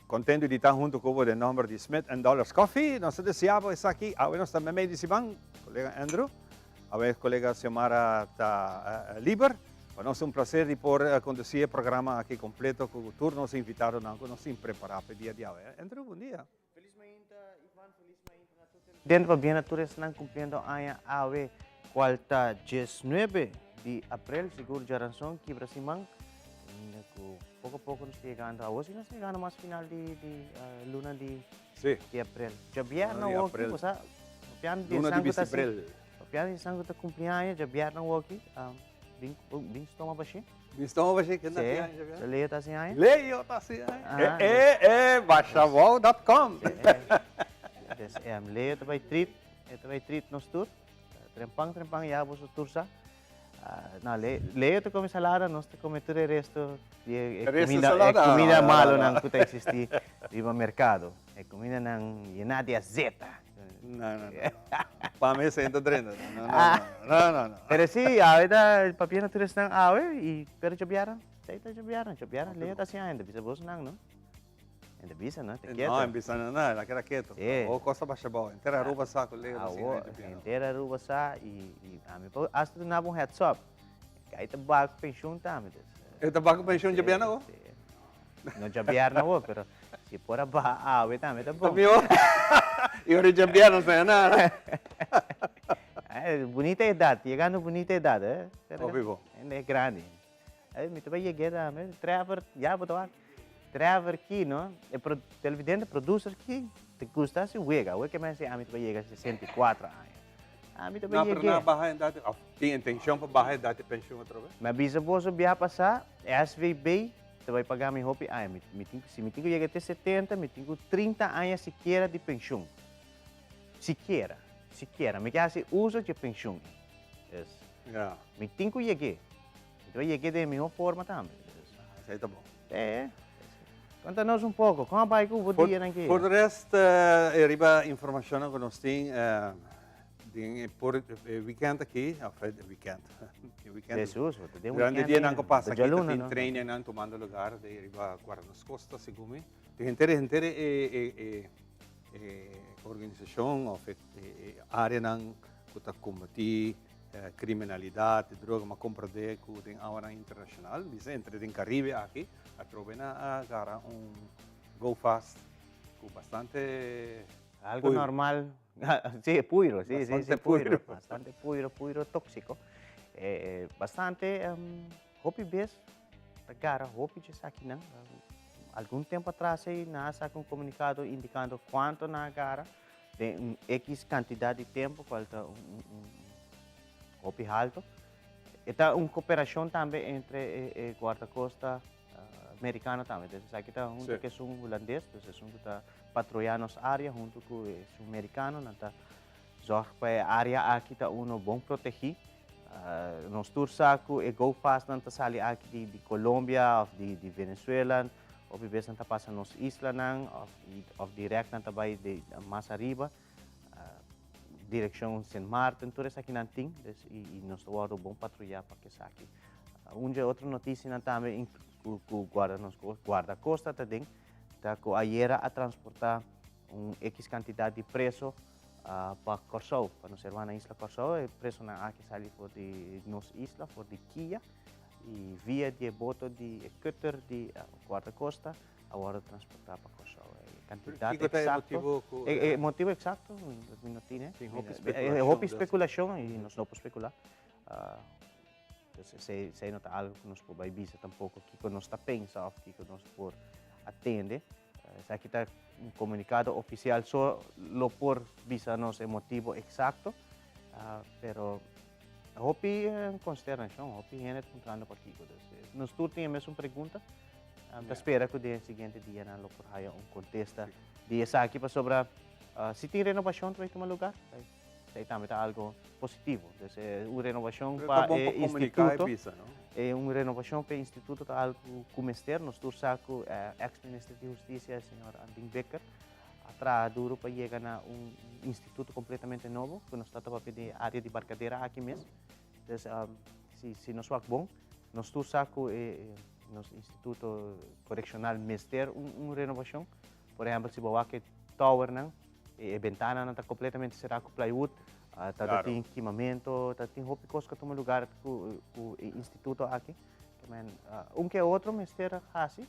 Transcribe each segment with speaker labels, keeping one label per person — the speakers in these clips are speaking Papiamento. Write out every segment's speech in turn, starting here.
Speaker 1: Contento di ta hunto cu bo den nomber di Smith and Dollars Coffee. Nos ta desea bo esaki. Awe nos ta meimei di siman, colega Andrew. Awe colega Xiomara ta liber. Pa nos ta un placer di por conduci e programa aki completo cu tur nos invitadonan cu nos tin prepara pa e dia di awe. Andrew, bon dia.
Speaker 2: Feliz mainta Ivan, feliz mainta na tur televidente. Pabien na tur esnan cumpliendo aña awe cual ta diesnuebe di april, sigur djaranson kibra siman. Caminda cu poco poco nos ta yegando, awo si nos ta yegando mas final di di luna di di april. Djabièrnè awoki, bo sa, papiando di esnan cu ta haci, papiando di esnan cu ta cumpli aña, djabièrnè awoki, bin bin stoma bashí.
Speaker 1: Bin stoma bashí, ken ta haci aña djabièrnè?
Speaker 2: Leo ta haci aña.
Speaker 1: Leo ta haci aña. E e e, bashabou dot com.
Speaker 2: Des Leo ta bay treat, e ta bay treat nos tur. Trempan trempan ya boso tur sa. No, Leo ta come salada, nos ta come tur e resto di e comida, e comida malonan cu ta existi riba mercado. E comidanan yena di azeta.
Speaker 1: No, no, no. Pa mi esei no ta drenta. No, no, no. No, no, no.
Speaker 2: Pero si, awe ta papia na tur esnan awe y pero djobiaran, esei ta djobiaran, djobiaran Leo ta haci ainda, bisa bosonan no. En ta bisa no, ta keto.
Speaker 1: No, en bisa no, no, el a keda keto. Sí. Awor kos a basha bou. Henter Aruba sa ku Leo ta sinti
Speaker 2: Awor, henter Aruba sa i, i ami por hasta duna bo un heads up. Kai ta baha ku penshun tambe. Dus.
Speaker 1: E ta baha ku penshun djabièrnè awor?
Speaker 2: Sí. No djabièrnè awor, pero si por a baha awe tambe ta bon.
Speaker 1: Ta mihó. I ora djabièrnè no sa nada.
Speaker 2: Bunita edat, yegando bunita edat, eh.
Speaker 1: Hopi bon.
Speaker 2: Hende grandi. Ey, mi ta bai yeg'é tambe. Trevor, ya bo ta wak. Trevor ki, no? E pro, televidente, producer ki, ta gusta hasi wega. Awor ke mester ami ta bai yega 64 aña. Ami ta bai
Speaker 1: No, pero
Speaker 2: yeg'é.
Speaker 1: nan a baha edat, of tin intencion pa baha edat di pensioen otro bes?
Speaker 2: Mi a bisa boso biaha pasá, SVB ta bai paga mi hopi aña. Mi, mi tin, si mi tin ku yega te 70, mi tin ku 30 aña sikiera di pensioen. Sikiera, sikiera. Mi ke hasi uso dje pensioen ei. Dus,
Speaker 1: Ja.
Speaker 2: mi tin ku yeg'é. Mi ta yeg'é den e mihó forma tambe.
Speaker 1: Esei ta bon.
Speaker 2: E. Konta nos un poko, kon a bai ku bo dianan ki?
Speaker 1: Por de rest, e riba informashonnan ku nos tin den e por e wikènt aki, òf e wikènt, e wikènt.
Speaker 2: Hesus, bo ta den wikènt.
Speaker 1: Durante e dianan ku pasa aki ta tin trainingnan tumando lugar den riba Guarda Nos Costa, segun mi. Den henter henter e e e organisashon òf e areanan ku ta kombatí Kriminalidat, droga, m'a komprendé ku den awanan internashonal, bisa entre den Karibe aki, atrobe nan a gara un go fast ku bastante
Speaker 2: Algo normal, si, puiro, si, si, si, puiro. Bastante puiro, puiro tóksiko. Bastante, hopi bes ta gara hopi dje esakinan. Algun tempu atras ei nan a saka un komunikado indikando kuantu nan a gara. Den un X kantidat di tempu kual ta un hopi halto. E ta un koperashon tambe entre e guardakosta merikano tambe. Entonces esaki ta huntu ku esun hulandes, dus esun ku ta patroyá nos área huntu ku esun merikano nan ta zòrg pa e área aki ta uno bon protegí. Nos tur sa ku e go fast nan ta sali aki di Colombia òf di Venezuela. Hopi bes nan ta pasa nos islanan of of direct nan ta bai di mas ariba, direccion Sint Maarten, tur esaki nan tin, dus y y nos ta wordo bon patruya pa esaki. Un dje otro noticianan tambe cu cu guarda nos guardacosta ta den, ta cu ayera a transporta un X cantidad di preso pa Corsou, pa nos hermana isla Corsou, e presonan aki sali for di nos isla, for di Kia. Y via di e boto di e cutter di guardacosta a wordo transporta pa Corsou. E cantidad
Speaker 1: Kico ta e
Speaker 2: exacto,
Speaker 1: motibo cu
Speaker 2: e motibo exacto mi no tin.
Speaker 1: Tin hopi speculacion.
Speaker 2: Hopi speculacion y nos no por specula. Entonces esey, esey no ta algo cu nos por bay bisa tampoco kico nos ta pensa of kico nos por atende. Esaki ta un comunicado oficial so lo por bisa nos e motibo exacto, pero Hopi consternacion, hopi hende ta puntrando pakico. Dus nos tur tin e mesun pregunta. Ta spera cu den e siguiente dianan lo por haya un contesta di esaki pasobra si tin renovacion ta bay tuma lugar, esey tambe ta algo positivo. Dus un renovacion pa e instituto, un renovacion pa e instituto ta algo cu mester. Nos tur sa cu ex minister di husticia, señor Andin Bikker, A traha duro pa yega na un instituto completamente nobo, cu nos ta papia di area di Barcadera aki mes. Dus si, si nos wak bon, nos tur sa cu e nos instituto korekshonal mester un un renovashon. Por ehèmpel si bo wak e towernan, e bentananan ta kompletamente será ku plywood, ta ta tin kimamento, ta tin hopi kos ku a tuma lugar ku ku e instituto aki. Men un ke otro mester hasi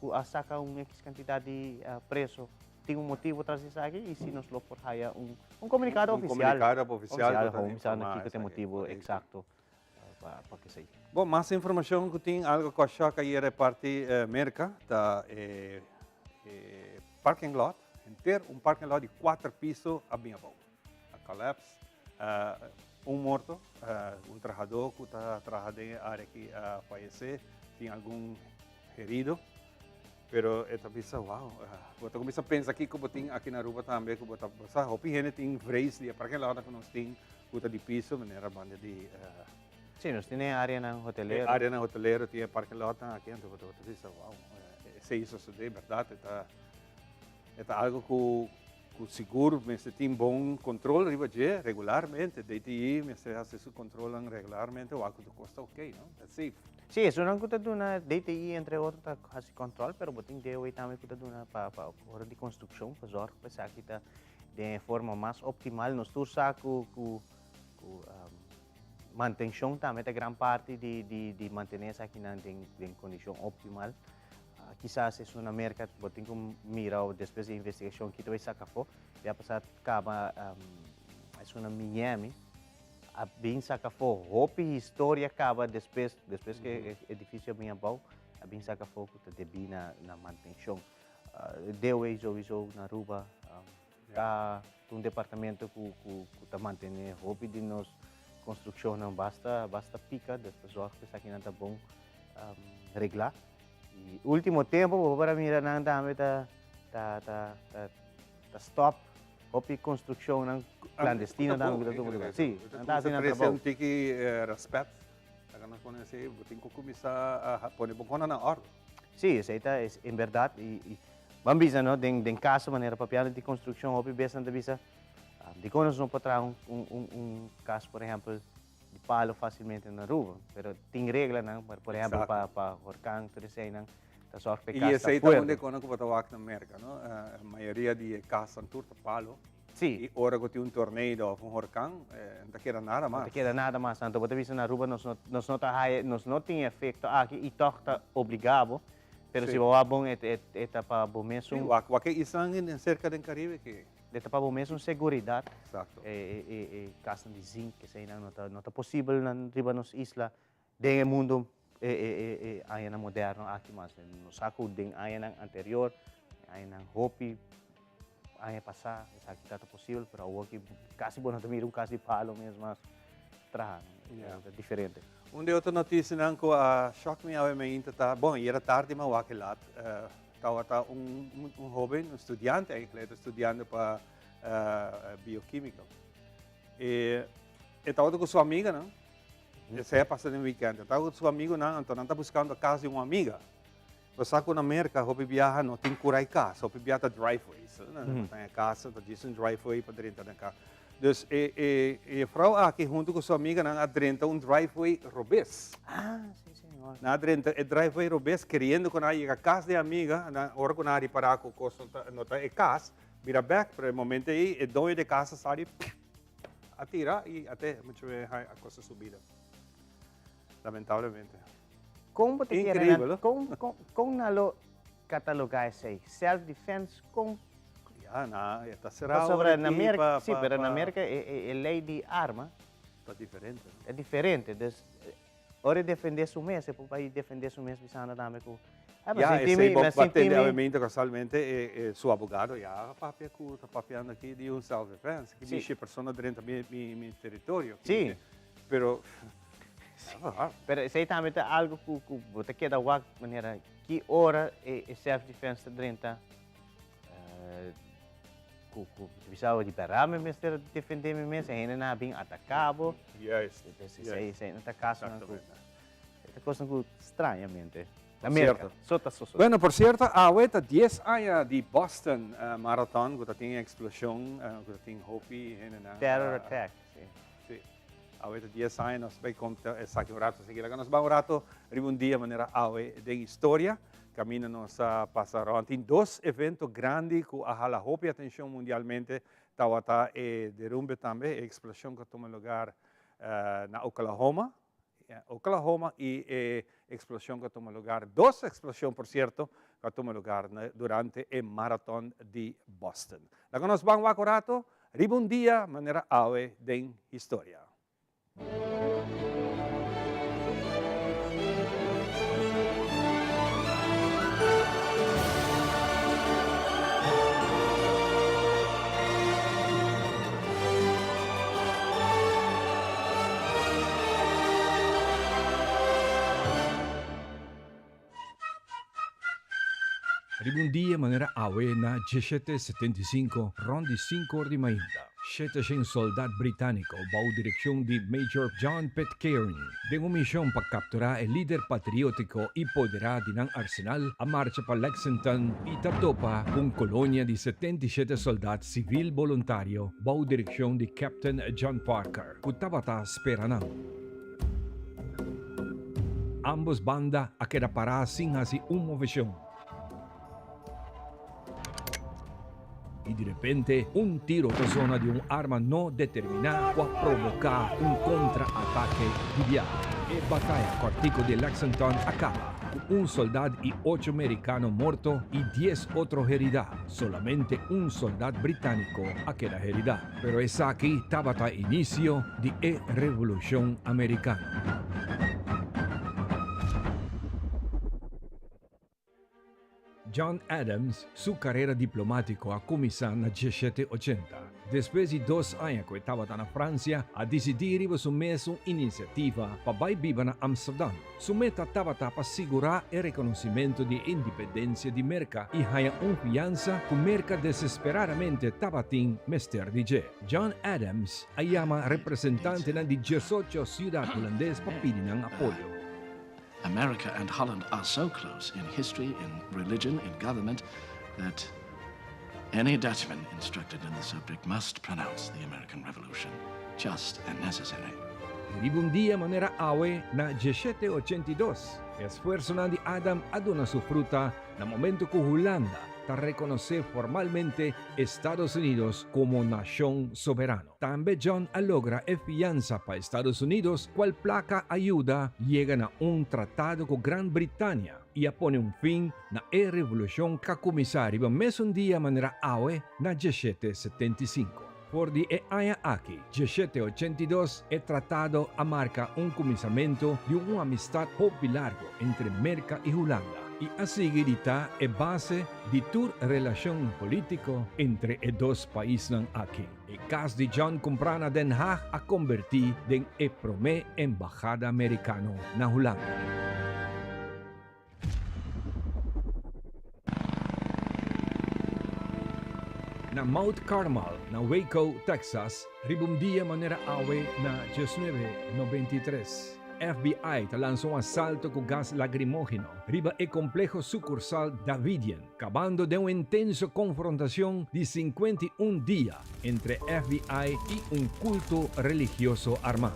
Speaker 2: ku a saka un equis kantidat di preso. Tin un motivo tras di esaki i si nos lo por haya un un komunikado
Speaker 1: Un
Speaker 2: ofisial.
Speaker 1: komunikado ofisial
Speaker 2: Ofisial
Speaker 1: ku ta
Speaker 2: home sa
Speaker 1: informá
Speaker 2: kiko ta e
Speaker 1: esaki,
Speaker 2: motibo
Speaker 1: korekto.
Speaker 2: eksakto pa pa kesei.
Speaker 1: Bon, mas informashon ku tin algo ku a shock ayer e parti Merka ta e e parking lot, henter un parking lot di kuater piso a bin abou, a collapse, un morto, un trahadó ku ta traha den e área aki a fayesé, tin algun herido. Pero e ta bisa, wow, bo ta kuminsá pensa kiko bo tin aki na Aruba tambe, ku bo ta, bo sa hopi hende tin vrees di e parking lot ku nos tin ku ta di piso, manera banda di
Speaker 2: Sí, nos tin e areanan hotelero.
Speaker 1: E areanan hotelero tin e parking lotnan aki, anto bo ta bisa, wow, esei sosodé, bèrdat, e ta, e ta algo ku ku sigur mester tin bon kontrol riba dje regularmente, DTI mester hasi su kontrolnan regularmente, wak ku tur kos ta oké, no, ta safe.
Speaker 2: Sí, esunnan ku ta duna DTI entre otro ta hasi kòntròl, pero bo tin DOE tambe ku ta duna pa pa ora di konstrukshon, pa zòrg pa esaki ta den e forma mas optimal. Nos tur sa ku ku ku mantenshon tambe ta gran parti di di di mantené esakinan den den kondishon optimal. Kisas esun na Merka bo tin ku mira o despues di investigashon ki ta bai saka afó. Ya pasá kaba esun na Miami. A bin saca afó hopi historia caba despues, despues cu e edificio a bin abao, a bin saca afó cu ta debí na na mantencion. DOA sowieso na Aruba ta un departamento cu cu cu ta mantene hopi di nos construccionnan basta basta pica, dus ta zorg cu esakinan ta bon regla. Y ultimo tempo bo por a mira nan tambe ta ta ta ta stop Hopi construccionnan clandestino tambe cu ta tuma lugar. Sí, nan ta haci nan trabou.
Speaker 1: Un tiki respet, laga nos pone así, bo tin cu cuminsa a pone bo cona na orde.
Speaker 2: Sí, esey ta en berdad y ban bisa no, den caso manera papiando di construccion hopi bes nan ta bisa dicon nos no por traha un cas por ehempel di palo facilmente na Aruba, pero tin reglanan, por ehempel pa horcan tur eseynan. Ta zorg pa e
Speaker 1: I
Speaker 2: kas ta
Speaker 1: esei ta
Speaker 2: fuerte.
Speaker 1: unda e kono ku bo ta wak na Merka, no? Mayoria di e kasnan tur ta palo.
Speaker 2: Sí.
Speaker 1: I ora ku tin un tornado òf un horkan, no ta keda nada mas.
Speaker 2: No ta keda nada mas. Anto bo ta bisa na Aruba nos no, nos no ta haya, nos no tin e efekto aki i tòg ta obligá bo. Pero si bo wak bon e e ta pa bo mesun.
Speaker 1: Sí, wak, wak e islan den serka den Karibe ke.
Speaker 2: E ta pa bo mesun seguridat.
Speaker 1: Eksakto.
Speaker 2: E e e kasnan di zink eseinan no ta no ta posibel nan riba nos isla. Den e mundo e e e e añanan moderno aki mas nos sa ku den añanan anterior, añanan hopi aña pasá esaki tabata posibel pero awor ki kasi bo no ta mira un kas di palo mes mas traha, ta diferente.
Speaker 1: Un di otro notisianan ku a shòk mi awe mainta ta, bon ayera tardi mi a wak e lat, tabata un un hoben, un studiante eigenlijk, e ta studiando pa biokimiko. E e tabata ku su amiganan. Esei a pasa den weekend. E tabata ku su amigunan, anto nan ta buskando kas di un amiga. Bo sa ku na Merka hopi biaha no tin kurai kas, hopi biaha ta driveways. Nan ta haña kas, ta djis un driveway pa drenta den kas. Dus e e e frou aki huntu ku su amiganan a drenta un driveway robes.
Speaker 2: Ah, si señor.
Speaker 1: Nan a drenta e driveway robes keriendo ku nan a yega kas di e amiga, nan ora ku nan a ripará ku kos no ta no ta e kas, bira bèk, pero e momento ei e doño di e kas a sali. A tira y a te mucho be hay a cosa su vida. Lamentablemente.
Speaker 2: Con bo te kere
Speaker 1: Increíble,
Speaker 2: na,
Speaker 1: no?
Speaker 2: con, con, con na lo cataloga esey? Self defense con?
Speaker 1: Ya, na, e ta cerrado
Speaker 2: Pasobra
Speaker 1: ahora
Speaker 2: na
Speaker 1: aquí
Speaker 2: Merca,
Speaker 1: pa,
Speaker 2: sí,
Speaker 1: pa,
Speaker 2: pero na
Speaker 1: pa
Speaker 2: Merca e, e, e ley di arma
Speaker 1: Ta diferente, no?
Speaker 2: Ta diferente, dus Ora e defendé su mes, e por bai defendé su mes bisando tambe ku, Ah, mi
Speaker 1: Ya,
Speaker 2: sinti
Speaker 1: esei
Speaker 2: mi,
Speaker 1: bo
Speaker 2: mi
Speaker 1: bo
Speaker 2: sinti
Speaker 1: tende
Speaker 2: mi.
Speaker 1: obviamente casualmente e e su abogado ya a papia cu ta papiando aki di un self defense, ki
Speaker 2: Sí.
Speaker 1: mishi e persona drenta mi mi mi territorio.
Speaker 2: Sí.
Speaker 1: Ki Pero, ah,
Speaker 2: Pero esei tambe ta algo ku ku bo ta keda wak manera ki ora e e self defense ta drenta Ku ku bisa bo di berdad mi mester defende mi mes, e hendenan a bin ataka bo.
Speaker 1: Juist.
Speaker 2: Entonces esei esei no ta kasonan ku
Speaker 1: Exactamente.
Speaker 2: e ta kosnan ku strañamente na
Speaker 1: Por
Speaker 2: Merka
Speaker 1: cierto.
Speaker 2: so ta sosode.
Speaker 1: Bueno, por cierto, awe ta dies aña di Boston Marathon ku ta tin e eksploshon ku ta tin hopi hendenan.
Speaker 2: Terror attack, si.
Speaker 1: Si. Awe ta 10 aña, nos bai konta esaki un rato seguí. Laga nos bai un rato riba un dia manera awe den historia. Kaminda nos a pasa rònt. Tin dos evento grandi ku a hala hopi atenshon mundialmente. Tabata e derumbe tambe, e eksploshon ku a tuma lugar na Oklahoma, Oklahoma i e eksploshon ku a tuma lugar, dos eksploshon por sierto, ku a tuma lugar durante e maraton di Boston. Laga nos ban wak un rato riba un dia manera awe den historia.
Speaker 3: Riba un dia manera awe na 1775, rond di sinku or di mainta, 700 soldat britániko bou direkshon di Major John Pitcairn, den un mishon pa kapturá e lider patriótiko i poderá di nan arsenal, a marcha pa Lexington i ta topa ku un kolonia di 77 soldat sivil boluntario bou direkshon di Captain John Parker, ku tabata spera nan. Ambos banda a keda pará sin hasi un moveshon. I di repente un tiro ta zona di un arma no determiná ku a provoká un kontra-atake di biaha. E bataya kòrtiku di Lexington a kaba ku un soldat i ocho merikano morto i dies otro heridá. Solamente un soldat britániko a keda heridá. Pero esaki tabata inisio di e Revolushon Amerikano. John Adams su karera diplomátiko a kuminsá na 1780. Despues di dos aña ku e tabata na Fransia, a disidí riba su mes un inisiativa pa bai biba na Amsterdam. Su meta tabata pa sigurá e rekonosimentu di e independensia di Merka i haña un fiansa ku Merka desesperadamente tabatin mester di dje. John Adams a yama representantenan di diesocho siudat hulandes pa pidi nan apoyo.
Speaker 4: America and Holland are so close in history, in religion, in government, that any Dutchman instructed in the subject must pronounce the American Revolution just and necessary.
Speaker 3: I riba un dia manera awe na 1782, e esfuersonan di Adam a duna su fruta na momento ku Hulanda ta rekonosé formalmente Estados Unidos komo nashon soberano. Tambe John a logra e fiansa pa Estados Unidos kual plaka a yuda yega na un tratado ku Gran Britania i a pone un fin na e revolushon k'a kuminsá riba mesun dia manera awe na 1775. For di e aña aki, 1782, e tratado a marka un kuminsamentu di un amistat hopi largu entre Merka i Hulanda i a sigui di ta e base di tur relashon polítiko entre e dos paisnan aki. E kas di John kumprá na Den Haag a kombertí den e promé embahada merikano na Hulanda. Na Mount Carmel, na Waco, Texas, riba un dia manera awe na 1993, FBI ta lansa un asalto ku gas lagrimógeno riba e kompleho sukursal Davidian, kabando den un intenso konfrontashon di 51 dia entre FBI i un kulto religioso armá.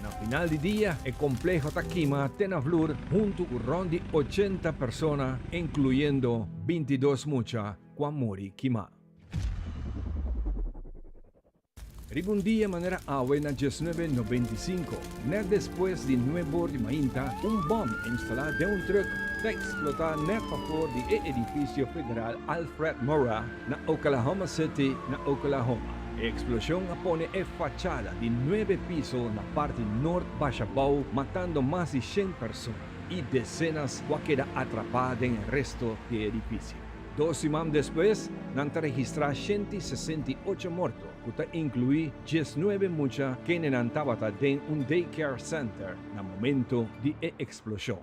Speaker 3: Na final di dia, e kompleho ta kima te na vlur huntu ku rònt di 80 persona, inkluyendo 22 mucha ku a muri kimá. Riba un dia manera awe na 1995, nèt despues di nuebor di mainta, un bòm instalá den un trùk ta eksplotá nèt pafor di e edifisio federal Alfred Murrah na Oklahoma City, na Oklahoma. E eksploshon a pone e fachada di nuebe piso na parti nort basha bou, matando mas di shen persona i desenas ku a keda atrapá den e resto di e edifisio. Dos siman despues, nan ta registrá 168 morto, ku ta inkluí 19 mucha kendenan tabata den un daycare center na momento di e eksploshon.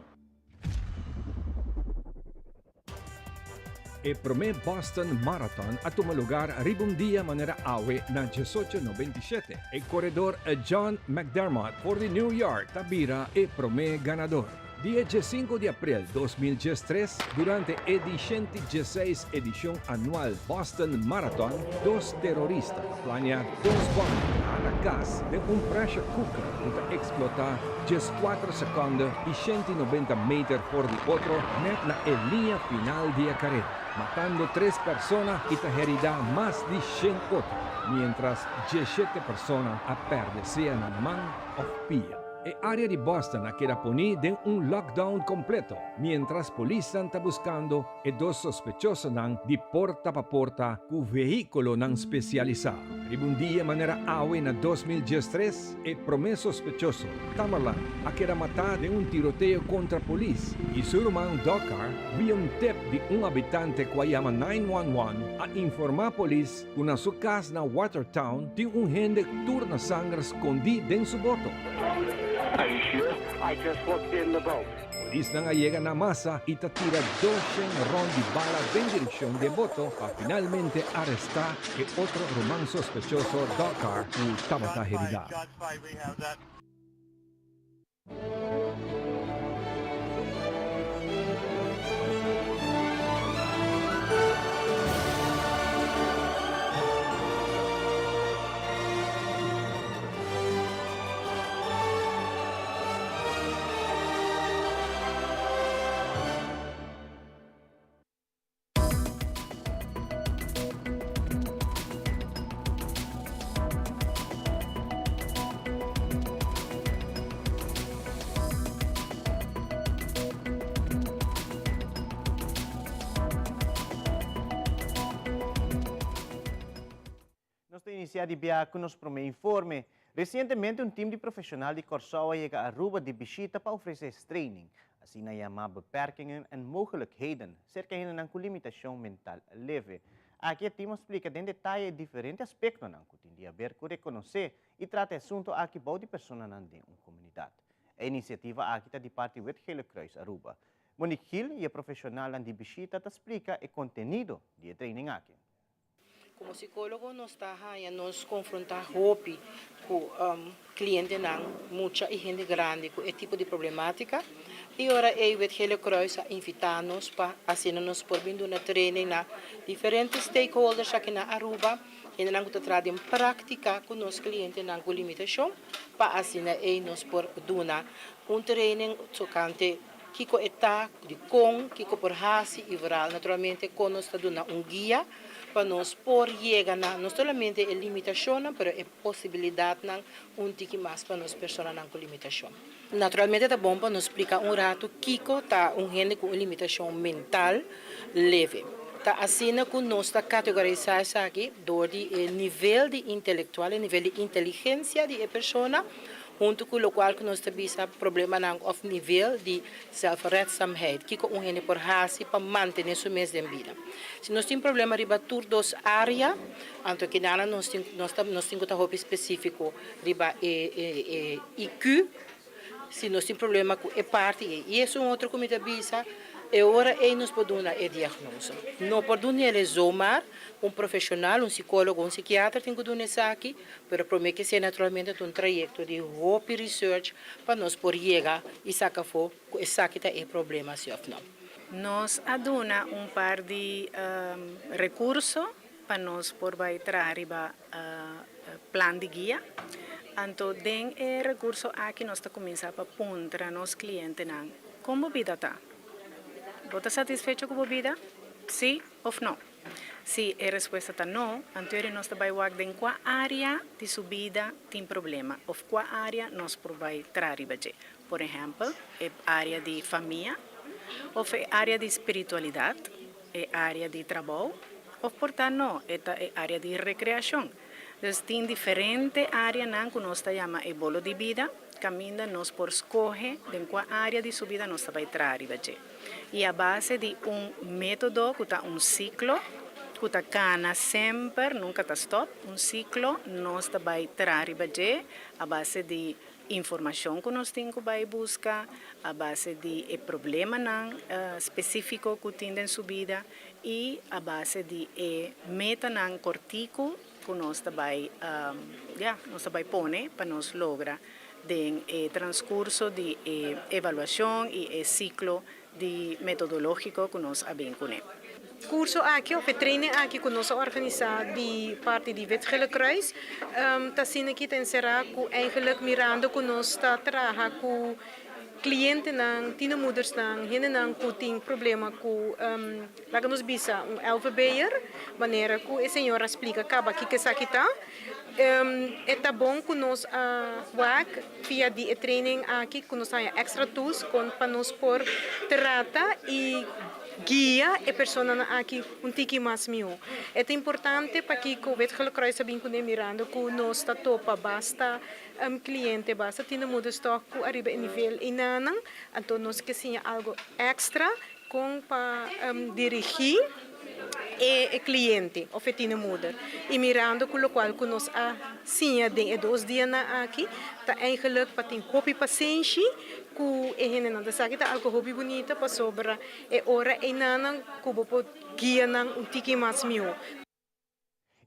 Speaker 3: E promé Boston Marathon a tuma lugar riba un dia manera awe na 1897. E koredor John McDermott for di New York ta bira e promé ganador. Dia diesinco di april 2013, durante e di 116 edicion anual Boston Marathon, dos terorista a plania dos bom na cas den un pressure cooker cu ta explota 14 seconde y 190 meter for di otro net na e liña final di e careda, matando tres persona y ta herida mas di 100 otro, mientras 17 persona a perde sea nan man of pia. E area di Boston a keda poni den un lockdown completo, mientras polisnan ta buscando e dos sospechosonan di porta pa porta cu vehiculonan specialisa. Riba un dia manera awe na 2013, e prome sospechoso, Tamerlan, a keda mata den un tiroteo contra polis y su ruman Dzhokhar via un tip di un habitante cu a yama 911 a informa polis cu na su cas na Watertown tin un hende tur na sanger scondi den su boto. Polisnan a yega na masa y ta tira 200 rond di bala den direccion di e boto pa finalmente aresta e otro ruman sospechoso Dzhokhar cu tabata herida.
Speaker 2: Nos ta inicia di bia cu nos prome informe. Recientemente un team di profesional di Corsou a yega Aruba di bishita pa ofrece es training, asina yama Beperkingen en Mogelijkheden, cerca hendenan cu limitacion mental leve. Aki e team a splica den detaye e diferente aspectonan cu tin di haber cu reconoce y trata e asunto aki bou di personanan den un comunidad. E iniciativa aki ta di parti Wit Gele Kruis Aruba. Monique Gil y e profesionalnan di bishita ta splica e contenido di e training aki.
Speaker 5: Komo sikólogo nos ta haña nos konfrontá hopi ku klientenan, mucha i hende grandi ku e tipo di problemátika. I ora ei Wit Gele Kruis a invitá nos pa asina nos por bin duna training na diferente stakeholders aki na Aruba, hendenan ku ta traha den práktika ku nos klientenan ku limitashon, pa asina ei nos por duna un training tokante Kiko e ta, dikon, kiko por hasi i vooral naturalmente kon nos ta duna un guia pa nos por yega na no solamente e limitashonnan pero e posibilidatnan un tiki mas pa nos personanan ku limitashon. Naturalmente ta bon pa nos splika un ratu kiko ta un hende ku un limitashon mental leve. Ta asina ku nos ta kategorisá esaki dor di e nivel di intelektual, e nivel di inteligensia di e persona, Huntu ku lokual ku nos ta bisa problemanan òf nivel di zelfredzaamheid, kiko un hende por hasi pa mantené su mes den bida. Si nos tin problema riba tur dos área, anto kinanan nos tin nos ta nos tin ku ta hopi spesífiko riba e e IQ. Si nos tin problema ku e parti ei i esun otro ku mi ta bisa, e ora ei nos por duna e diagnose. No por dun'el e zomaar, un profeshonal, un sikólogo, un sikiatra tin ku duna esaki. Pero prome ke esei naturalmente ta un trayekto di hopi research pa nos por yega i saka afó ku esaki ta e problema si òf no.
Speaker 6: Nos a duna un par di rekurso pa nos por bai traha riba plan di guia. Anto den e rekurso aki nos ta kuminsá pa puntra nos klientenan, Kon bo bida ta? Bo ta satisfecho ku bo bida? Sí òf no? Si e respuesta ta no, anto nos ta bai wak den kua área di su bida tin problema òf kua área nos por bai traha riba dje. Por ehèmpel, e área di famia òf e área di spiritualidat, e área di trabou òf por ta no, e ta e área di rekreashon. Dus tin diferente áreanan ku nos ta yama e bolo di bida, kaminda nos por skohe den kua área di su bida nos ta bai traha riba dje. I a base di un método ku ta un siklo, ku ta kana semper, nunka ta stòp, un siklo nos ta bai traha riba dje a base di informashon ku nos tin ku bai buska, a base di e problemanan spesífiko ku tin den su bida i a base di e metanan kòrtiku ku nos ta bai, ya, nos ta bai pone pa nos logra. den e transcurso di e evaluacion y e ciclo di metodologico cu nos a bin cune.
Speaker 5: Curso aki of e training aki cu nos a organisa di parti di Wit Gele Kruis ta asina ki ta encera cu eigenlijk mirando cu nos ta traha cu clientenan, tienermoedersnan, hendenan cu tin problema cu laga nos bisa un LVB'er, manera cu e señor a splica caba kico esaki ta. E ta bon cu nos a wak via di e training aki cu nos haya extra tools con pa nos por trata y guia e personanan aki un tiki mas miho. E ta importante pakico Wit Gele Kruis a bin cune mirando cu nos ta topa basta cliente, basta tienermoeders toch cu ariba e nivel einanan, anto nos ke siña algo extra Kon pa dirigí e kliente òf e tienermoeder i mirando ku lokual ku nos a siña den e dos dianan aki ta eigenlijk pa tin hopi pasenshi ku e hendenan. Ta esaki ta algu hopi bunita pasobra e ora einanan ku bo por guia nan un tiki mas mihó.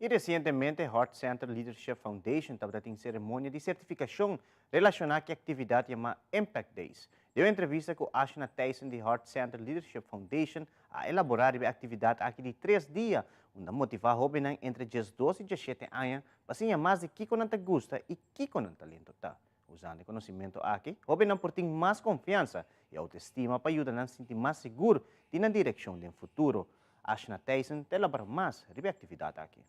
Speaker 2: Y recientemente Heart Center Leadership Foundation tabata tin ceremonia di certificacion relaciona cu e actividad yama Impact Days. Den un entrevista cu Ashna Thijssen di Heart Center Leadership Foundation a elabora riba e actividad aki di tres dia unda motiva hobennan entre diesdos y diesshete aña pa siña mas di kico nan ta gusta y kico nan talento ta. Usando e conocimento aki, hobennan por tin mas confiansa y autoestima pa yuda nan sinti mas sigur di nan direccion den futuro. Ashna Thijssen ta elabora mas riba e actividad aki.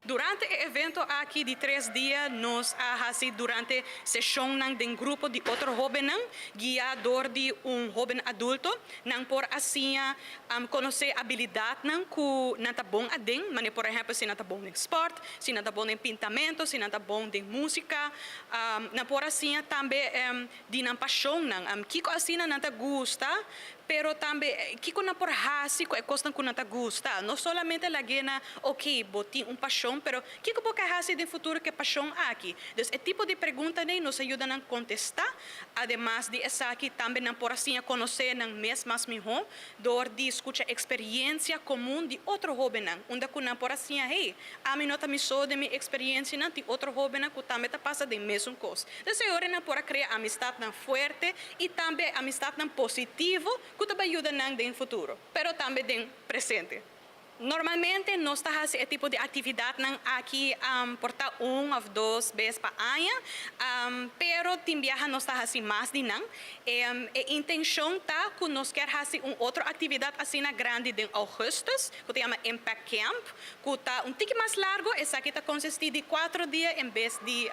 Speaker 7: Durante e evento aki di tres dia nos a haci durante sesionnan den grupo di otro hobennan guia door di un hoben adulto. Nan por a siña conoce abilidadnan cu nan ta bon aden, manera por ehempel si nan ta bon den sport, si nan ta bon den pintamento, si nan ta bon den musica. Nan por a siña tambe di nan pasionnan, kico asina nan ta gusta, pero tambe kico nan por haci cu e cosnan cu nan ta gusta. No solamente lag'é na, ok, bo tin un pasion, pero kico bo ke haci den futuro cu e pasion aki? Dus e tipo di preguntanan ei nos a yuda nan contesta. Ademas di esaki, tambe nan por a siña conoce nan mes mas miho dor di scucha experiencia comun di otro hobennan, unda cu nan por a siña, hey, Ami no ta mi so den mi eksperiencianan, tin otro hobennan ku tambe ta pasa den mesun kos. Entonces e ora nan por a krea amistatnan fuerte i tambe amistatnan positivo ku ta bai yuda nan den futuro, pero tambe den presente. Normalmente nos ta hasi e tipo di aktividatnan aki por ta un òf dos bes pa aña, pero tin biaha nos ta hasi mas di nan. E intenshon ta ku nos kier hasi un otro aktividat asina grandi den ougùstùs, ku ta yama Impact Camp. Ku ta un tiki mas largo, esaki ta konsistí di kuatro dia en bes di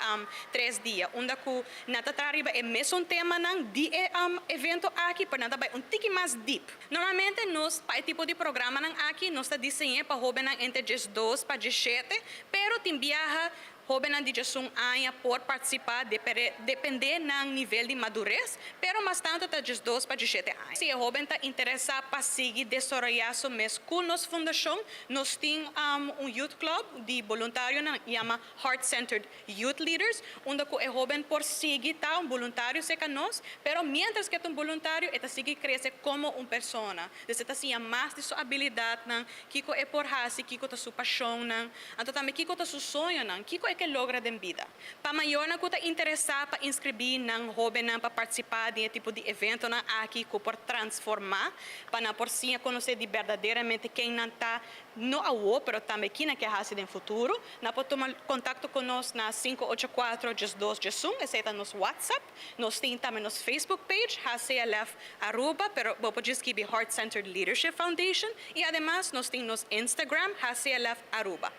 Speaker 7: tres dia, unda ku nan ta traha riba e mesun temanan di e evento aki, pero nan ta bai un tiki mas dip. Normalmente nos pa e tipo di programanan aki nos ta diseñ'é pa hóbennan entre diesdos pa diesshete, pero tin biaha Hóbennan di djesun aña por partisipá dependé nan nivel di madures, pero mas tantu ta 12 pa 17 aña. Si e hóben ta interesá pa sigui desaroyá su mes ku nos fundashon, nos tin un youth club di boluntarionan yama Heart Centered Youth Leaders, unda ku e hóben por sigui ta un boluntario serka nos, pero miéntras ku e ta un boluntario e ta sigui krese komo un persona. Dus e ta siña mas di su abilidatnan, kiko e por hasi, kiko ta su pashonnan. Anto tambe kiko ta su soñonan, kiko e ke logra den bida. Pa mayornan ku ta interesá pa inskribí nan hóbennan pa partisipá den e tipo di eventonan aki ku por transformá pa nan por siña konosé di berdaderamente ken nan ta, no awor pero tambe ki nan ke hasi den futuro, nan por tuma kontakto ku nos na 584 12 11, esei ta nos WhatsApp. Nos tin tambe nos Facebook page, HCLF Aruba, pero bo por djis skibi Heart Centered Leadership Foundation y ademas nos tin nos Instagram, HCLF Aruba.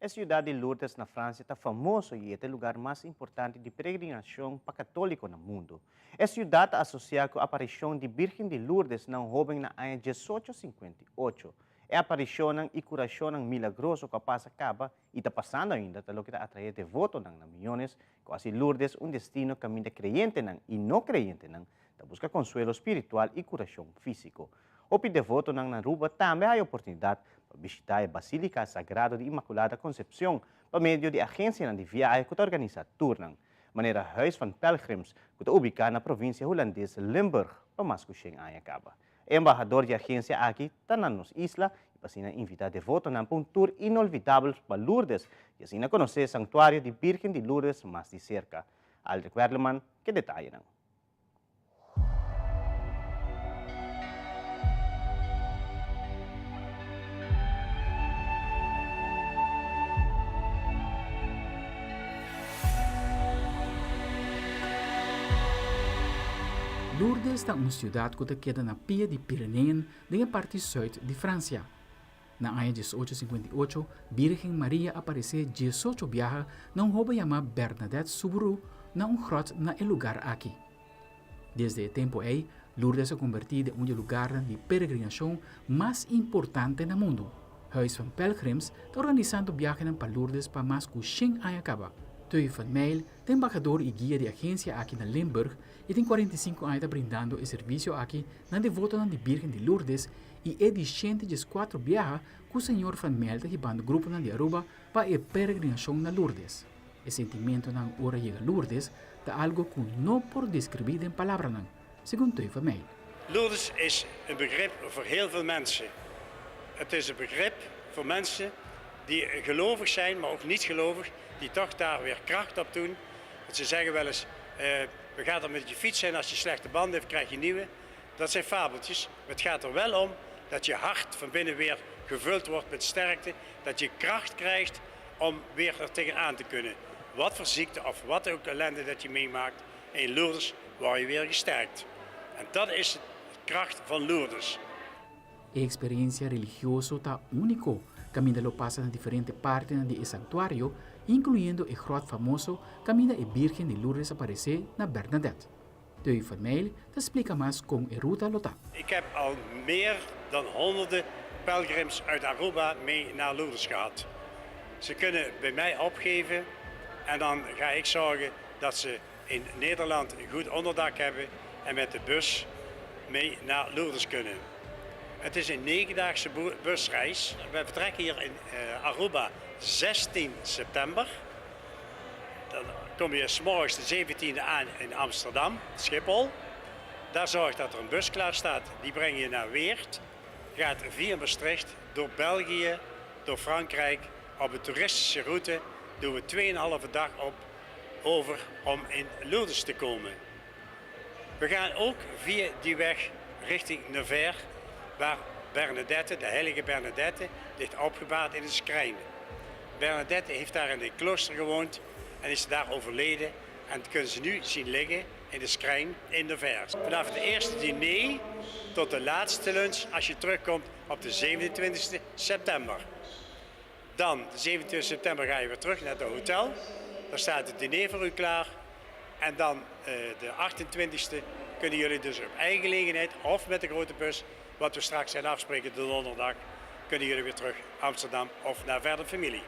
Speaker 2: E siudat di Lourdes na Fransia ta famoso i e ta e lugar mas importante di peregrinacion pa catolico na mundo. E siudat ta asocia cu aparicion di Birgen di Lourdes na un hoben na aña diesocho sinkuenta i ocho. E aparicionnan i curacionnan milagroso cu a pasa caba i ta pasando ainda ta loke ta atraé devotonan na miyones ku hasi Lourdes un destino kaminda kreyentenan i no kreyentenan ta buska konsuelo spiritual i kurashon físiko. Hopi devotonan na Aruba tambe haya oportunidat pa bishitá e Basílika Sagrado di Inmakulada Konsepsion pa medio di agensianan di viahe ku ta organisá turnan, manera Huis van Pelgrims ku ta ubiká na provinsia hulandes Limburg pa mas ku shen aña kaba. E embahador di agencia aki ta na nos isla y pa asina invita devotonan pa un tour inolvidabel pa Lourdes y asina conoce e Santuario di Birgen di Lourdes mas di cerca. Aldrich Werleman ke detayenan.
Speaker 8: Lourdes ta un siudat ku ta keda na pia di Pyreneen den e parti sùit di Fransia. Na aña diesocho sinkuenta i ocho, Bírgen Maria a paresé diesocho biaha na un hóben yamá Bernadette Soubirous na un gròt na e lugar aki. Desde e tempu ei, Lourdes a kombertí den un di e lugarnan di peregrinashon mas importante na mundu. Huis van Pelgrims ta organisando biahenan pa Lourdes pa mas ku shen aña kaba. Teuy van Meijl ta embahador i guia di agensia aki na Limburg i tin 45 aña ta brindando e servisio aki na devotonan di Bírgen di Lourdes i e di shente dieskuatro biaha ku señor Van Mel ta hibando gruponan di Aruba pa e peregrinacion na Lourdes. E sentimentonan ora yega Lourdes ta algo ku no por deskribí den palabranan, segun Toy van Mel.
Speaker 9: Lourdes is een begrip voor heel veel mensen. Het is een begrip voor mensen die gelovig zijn, maar ook niet gelovig, die toch daar weer kracht op doen. Want ze zeggen wel eens, we gaan er met je fiets zijn, als je slechte banden heeft, krijg je nieuwe. Dat zijn fabeltjes, maar het gaat er wel om dat je hart van binnen weer gevuld wordt met sterkte, dat je kracht krijgt om weer er tegenaan te kunnen. Wat voor ziekte of wat ook ellende dat je meemaakt, in Lourdes word je weer gesterkt. En dat is de kracht van Lourdes.
Speaker 8: E eksperensia religioso ta úniko, kaminda lo pasa na diferente partinan di e santuario, inkluyendo e gròt famoso kaminda e Bírgen di Lourdes a paresé na Bernadette. Teuy Vermijl ta splika mas kon e ruta lo ta.
Speaker 9: Ik heb al meer dan honderden pelgrims uit Aruba mee naar Lourdes gehad. Ze kunnen bij mij opgeven en dan ga ik zorgen dat ze in Nederland een goed onderdak hebben en met de bus mee naar Lourdes kunnen. Het is een negendaagse busreis. We vertrekken hier in Aruba 16 september. Dan kom je 's morgens de 17e aan in Amsterdam, Schiphol. Daar zorgt dat er een bus klaar staat. Die breng je naar Weert. Gaat via Maastricht, door België, door Frankrijk. Op een toeristische route doen we tweeënhalve dag op over om in Lourdes te komen. We gaan ook via die weg richting Nevers, waar Bernadette, de heilige Bernadette, ligt opgebaard in een schrijn. Bernadette heeft daar in een klooster gewoond en is daar overleden. En dat kunnen ze nu zien liggen in de schrijn in Nevers. Vanaf het eerste diner tot de laatste lunch als je terugkomt op de 27 september. Dan, de 27 september, ga je weer terug naar het hotel. Daar staat het diner voor u klaar. En dan de 28e kunnen jullie dus op eigen gelegenheid of met de grote bus, wat we straks gaan afspreken de donderdag, kunnen jullie weer terug Amsterdam of naar verder familie.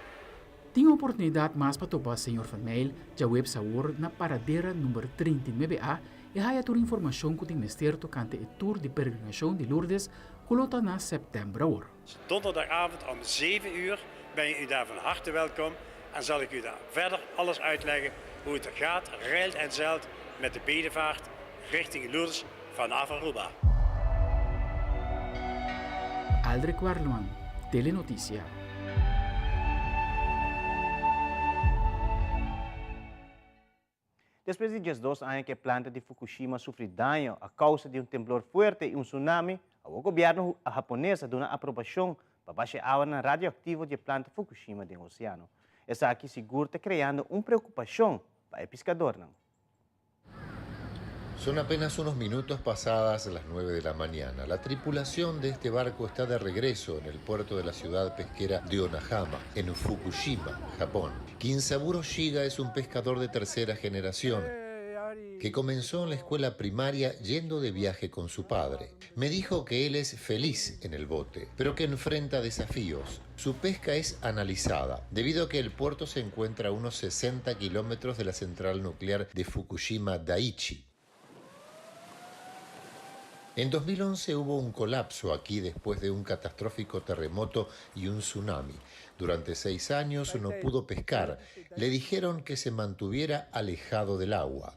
Speaker 8: Tin oportunidat mas pa topa señor Van Meijl djaweps awor na Paradera number 39 A i haya tur informashon ku tin mester tokante e tur di peregrinashon di Lourdes ku lo ta na sèptèmber awor.
Speaker 9: Donderdagavond om zeven uur ben je u daar van harte welkom en zal ik u daar verder alles uitleggen hoe het er gaat, reilt en zeilt met de bedevaart richting Lourdes vanaf Aruba.
Speaker 8: Aldrich Warleman, Telenoticia.
Speaker 2: Despues di diesdos aña ku e planta di Fukushima a sufri daño a kousa di un temblor fuerte i un tsunami, awor gobièrnu hapones a duna aprobashon pa basha e awanan radioaktivo di e planta Fukushima den oseano. Esaki sigur ta kreando un preokupashon pa e piskadornan.
Speaker 10: Son apenas unos minutos pasadas las 9 de la mañana. La tripulación de este barco está de regreso en el puerto de la ciudad pesquera de Onahama, en Fukushima, Japón. Kinsaburo Shiga es un pescador de tercera generación que comenzó en la escuela primaria yendo de viaje con su padre. Me dijo que él es feliz en el bote, pero que enfrenta desafíos. Su pesca es analizada, debido a que el puerto se encuentra a unos 60 kilómetros de la central nuclear de Fukushima Daiichi. En 2011 hubo un colapso aquí después de un catastrófico terremoto y un tsunami. Durante seis años no pudo pescar. Le dijeron que se mantuviera alejado del agua.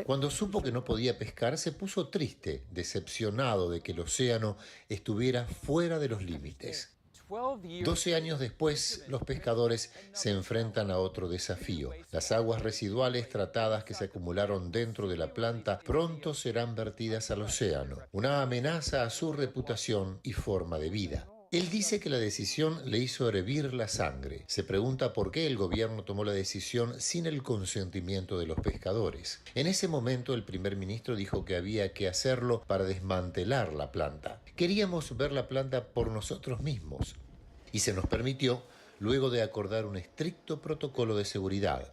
Speaker 10: Cuando supo que no podía pescar, se puso triste, decepcionado de que el océano estuviera fuera de los límites. 12 años después, los pescadores se enfrentan a otro desafío. Las aguas residuales tratadas que se acumularon dentro de la planta pronto serán vertidas al océano, una amenaza a su reputación y forma de vida. Él dice que la decisión le hizo hervir la sangre. Se pregunta por qué el gobierno tomó la decisión sin el consentimiento de los pescadores. En ese momento el primer ministro dijo que había que hacerlo para desmantelar la planta. Queríamos ver la planta por nosotros mismos. Y se nos permitió luego de acordar un estricto protocolo de seguridad.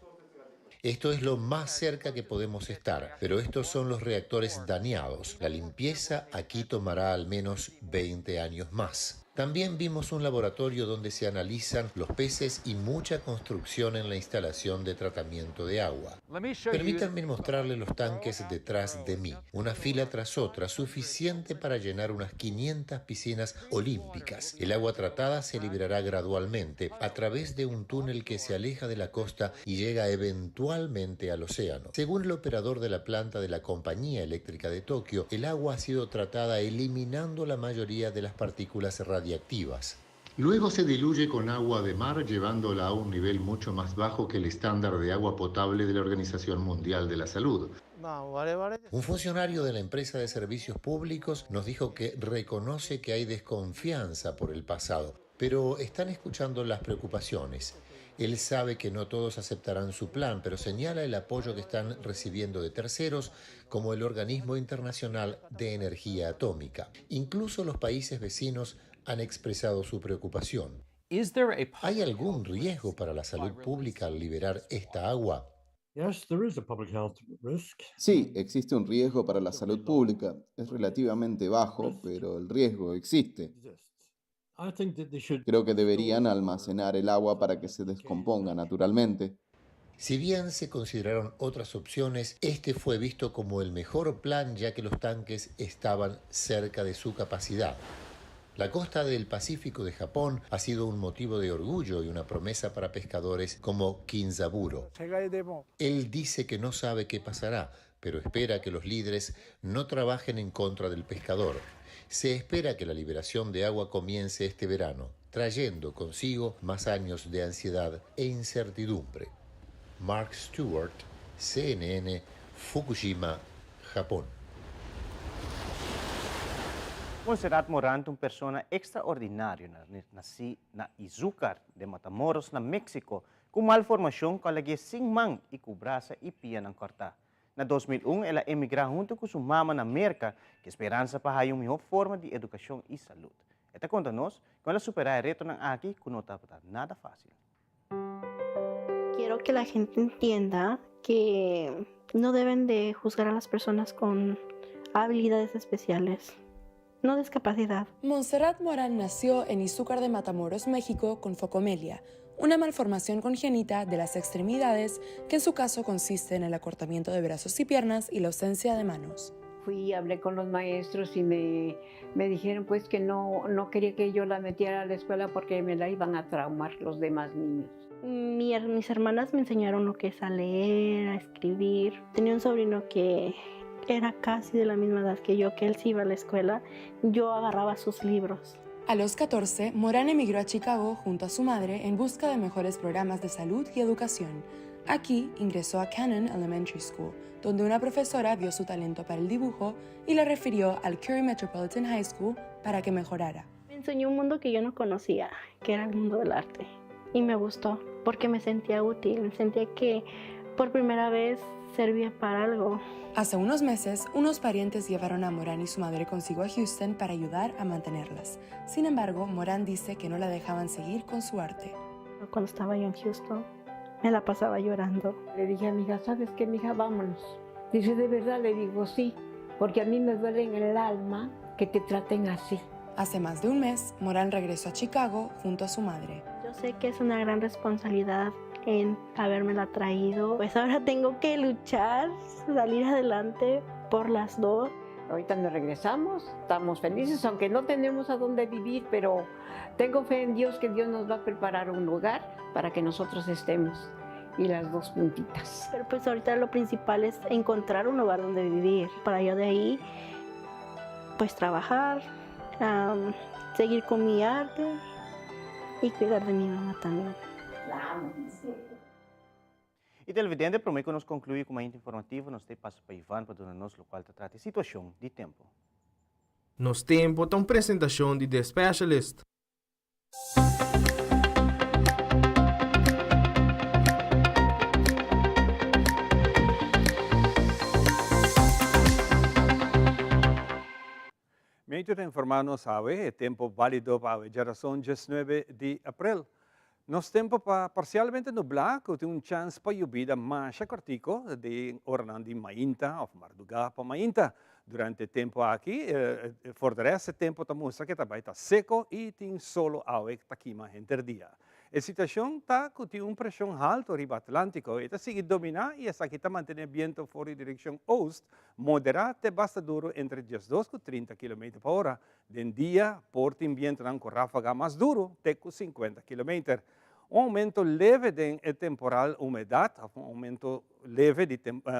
Speaker 10: Esto es lo más cerca que podemos estar, pero estos son los reactores dañados. La limpieza aquí tomará al menos 20 años más. También vimos un laboratorio donde se analizan los peces y mucha construcción en la instalación de tratamiento de agua. Permítanme mostrarles los tanques detrás de mí, una fila tras otra, suficiente para llenar unas 500 piscinas olímpicas. El agua tratada se liberará gradualmente a través de un túnel que se aleja de la costa y llega eventualmente al océano. Según el operador de la planta de la Compañía Eléctrica de Tokio, el agua ha sido tratada eliminando la mayoría de las partículas radiactivas. Luego se diluye con agua de mar llevándola a un nivel mucho más bajo que el estándar de agua potable de la Organización Mundial de la Salud. Un funcionario de la empresa de servicios públicos nos dijo que reconoce que hay desconfianza por el pasado, pero están escuchando las preocupaciones. Él sabe que no todos aceptarán su plan, pero señala el apoyo que están recibiendo de terceros, como el Organismo Internacional de Energía Atómica. Incluso los países vecinos han expresado su preocupación. ¿Hay algún riesgo para la salud pública al liberar esta agua?
Speaker 11: Sí, existe un riesgo para la salud pública. Es relativamente bajo, pero el riesgo existe. Creo que deberían almacenar el agua para que se descomponga naturalmente.
Speaker 10: Si bien se consideraron otras opciones, este fue visto como el mejor plan ya que los tanques estaban cerca de su capacidad. La costa del Pacífico de Japón ha sido un motivo de orgullo y una promesa para pescadores como Kinzaburo. Él dice que no sabe qué pasará, pero espera que los líderes no trabajen en contra del pescador. Se espera que la liberación de agua comience este verano, trayendo consigo más años de ansiedad e incertidumbre. Mark Stewart, CNN, Fukushima, Japón.
Speaker 2: Montserrat Moran ta un persona ekstraordinario, nasí na Izúcar de Matamoros na Mexico, ku malformashon ku a lag'é sin man i ku brasa i pianan kòrtá. Na 2001 el a emigrá huntu ku su mama na Merka ku e speransa pa haña un mihó forma di edukashon i salud. E ta konta nos kon el a superá e retonan aki ku no tabata nada fásil.
Speaker 12: Quiero que la gente entienda que no deben de juzgar a las personas con habilidades especiales, no discapacidad.
Speaker 13: Montserrat Morán nació en Izúcar de Matamoros, México, con focomelia, una malformación congénita de las extremidades que en su caso consiste en el acortamiento de brazos y piernas y la ausencia de manos.
Speaker 14: Fui, hablé con los maestros y me, me dijeron pues que no, no quería que yo la metiera a la escuela porque me la iban a traumar los demás niños.
Speaker 12: Mis hermanas me enseñaron lo que es a leer, a escribir. Tenía un sobrino que era casi de la misma edad que yo, que él sí iba a la escuela. Yo agarraba sus libros.
Speaker 13: A los 14, Morán emigró a Chicago junto a su madre en busca de mejores programas de salud y educación. Aquí ingresó a Cannon Elementary School, donde una profesora vio su talento para el dibujo y la refirió al Curry Metropolitan High School para que mejorara.
Speaker 12: Me enseñó un mundo que yo no conocía, que era el mundo del arte. Y me gustó, porque me sentía útil, me sentía que por primera vez servía para algo.
Speaker 13: Hace unos meses, unos parientes llevaron a Morán y su madre consigo a Houston para ayudar a mantenerlas. Sin embargo, Morán dice que no la dejaban seguir con su arte.
Speaker 12: Cuando estaba yo en Houston, me la pasaba llorando.
Speaker 14: Le dije a mi hija, ¿sabes qué, mija? Vámonos. Dice, ¿de verdad? Le digo, sí, porque a mí me duele en el alma que te traten así.
Speaker 13: Hace más de un mes, Morán regresó a Chicago junto a su madre.
Speaker 12: Yo sé que es una gran responsabilidad en habérmela traído. Pues ahora tengo que luchar, salir adelante por las dos.
Speaker 14: Ahorita nos regresamos, estamos felices, aunque no tenemos a dónde vivir, pero tengo fe en Dios que Dios nos va a preparar un lugar para que nosotros estemos y las dos puntitas.
Speaker 12: Pero pues ahorita lo principal es encontrar un lugar donde vivir, para yo de ahí pues trabajar, seguir con mi arte. Y cuidar de mi mamá también.
Speaker 2: Y televidente, prome cu nos conclui cu Mainta Informativo, nos ta pasa pa Ivan pa duna nos locual ta trata e situacion di tempo.
Speaker 15: Nos Tempo ta un presentacion di The Specialist.
Speaker 1: Medio ta informá nos awe e tempu bálido pa awe djarason diesnuebe di aprel. Nos tempu pa parsialmente nublá ku tin un chèns pa yubida masha kòrtiku den oranan di mainta òf mardugá pa mainta. Durante e tempu aki, for de rèst e tempu ta mustra ku e ta bai ta seko i tin solo awe ta kima henter dia. E situashon ta ku tin un preshon haltu riba Atlántiko, e ta sigui dominá i esaki ta mantené bientu for di direkshon oost moderá te basta duru entre diesdos ku 30 kilometer pa ora. Den dia por tin bientunan ku ráfaga mas duru te ku 50 kilometer. Un oumento leve den e temporal humedat òf un oumento leve di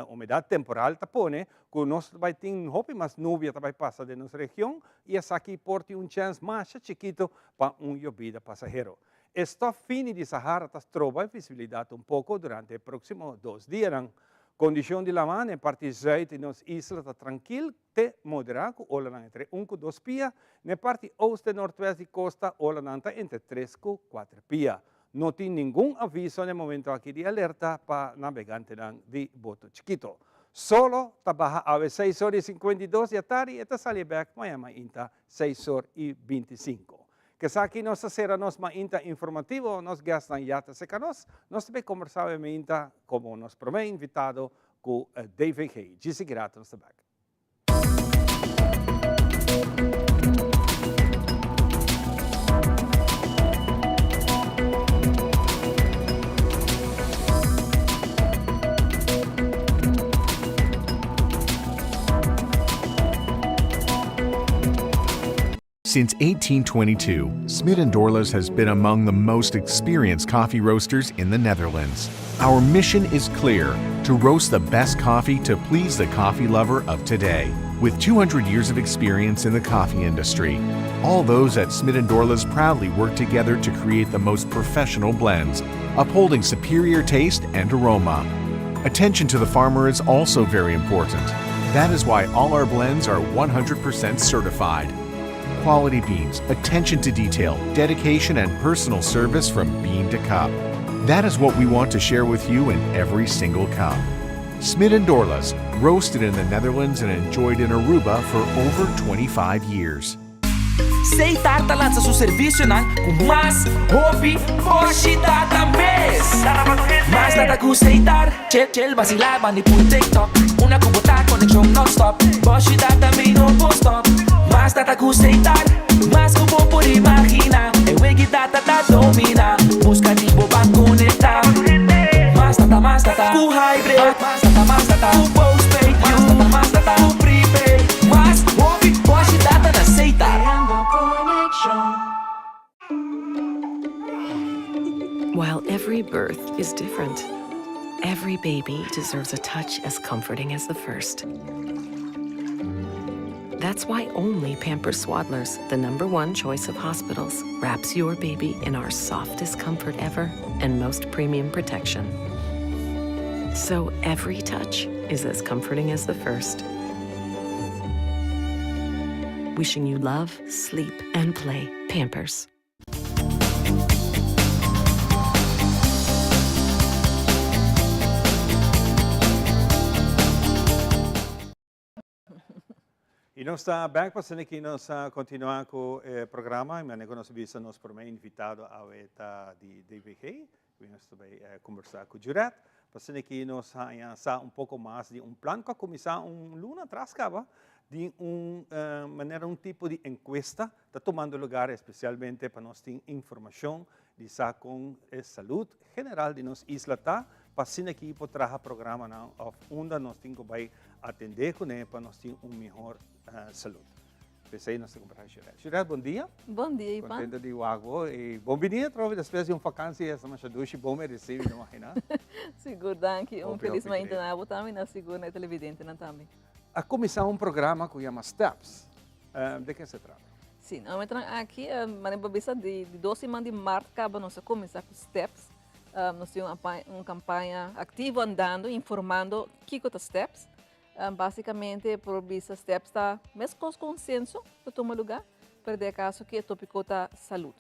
Speaker 1: humedat temporal ta pone ku nos ta bai tin hopi mas nubia ta bai pasa den nos region i esaki por tin un chèns masha chikitu pa un yobida pasahero. E stof fini di Sahara ta stroba e visibilidat un poko durante e próksimo dos dianan. Kondishon di laman na e parti zùit di nos isla ta trankil te moderá ku olanan entre un ku dos pia, na e parti oost te nortwèst di kosta olanan ta entre tres ku kuater pia. No tin ningun aviso na e momento aki di alerta pa nabegantenan di boto chikito. Solo ta baha awe seis or i 52 di atardi e ta sali bek maña mainta seis or i 25. Kesaki nos ta sera nos mainta informativo, nos guestnan ya ta seca nos, nos ta bay combersa awe mainta como nos prome invitado cu DVG. Djisi grato nos ta bek.
Speaker 16: Since 1822, Smit & Dorlas has been among the most experienced coffee roasters in the Netherlands. Our mission is clear, to roast the best coffee to please the coffee lover of today. With 200 years of experience in the coffee industry, all those at Smit & Dorlas proudly work together to create the most professional blends, upholding superior taste and aroma. Attention to the farmer is also very important. That is why all our blends are 100% certified. Quality beans, attention to detail, dedication, and personal service from bean to cup. That is what we want to share with you in every single cup. Smit & Dorlas, roasted in the Netherlands and enjoyed in Aruba for over 25 years.
Speaker 17: Setar ta lansa su servicionan cu mas hopi boshi data mes. Mas data cu Setar, chill chill vacila bandi pui TikTok. Una cu bo ta conexion non stop, boshi data mi no por stop. Mas data cu Setar, mas cu bo por imagina. E wegi data ta domina, busca di bo ban conecta. Mas data, mas data cu hybrid, mas data, mas data cu postpaid, mas data, mas data cu prepaid. Mas hopi boshi data na Setar.
Speaker 18: While every birth is different, every baby deserves a touch as comforting as the first. That's why only Pampers Swaddlers, the number one choice of hospitals, wraps your baby in our softest comfort ever and most premium protection. So every touch is as comforting as the first. Wishing you love, sleep, and play. Pampers.
Speaker 1: Y nos ta back pa asina ki nos a continua cu e programa y manera cu nos a bisa nos prome invitado awe ta di DVG cu nos ta bay conversa cu Juret pa asina ki nos haña sa un poco mas di un plan cu a cuminsa un luna atras caba di un manera un tipo di encuesta ta tumando lugar especialmente pa nos tin informacion di sa con e salud general di nos isla ta pa asina ki por traha programanan of unda nos tin cu bay atende cune pa nos tin un mihor salud. P'esey nos ta cumpra Juret. Juret, bon dia.
Speaker 19: Bon dia, Ivan.
Speaker 1: Contento di wak bo y bon bini atrobe despues di un vakantie esta masha dushi, bon mereci, mi ta imagina.
Speaker 19: Sigur, danki. Un felis mainta na abo tambe y na sigur na e televidentenan tambe.
Speaker 1: A cuminsa un programa cu yama STEPS. De ke se trata?
Speaker 19: Si, na momentonan aki, manera bo a bisa, di dos siman di mart kaba nos a kuminsá ku steps. Nos tin un kampaña aktivo andando informando kiko ta steps. Básikamente por bisa steps ta meskos ku un senso ta tuma lugá, pero den e kaso aki e tópiko ta salud.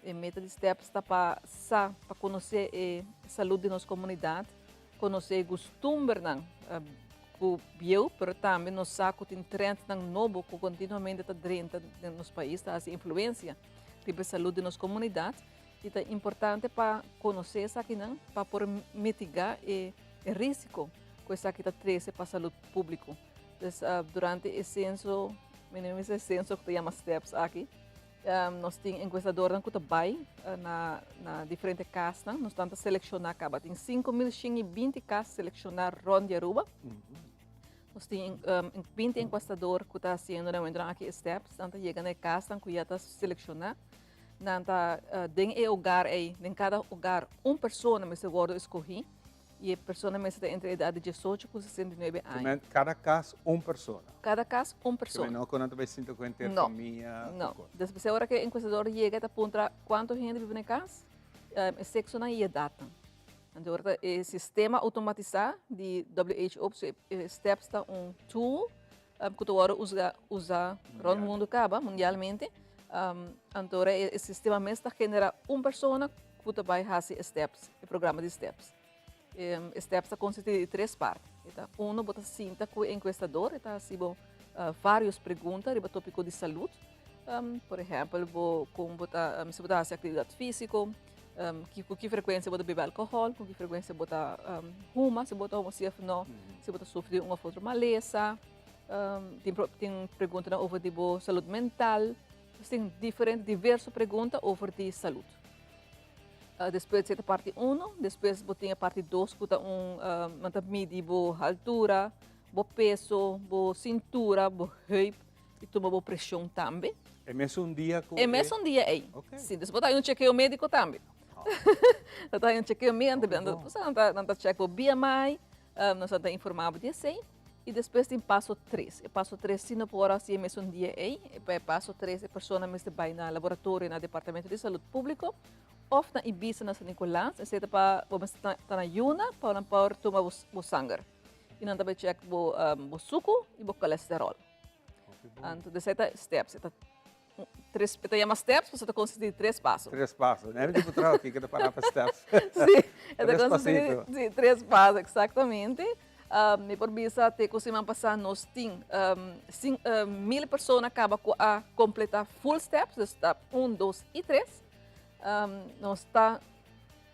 Speaker 19: E meta di steps ta pa sa, pa konosé e salud di nos komunidat, konosé e gustumbernan ku bieu, pero tambe nos sa ku tin trendnan nobo ku kontinuamente ta drenta den nos pais, ta hasi influensia riba e salud di nos komunidat i ta importante pa konosé esakinan pa por mitigá e risiko ku esaki ta trese pa salud públiko. Pues durante e senso, mi no bisa e senso ku ta yama steps aki, Nos tin encuestadornan cu ta bay na na diferente casnan. Nos ta selecciona caba. Tin 5120 cas selecciona rond di Aruba. Nos tin 20 encuestador cu ta haciendo na momento aki e steps. Nan ta yega na e casnan cu ya ta selecciona. Nan ta den e hogar ey, den cada hogar un persona mester wordo escogi. Y e persona mester ta entre edad di diesocho cu 69 aña.
Speaker 1: Men, cada cas un persona.
Speaker 19: Cada cas un persona.
Speaker 1: Men, no cu nan ta bay sinta cu henter no, famia.
Speaker 19: No, Despues e ora cu e encuestador yega e ta puntra cuanto hende biba na e cas, e sexonan y edadnan. Anto ora e sistema automatisa di WHO, e steps ta un tool cu ta wordo usa, usa rond mundo caba, mundialmente. Anto ora e sistema mes ta genera un persona cu ta bay haci e steps, e programa di steps. E steps ta consisti di tres parti. E ta uno, bo ta sinta cu e encuestador, e ta haci bo varios pregunta riba topico di salud. Por ehempel, bo con bo ta, si bo ta haci actividad fisico, cu ki frecuencia bo ta bebe alcohol, cu ki frecuencia bo ta huma, si bo ta huma si of no, si bo ta sufri di un of otro malesa. Tin preguntanan over di bo salud mental. Pues tin diferente, diverso pregunta over di salud. Despues esei ta parti uno, despues bo tin e parti dos ku ta un nan ta midi bo haltura, bo peso, bo sintura, bo heup i tuma bo preshon tambe.
Speaker 1: E mesun dia ku
Speaker 19: e. E mesun dia ei. Si, despues bo ta haña un chekeo médiko tambe. Bo ta haña un chekeo médiko, nan ta chèk bo BMI, Nos a ta informá bo di esei. I despues tin paso tres. E paso tres si no por hasi e mesun dia ei. Pa e paso tres e persona mester bai na laboratorio na Departamento di Salud Públiko òf na Ibisa na San Nicolas. Esei ta pa bo mester ta na yuna pa nan por tuma bo sanger. I nan ta bai chèk bo suku i bo kolesteròl. Anto esei ta steps. E ta Tres, e ta yama steps, pasobra ta consisti di tres paso.
Speaker 1: Tres paso. No di putrao aki que ta para pa steps.
Speaker 19: Sí, e ta consisti di sí, tres paso, exactamente. Um, mi por bisa te ku siman pasá nos tin um, sin, um, mil persona kaba ku a completa full steps, dus ta un, dos i tres. Um, nos ta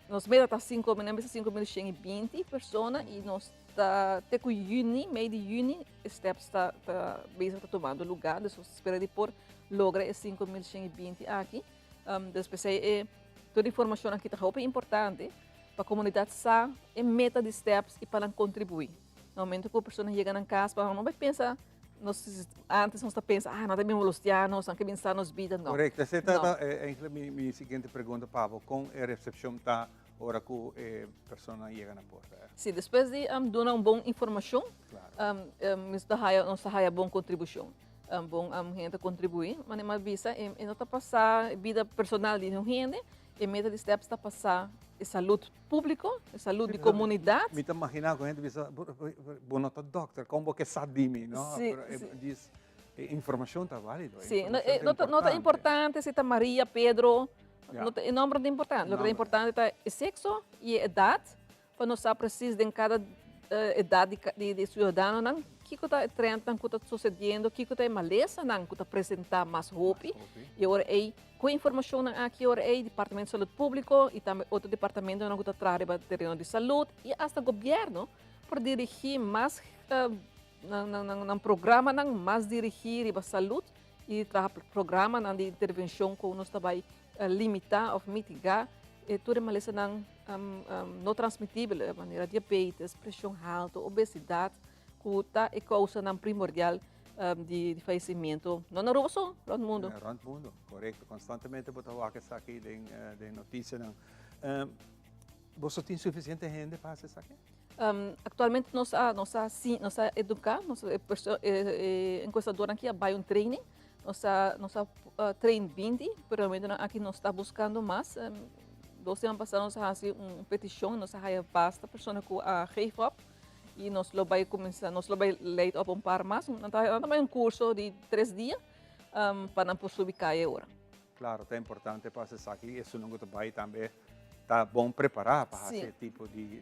Speaker 19: Nos meta ta 5 mil, nan bisa 5120 persona y nos ta te cu juni, mei di juni, e steps ta, ta bezig ta tomando lugar, dus nos ta spera di por logra e 5120 aki. Um, dus p'esei e tur informacion aki ta hopi importante pa comunidad sa e meta di steps y pa nan contribui. Na momento cu persona yega nan cas, pa nan no bay pensa Nos antes nos ta pensa, ah, nan ta bin molestia nos, nan ke bin sa nos bida, no.
Speaker 1: Correcto, ese ta, ta eigenlijk mi, mi siguiente pregunta pa bo, con e recepcion ta ora cu e persona yega na porta?
Speaker 19: Sí, despues di um, duna un bon informacion, claro. um, um, nos ta haya, nos ta haya bon contribucion. Um, bon um, hende ta contribui, maar mi bisa, e, e no ta pasa bida personal di un hende, e meta di steps ta pasa e salud Públiko, e salud di komunidat.
Speaker 1: Mi ta maginá ku hende bisa, bo no ta dòkter, kon bo ke sa di mi, no?
Speaker 19: Sí,
Speaker 1: Pero
Speaker 19: sí.
Speaker 1: dis, e informashon ta válido, e
Speaker 19: Sí, no,
Speaker 1: informashon ta
Speaker 19: no ta, no ta
Speaker 1: importante.
Speaker 19: importante si ta Maria, Pedro,
Speaker 1: Ja.
Speaker 19: no ta, e nòmber no ta importante. Loke ta
Speaker 1: Nòmber.
Speaker 19: importante ta e sekso i e edat, pa nos sa presis den kada edat di di di siudadanonan, kiko ta e trendnan ku ta susediendo, kiko ta e malesanan ku ta presentá mas hopi. I ora ei Ku e informashonnan aki ora ei Departamento di Salud Públiko i tambe otro departamentonan ku ta traha riba tereno di salud i asta gobièrnu por dirigí mas nan programanan mas dirigí riba salud i traha programanan di intervenshon ku nos ta bai limitá òf mitigá tur e malesanan no transmitibel manera diabetes, preshon haltu, obesidat ku ta e kousanan primordial di fayecimiento, no na Aruba so, rond mundo.
Speaker 1: Ja, rond mundo, correcto. Constantemente bo ta wak esaki den, eh, den noticianan. Um, boso tin suficiente hende pa haci esaki?
Speaker 19: Um, actualmente nos a, nos a, si, nos a educa, nos, eh, perso, eh, eh, encuestadornan aki a bay un training. Nos a nos a train 20, pero momentonan aki nos ta buscando mas. Dos siman pasa nos a haci un peticion, nos a haya basta persona cu a geef op y nos lo bay cuminsa, nos lo bay leid op un par mas. Nan ta bay un curso di tres dia pa nan por subi caya e ora.
Speaker 1: Claro, ta importante pa haci esaki y esunnan cu ta bay tambe ta bon prepara pa haci e tipo di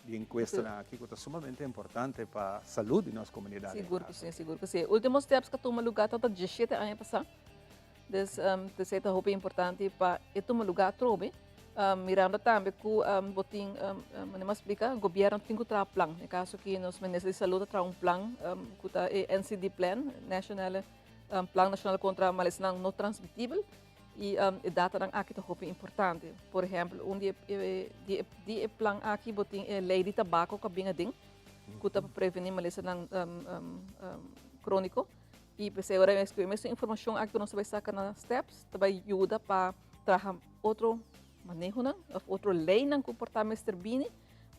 Speaker 1: di encuestanan aki cu ta sumamente importante pa salud di nos comunidad.
Speaker 19: Sigur cu si, sigur cu si. E ultimo steps cu a tuma lugar tabata diesshete aña pasa. Dus esey ta hopi importante pa e tuma lugar atrobe. Mirando tambe cu bo tin, manera mi a splica, gobierno tin cu traha plan. Den caso aki nos minister di salud a traha un plan cu ta e NCD plan, Nationale, Plan Nacional contra Malesanan No Transmitibel. Y e datanan aki ta hopi importante. Por ehempel, un di e di e plan aki bo tin e ley di tabaco cu a bin aden, cu ta pa preveni malesanan cronico. Y p'esey ora mi a scribi mesun informacion aki cu nos ta bay saca na steps, ta bay yuda pa traha otro manehonan of otro leynan cu por ta mester bini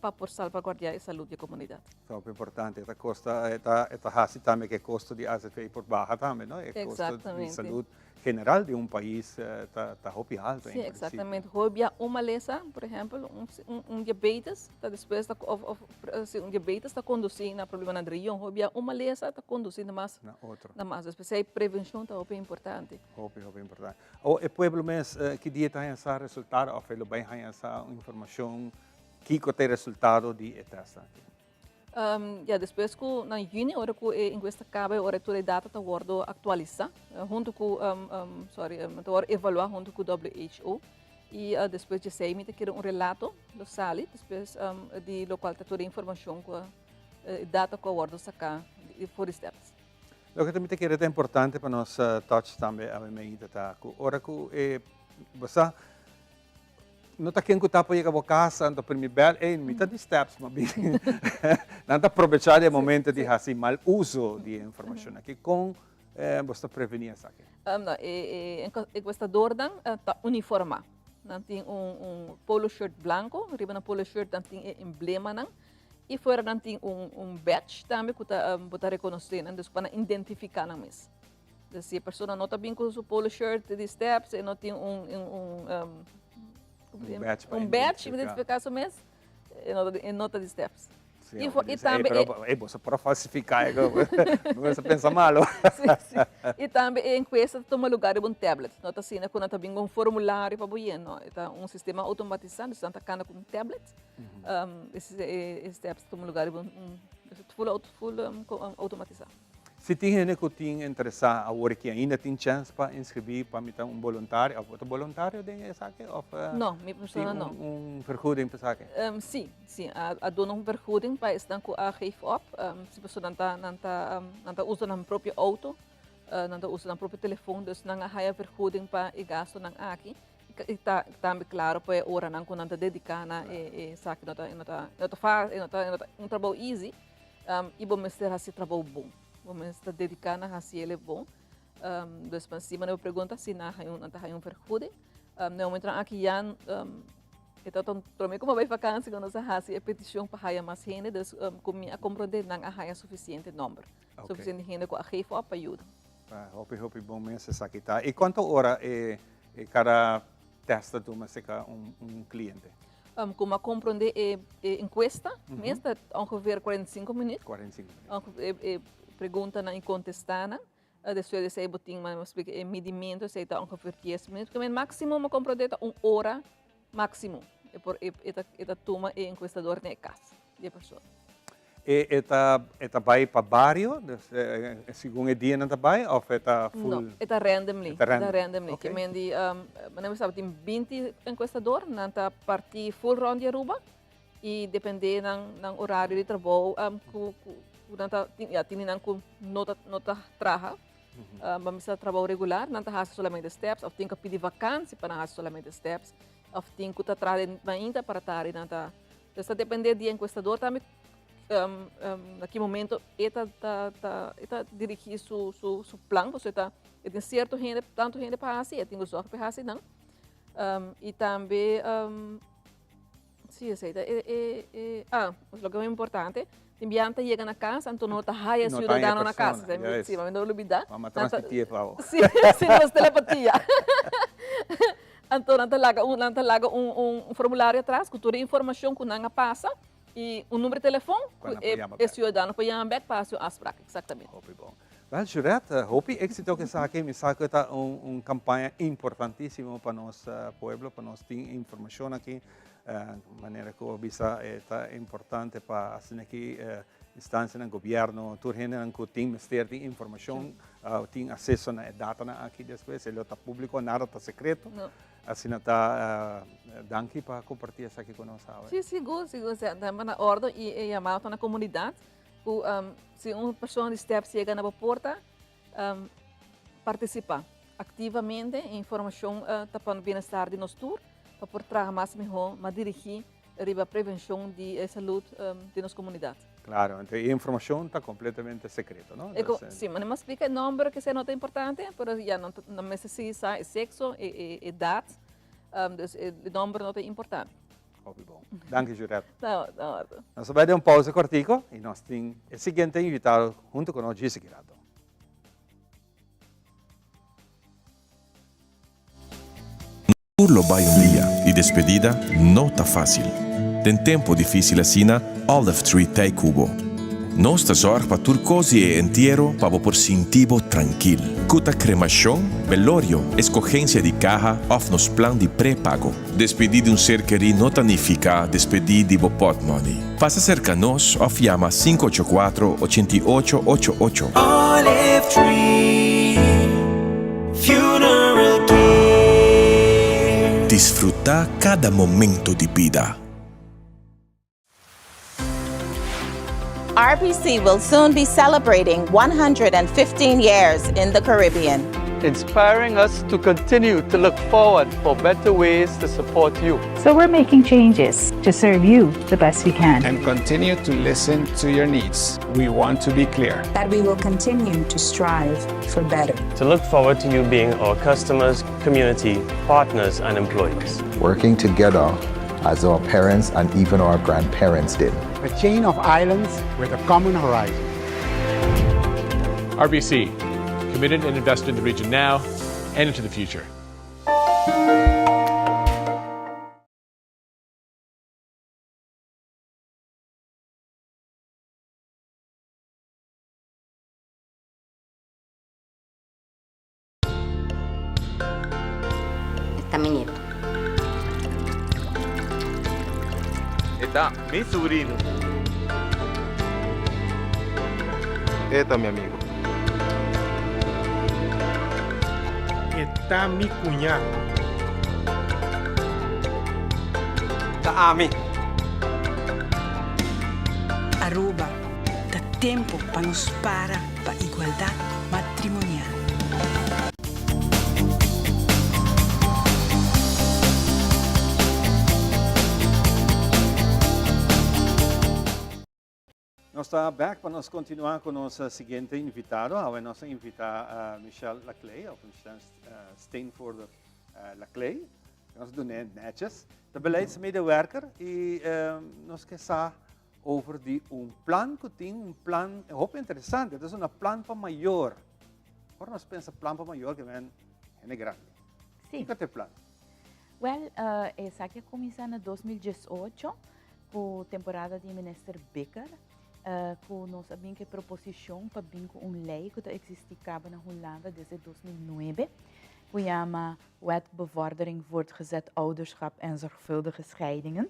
Speaker 19: pa por salvaguardia e salud di e comunidad.
Speaker 1: Ta hopi importante. E ta costa, e ta e ta haci tambe cu e costo di azv por baha tambe, no? E costo di salud general di un pais ta ta hopi alto.
Speaker 19: Sí, exactamente. Hopi bia un malesa, por ehempel, un un diabetes ta despues ta of of si un diabetes ta conduci na problemanan di riñon. Hopi bia un malesa ta conduci na mas
Speaker 1: na otro.
Speaker 19: Na mas. P'esei prevencion ta hopi importante.
Speaker 1: Hopi, hopi importante. Awor e pueblo mes ki dia ta haña sa resultado of e lo bai haña sa un informacion kiko ta e resultado di e test aki?
Speaker 19: Ya despues ku na yüni ora ku e enkuesta kaba e ora tur e data ta wòrdu aktualisá huntu ku sorry ta wòrdu evaluá huntu ku WHO i despues dje esei mi ta kere un relato lo sali despues di lokual ta tur e informashon ku e data ku a wòrdu saká for di steps.
Speaker 1: Loke ta mi ta kere ta importante pa nos touch tambe awe meinta ta ku ora ku e bo sa No ta ken ku ta por yega bo kas, anto primi bèl, ey, mi ta di steps, ma bin. Nan ta probechá di e momento di hasi mal uso di e informashon aki. Kon bo ta prevení esaki?
Speaker 19: No, e enkuestadornan ta uniformá. Nan tin un polo shirt blanko, riba nan polo shirt nan tin e emblemanan i fuera nan tin un badge tambe ku ta bo ta rekonosé nan, dus pa nan identifiká nan mes. Dus si e persona no ta bin ku su polo shirt di steps, e no tin un, un, un, um,
Speaker 1: un badge,
Speaker 19: un badge identifica su mes, e no, e no ta di steps.
Speaker 1: Sí, y, y tambe, pero, e, boso por falsifica, bo pensa malo.
Speaker 19: sí, sí. Y tambe e encuesta ta tuma lugar riba un tablet. No ta asina ku nan ta bin ku un formulario pa bo yen, no. E ta un sistema automatisa, dus nan ta kanda ku un tablet. Um, e, e steps ta tuma lugar riba un, un full, full um, automatisa.
Speaker 1: Si tin hende ku tin interesá awor aki ainda tin chèns pa inskribí pa mi ta un boluntario òf bo ta boluntario den esaki òf
Speaker 19: No, mi persona
Speaker 1: no. Tin un vergoeding pa esaki?
Speaker 19: Sí, sí, a duna un vergoeding pa esnan ku a geef op. Si pasobra nan ta nan ta nan ta usa nan propio outo, nan ta usa nan propio telefon, dus nan a haya vergoeding pa e gastunan aki. I ta tambe klaro pa e oranan ku nan ta dediká na e esaki no ta no ta no ta fásil, no ta no ta un trabou easy. I bo mester hasi trabou bon. Bo mester dediká na hasi el e bon. Dus pa si bo pregunta si nan haña nan ta haña un vergoeding. Na e momentonan aki ya e ta promé ku bo bai vakansi ku nos a hasi e petishon pa haya mas hende. Dus ku mi a komprondé nan a haña sufisiente nòmber. Sufisiente hende ku a geef òp pa yuda.
Speaker 1: Hopi hopi bon mes esaki ta. I kuantu ora e kada tèst ta tuma serka un kliente?
Speaker 19: Como a comprende e encuesta mes ta ongeveer 45 minuut.
Speaker 1: 45 minuut.
Speaker 19: E preguntanan y contestanan. Despues di esey bo tin manera mi a splica e midimento esey ta ongeveer 10 minuut. Kimen maximo mi a comprende ta un ora maximo e por e ta tuma e encuestador den e cas di e persona.
Speaker 1: E e ta e ta bai pa bario, dus segun e dianan ta bai of e ta full?
Speaker 19: No, e ta randomly.
Speaker 1: E ta
Speaker 19: random. E ta randomly. Okay. Ke men di, manera mi sa tin 20 encuestador, nan ta parti full rond di Aruba y depende nan nan horario di trabou ku ku nan ta tin ya tin di nan ku no ta no ta traha, ba mester trabou regular, nan ta hasi solamente steps of tin ku pidi vakantie pa nan hasi solamente steps of tin ku ta traha den mainta para tardi nan ta Dus ta depende di e encuestador tambe na ki momento e ta ta ta e ta dirigi su su su plan, pasobra e ta e tin cierto hende, tanto hende pa haci, e tin cu zorg pa e haci nan. Y tambe si esey ta e e e ah loke ta importante. Tin biaha ta yega na cas, anto no ta haya e ciudadano na cas. Si, mami no lubida.
Speaker 1: Mama transmiti e pa bo.
Speaker 19: Si, si, nos telepatia. Anto nan ta laga un, nan ta laga un, un formulario atras cu tur e informacion cu nan a pasa y un numero di telefon cu e ciudadano por yama bek pa haci un afspraak. Exactamente.
Speaker 1: Hopi bon. Wel, Jurette, hopi exito cu esaki. Mi sa cu ta un, un campaña importantisimo pa nos pueblo, pa nos tin informacion aki. Manera cu bo a bisa e ta importante pa asina ki instancianan, gobierno, tur hendenan cu tin mester di informacion tin acceso na e datanan aki despues. E lo ta publico, nada ta secreto. Asina ta danki pa comparti esaki cu nos awe.
Speaker 19: Si, sigur, sigur. Ta na orde y e yamado ta na comunidad cu si un persona di steps yega na bo porta, Participa activamente e informacion ta pa bienestar di nos tur, pa por traha mas miho, mas dirigi riba prevencion di e salud di nos comunidad.
Speaker 1: Claro, entonces e informacion ta completamente secreto, no?
Speaker 19: Si, ma mi a splica e nomber que no ta importante, pero ya no mester sigui sa e sexo, e edad, dus e nomber no ta importante.
Speaker 1: Hopi bon. Danki Jurette.
Speaker 19: No, no.
Speaker 1: Nos a bai den un pausa kortiko i nos tin e siguiente invitado hunto ku nos djis aki rato.
Speaker 20: Tur lo bai un dia i despedida no ta fásil. Den tempu difísil asina, Olive Tree t'ei ku bo. Nos ta zòrg pa tur kos di e entiero pa bo por sinti bo trankil. Ku ta kremashon, belorio, eskogensia di kaha òf nos plan di prepago. Despedí di un ser kerí no ta nifiká despedí di bo pòtmòni. Pasa serka nos òf yama 584 88 88.
Speaker 17: Olive Tree Funeral Care.
Speaker 20: Disfrutá kada momento di bida.
Speaker 21: RBC will soon be celebrating 115 years in the Caribbean.
Speaker 22: Inspiring us to continue to look forward for better ways to support you.
Speaker 23: So we're making changes to serve you the best we can.
Speaker 24: And continue to listen to your needs. We want to be clear.
Speaker 25: That we will continue to strive for better.
Speaker 26: To look forward to you being our customers, community, partners and employees.
Speaker 27: Working together as our parents and even our grandparents did.
Speaker 28: A chain of islands with a common horizon.
Speaker 29: RBC, committed and invested in the region now and into the future.
Speaker 30: E ta mi nieto.
Speaker 31: E ta mi subrino.
Speaker 32: E ta mi amigo.
Speaker 33: E ta mi cuña.
Speaker 34: Ta ami.
Speaker 5: Aruba, ta tempo pa nos para pa igualdad matrimonial.
Speaker 1: Nos ta bek pa nos continua cu nos siguiente invitado. Awe nos a invita Michelle Laclay, of Michelle Steenvoorde Laclay. Nos dun'é netjes. Ta beleidsmedewerker y nos ke sa Over di un plan ku tin un plan hopi interesante. Ta una plan pa mayor. Ora nos pensa plan pa mayor ke men hende grandi.
Speaker 35: Sí.
Speaker 1: Kiko ta e plan?
Speaker 35: Wel, esaki a kuminsá na 2018 ku temporada di Minister Bikker, ku nos a bin ku e proposishon pa bin ku un lei ku ta eksistí kaba na Hulanda desde 2009, ku yama Wet Bevordering Voortgezet Ouderschap en Zorgvuldige Scheidingen.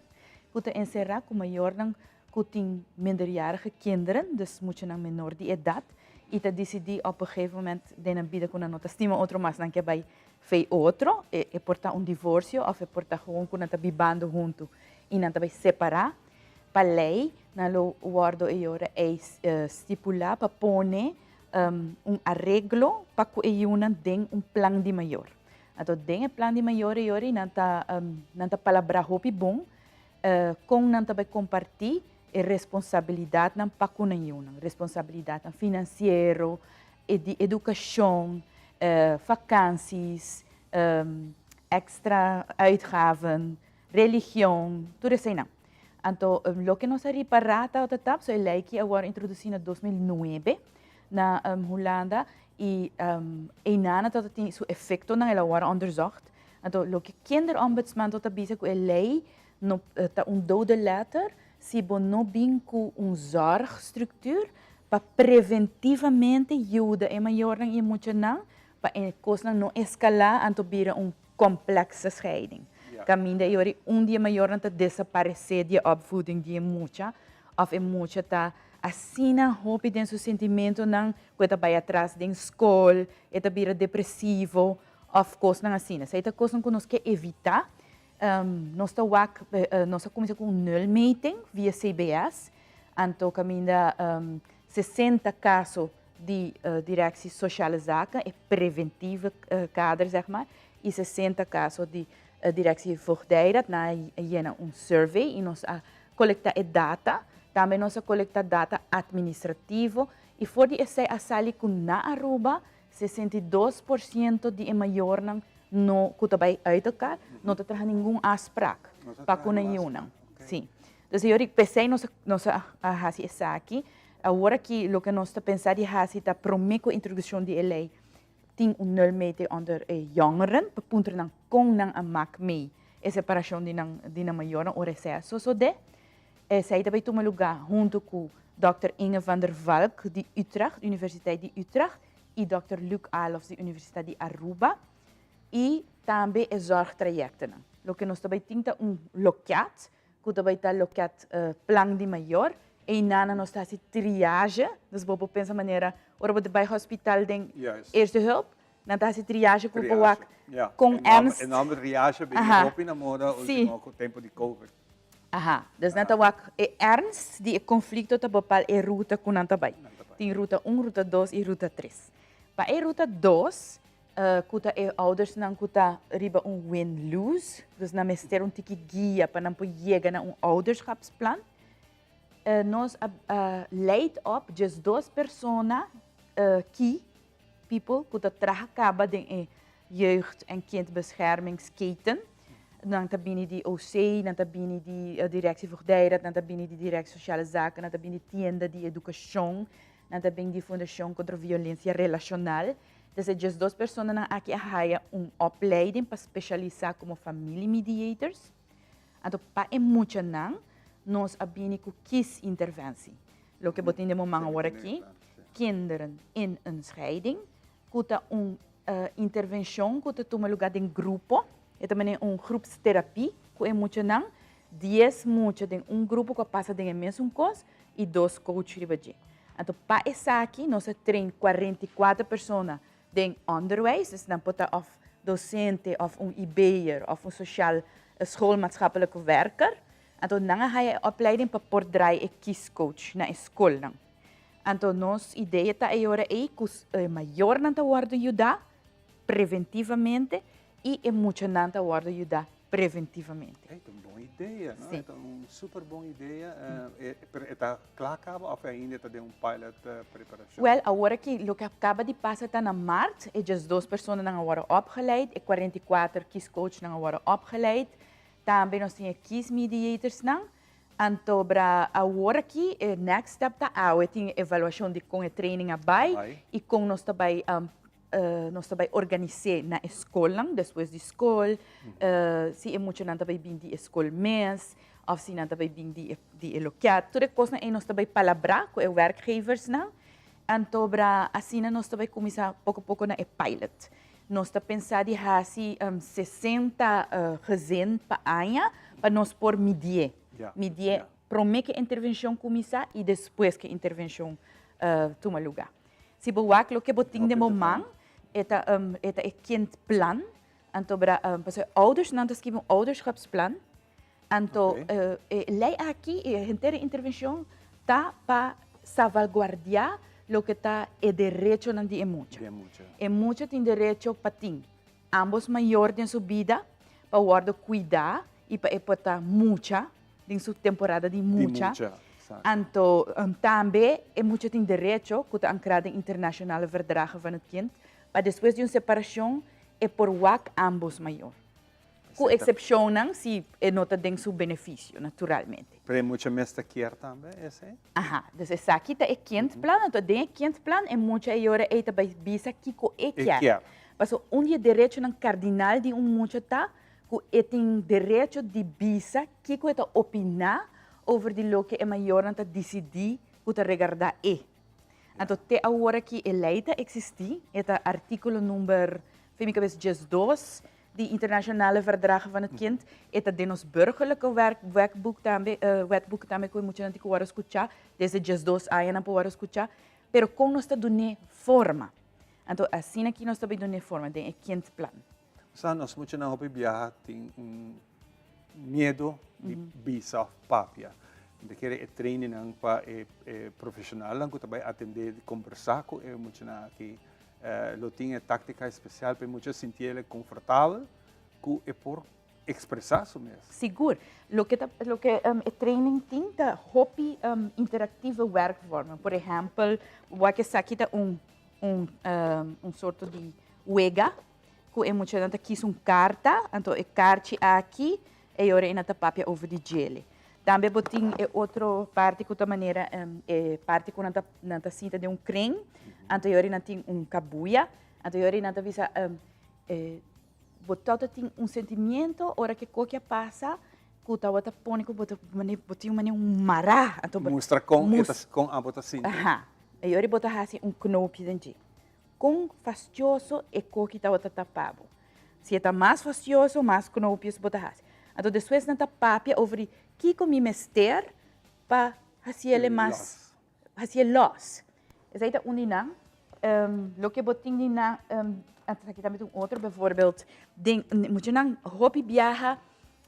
Speaker 35: ku ta enserá ku mayornan ku tin minderjarige kinderen, dus muchanan menor di edat, i ta disidí op een gegeven moment den nan bida ku nan no ta stima otro mas, nan ke bai fei otro, e por ta un divorsio òf e por ta gewoon ku nan ta bibando huntu i nan ta bai separá. Pa lei nan lo wòrdu e ora ei stipulá pa pone un areglo pa ku e yunan den un plan di mayor. Anto den e plan di mayor e yori nan ta nan ta palabrá hopi bon kon nan ta bai kompartí e responsabilidatnan pa ku nan yunan, responsabilidatnan finansiero, di edukashon, fakansis, èkstra uitgaven, religion, tur eseinan. Anto loke nos a ripará tabata ta, pasobra e lei aki a wòrdu introdusí na 2009 na Hulanda i einan tabata tin su efektonan, el a wòrdu onderzocht. Anto loke Kinderombudsman tabata bisa ku e lei no ta un dode letter si bo no bin ku un zorgstructuur pa preventivamente yuda e mayornan i e muchanan pa e kosnan no eskalá anto bira un complexe scheiding. Kaminda e ora un di e mayornan ta desaparesé di e opvoeding di e mucha òf e mucha ta asina hopi den su sentimentonan ku e ta bai atras den skol, e ta bira depresivo òf kosnan asina. Esei ta kosnan ku nos ke evitá. Nos ta wak, nos a kuminsá ku un nulmeting via CBS, anto kaminda 60 kaso di Directie Sociale Zaken, e preventieve kader zeg maar, i 60 kaso di Directie Voogdijraad, nan a yena un survey i nos a kolektá e data, tambe nos a kolektá data administrativo i for di esei a sali ku na Aruba 62% di e mayornan no ku ta bai uit elkaar no ta traha ningun afspraak pa ku nan yunan. Sí. Dus e ora p'esei nos nos a hasi esaki. Awor aki loke nos ta pensa di hasi ta promé ku introdukshon di e lei tin un nulmeting onder e jongeren pa puntra nan kon nan a mak mee e separashon di nan di nan mayornan ora esei a sosodé. Esei ta bai tuma lugá huntu ku dòkter Inge van der Valk di Utrecht, Universiteit di Utrecht, i dòkter Luc Alofs di Universitat di Aruba, i tambe e zorgtrajectennan. Loke nos ta bai tin ta un loket, ku ta bai ta loket plan di mayor. Einan nos ta hasi triage, dus bo por pensa manera ora bo ta bai hospital den eerste hulp, Nan ta hasi triage ku por wak kon ernst.
Speaker 1: E nomber triage bini hopi na moda ultimo ku tempo di covid.
Speaker 35: Aha, dus nan ta wak e ernst di e konflikto ta bepal e ruta ku nan ta bai. Tin ruta un, ruta dos i ruta tres. Pa e ruta dos, ku ta e oudersnan ku ta riba un win-lose, dus nan mester un tiki guia pa nan por yega na un ouderschapsplan, nos a leid op diesdos persona ki people ku ta traha kaba den e jeugd en kindbeschermingsketen. Nan ta bini di OC, nan ta bini di Directie Voogdijraad, nan ta bini di Directie Sociale Zaken, nan ta bini di Tienda di Edukashon, nan ta bini di Fundashon Kontra Violensia Relashonal. Dus e diesdos personanan aki a haya un opleiding pa spesialisá komo familiemediators. Anto pa e muchanan nos a bini ku kiesinterventie. Loke bo tin den bo man awor aki, Kinderen in een scheiding, ku ta un intervenshon ku ta tuma lugá den grupo. E ta manera un groepsterapie ku e muchanan, dies mucha den un grupo ku a pasa den e mesun kos i dos coach riba dje. Anto pa esaki nos a train 44 persona den onderwijs, dus nan por ta òf dosente òf un IB'er òf un sociaal schoolmaatschappelijk werker. Anto nan a haya e opleiding pa por draai e kiescoach na e skolnan. Anto nos idea ta e ora ei ku e mayornan ta wòrdu yudá preventivamente i e muchanan ta wòrdu yudá preventivamente.
Speaker 1: Ey, ta un bon idea, no? Sí. Ta un super bon idea. Pero e ta kla kaba of ainda ta den un pilot preparashon?
Speaker 35: Wel, awor aki loke a kaba di pasa ta na maart, e diesdos personanan a wòrdu opgeleid, e 44 kiescoachnan a wòrdu opgeleid. Tambe nos tin e kiesmediatorsnan. Anto bra awor aki e next step ta awe tin e evaluashon di kon e training a bai i kon nos ta bai nos ta bai organis'é na e skolnan despues di skol, si e muchanan ta bai bin di e skol mes òf si nan ta bai bin di e di e loket. Tur e kosnan ei nos ta bai palabrá ku e werkgeversnan. Anto bra asina nos ta bai kuminsá poko poko na e pilot. Nos ta pensa di hasi 60 gezin pa aña pa nos por midié. Midié promé ku e intervenshon kuminsá i despues ku e intervenshon tuma lugá. Si bo wak loke bo tin den bo man, e ta e ta e kindplan. Anto bra pasobra e oudersnan ta skibi un ouderschapsplan. Anto e lei aki, e henter e intervenshon ta pa salvaguardiá loke ta e derechonan di e mucha. E mucha tin derecho pa tin ambos mayor den su bida, pa wòrdu kuidá i pa e por ta mucha den su temporada di mucha. Anto tambe e mucha tin derecho ku ta ankrá den Internationale Verdragen van het Kind pa despues di un separashon e por wak ambos mayor. Ku eksepshonnan si e no ta den su benefisio, naturalmente.
Speaker 1: Pero e mucha mes ta kier tambe esei?
Speaker 35: Aha, dus esaki ta e kindplan, anto den e kindplan e mucha e yora ei ta bai bisa kiko e kier. Pasobra un di e derechonan kardinal di un mucha ta ku e tin derecho di bisa kiko e ta opiná over di loke e mayornan ta disidí ku ta regardá e. Anto te awor aki e lei ta eksistí, e ta artíkulo number, fin mi kabes, 12 di Internationale Verdragen van het Kind. E ta den nos burgerlijke wetboek tambe, wetboek tambe ku e muchanan tin ku wòrdu skuchá, desde 12 aña nan por wòrdu skuchá. Pero kon nos ta dun'é forma? Anto asina aki nos ta bai dun'é forma den e kindplan.
Speaker 1: Sa nos muchanan hopi biaha tin un miedo di bisa of papia. Mi ta kere e trainingnan pa e profesionalnan ku ta bai atendé di kombersá ku e muchanan aki lo tin e táktika espesial pa e mucha sinti el konfortabel ku e por ekspresá su mes.
Speaker 35: Sigur. Loke ta loke e training tin ta hopi interaktieve werkvormen. Por ehèmpel, wak esaki ta un un un sorto di wega ku e muchanan ta kis un karta, anto e karchi aki e ora e nan ta papia over di djele. Tambe bo tin e otro parti ku ta manera e parti ku nan ta nan ta sinta den un kring, anto e ora nan tin un kabuya, anto e ora nan ta bisa e bo tabata tin un sentimiento ora ku e koki a pasa ku tabata pone ku bo ta mane bo tin mane un mará, anto
Speaker 1: bo Mustra kon e ta kon abo ta sinti.
Speaker 35: Aha, e ora bo ta hasi un knoopje den dje. Kon fastioso e koki tabata ta pa bo? Si e ta mas fastioso, mas knoopjes bo ta hasi. Anto despues nan ta papia over di kiko mi mester pa hasiel mas, hasiel los. Esei ta un di nan. Loke bo tin di nan, esaki tambe ta un otro, bijvoorbeeld, den muchanan hopi biaha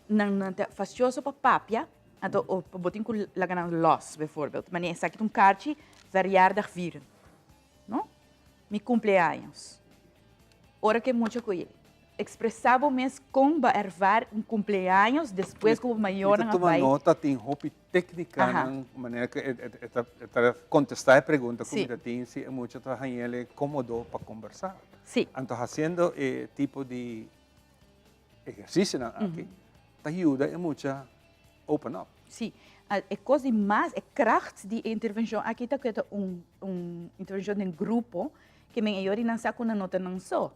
Speaker 35: nan nan ta fastioso pa papia, anto bo tin ku laga nan los, bijvoorbeeld. Manera esaki ta un karchi, verjaardag vieren. No? Mi cumpleaños. Ora cu e mucha cu expresa bo mes con bo a ervaar un cumpleaños despues cu bo mayornan a
Speaker 1: Mi ta tuma
Speaker 35: bay.
Speaker 1: nota, tin hopi tecnicanan, manera cu e ta contesta e pregunta cu mi ta tin si e mucha ta hañele comodo pa combersa. Anto haciendo e tipo di ehercicionan aki ta yuda e mucha open up.
Speaker 35: Sí, e kos di mas, e kracht di e intervenshon aki ta ku e ta un un intervenshon den grupo, ke men e yori nan sa ku nan no ta nan so.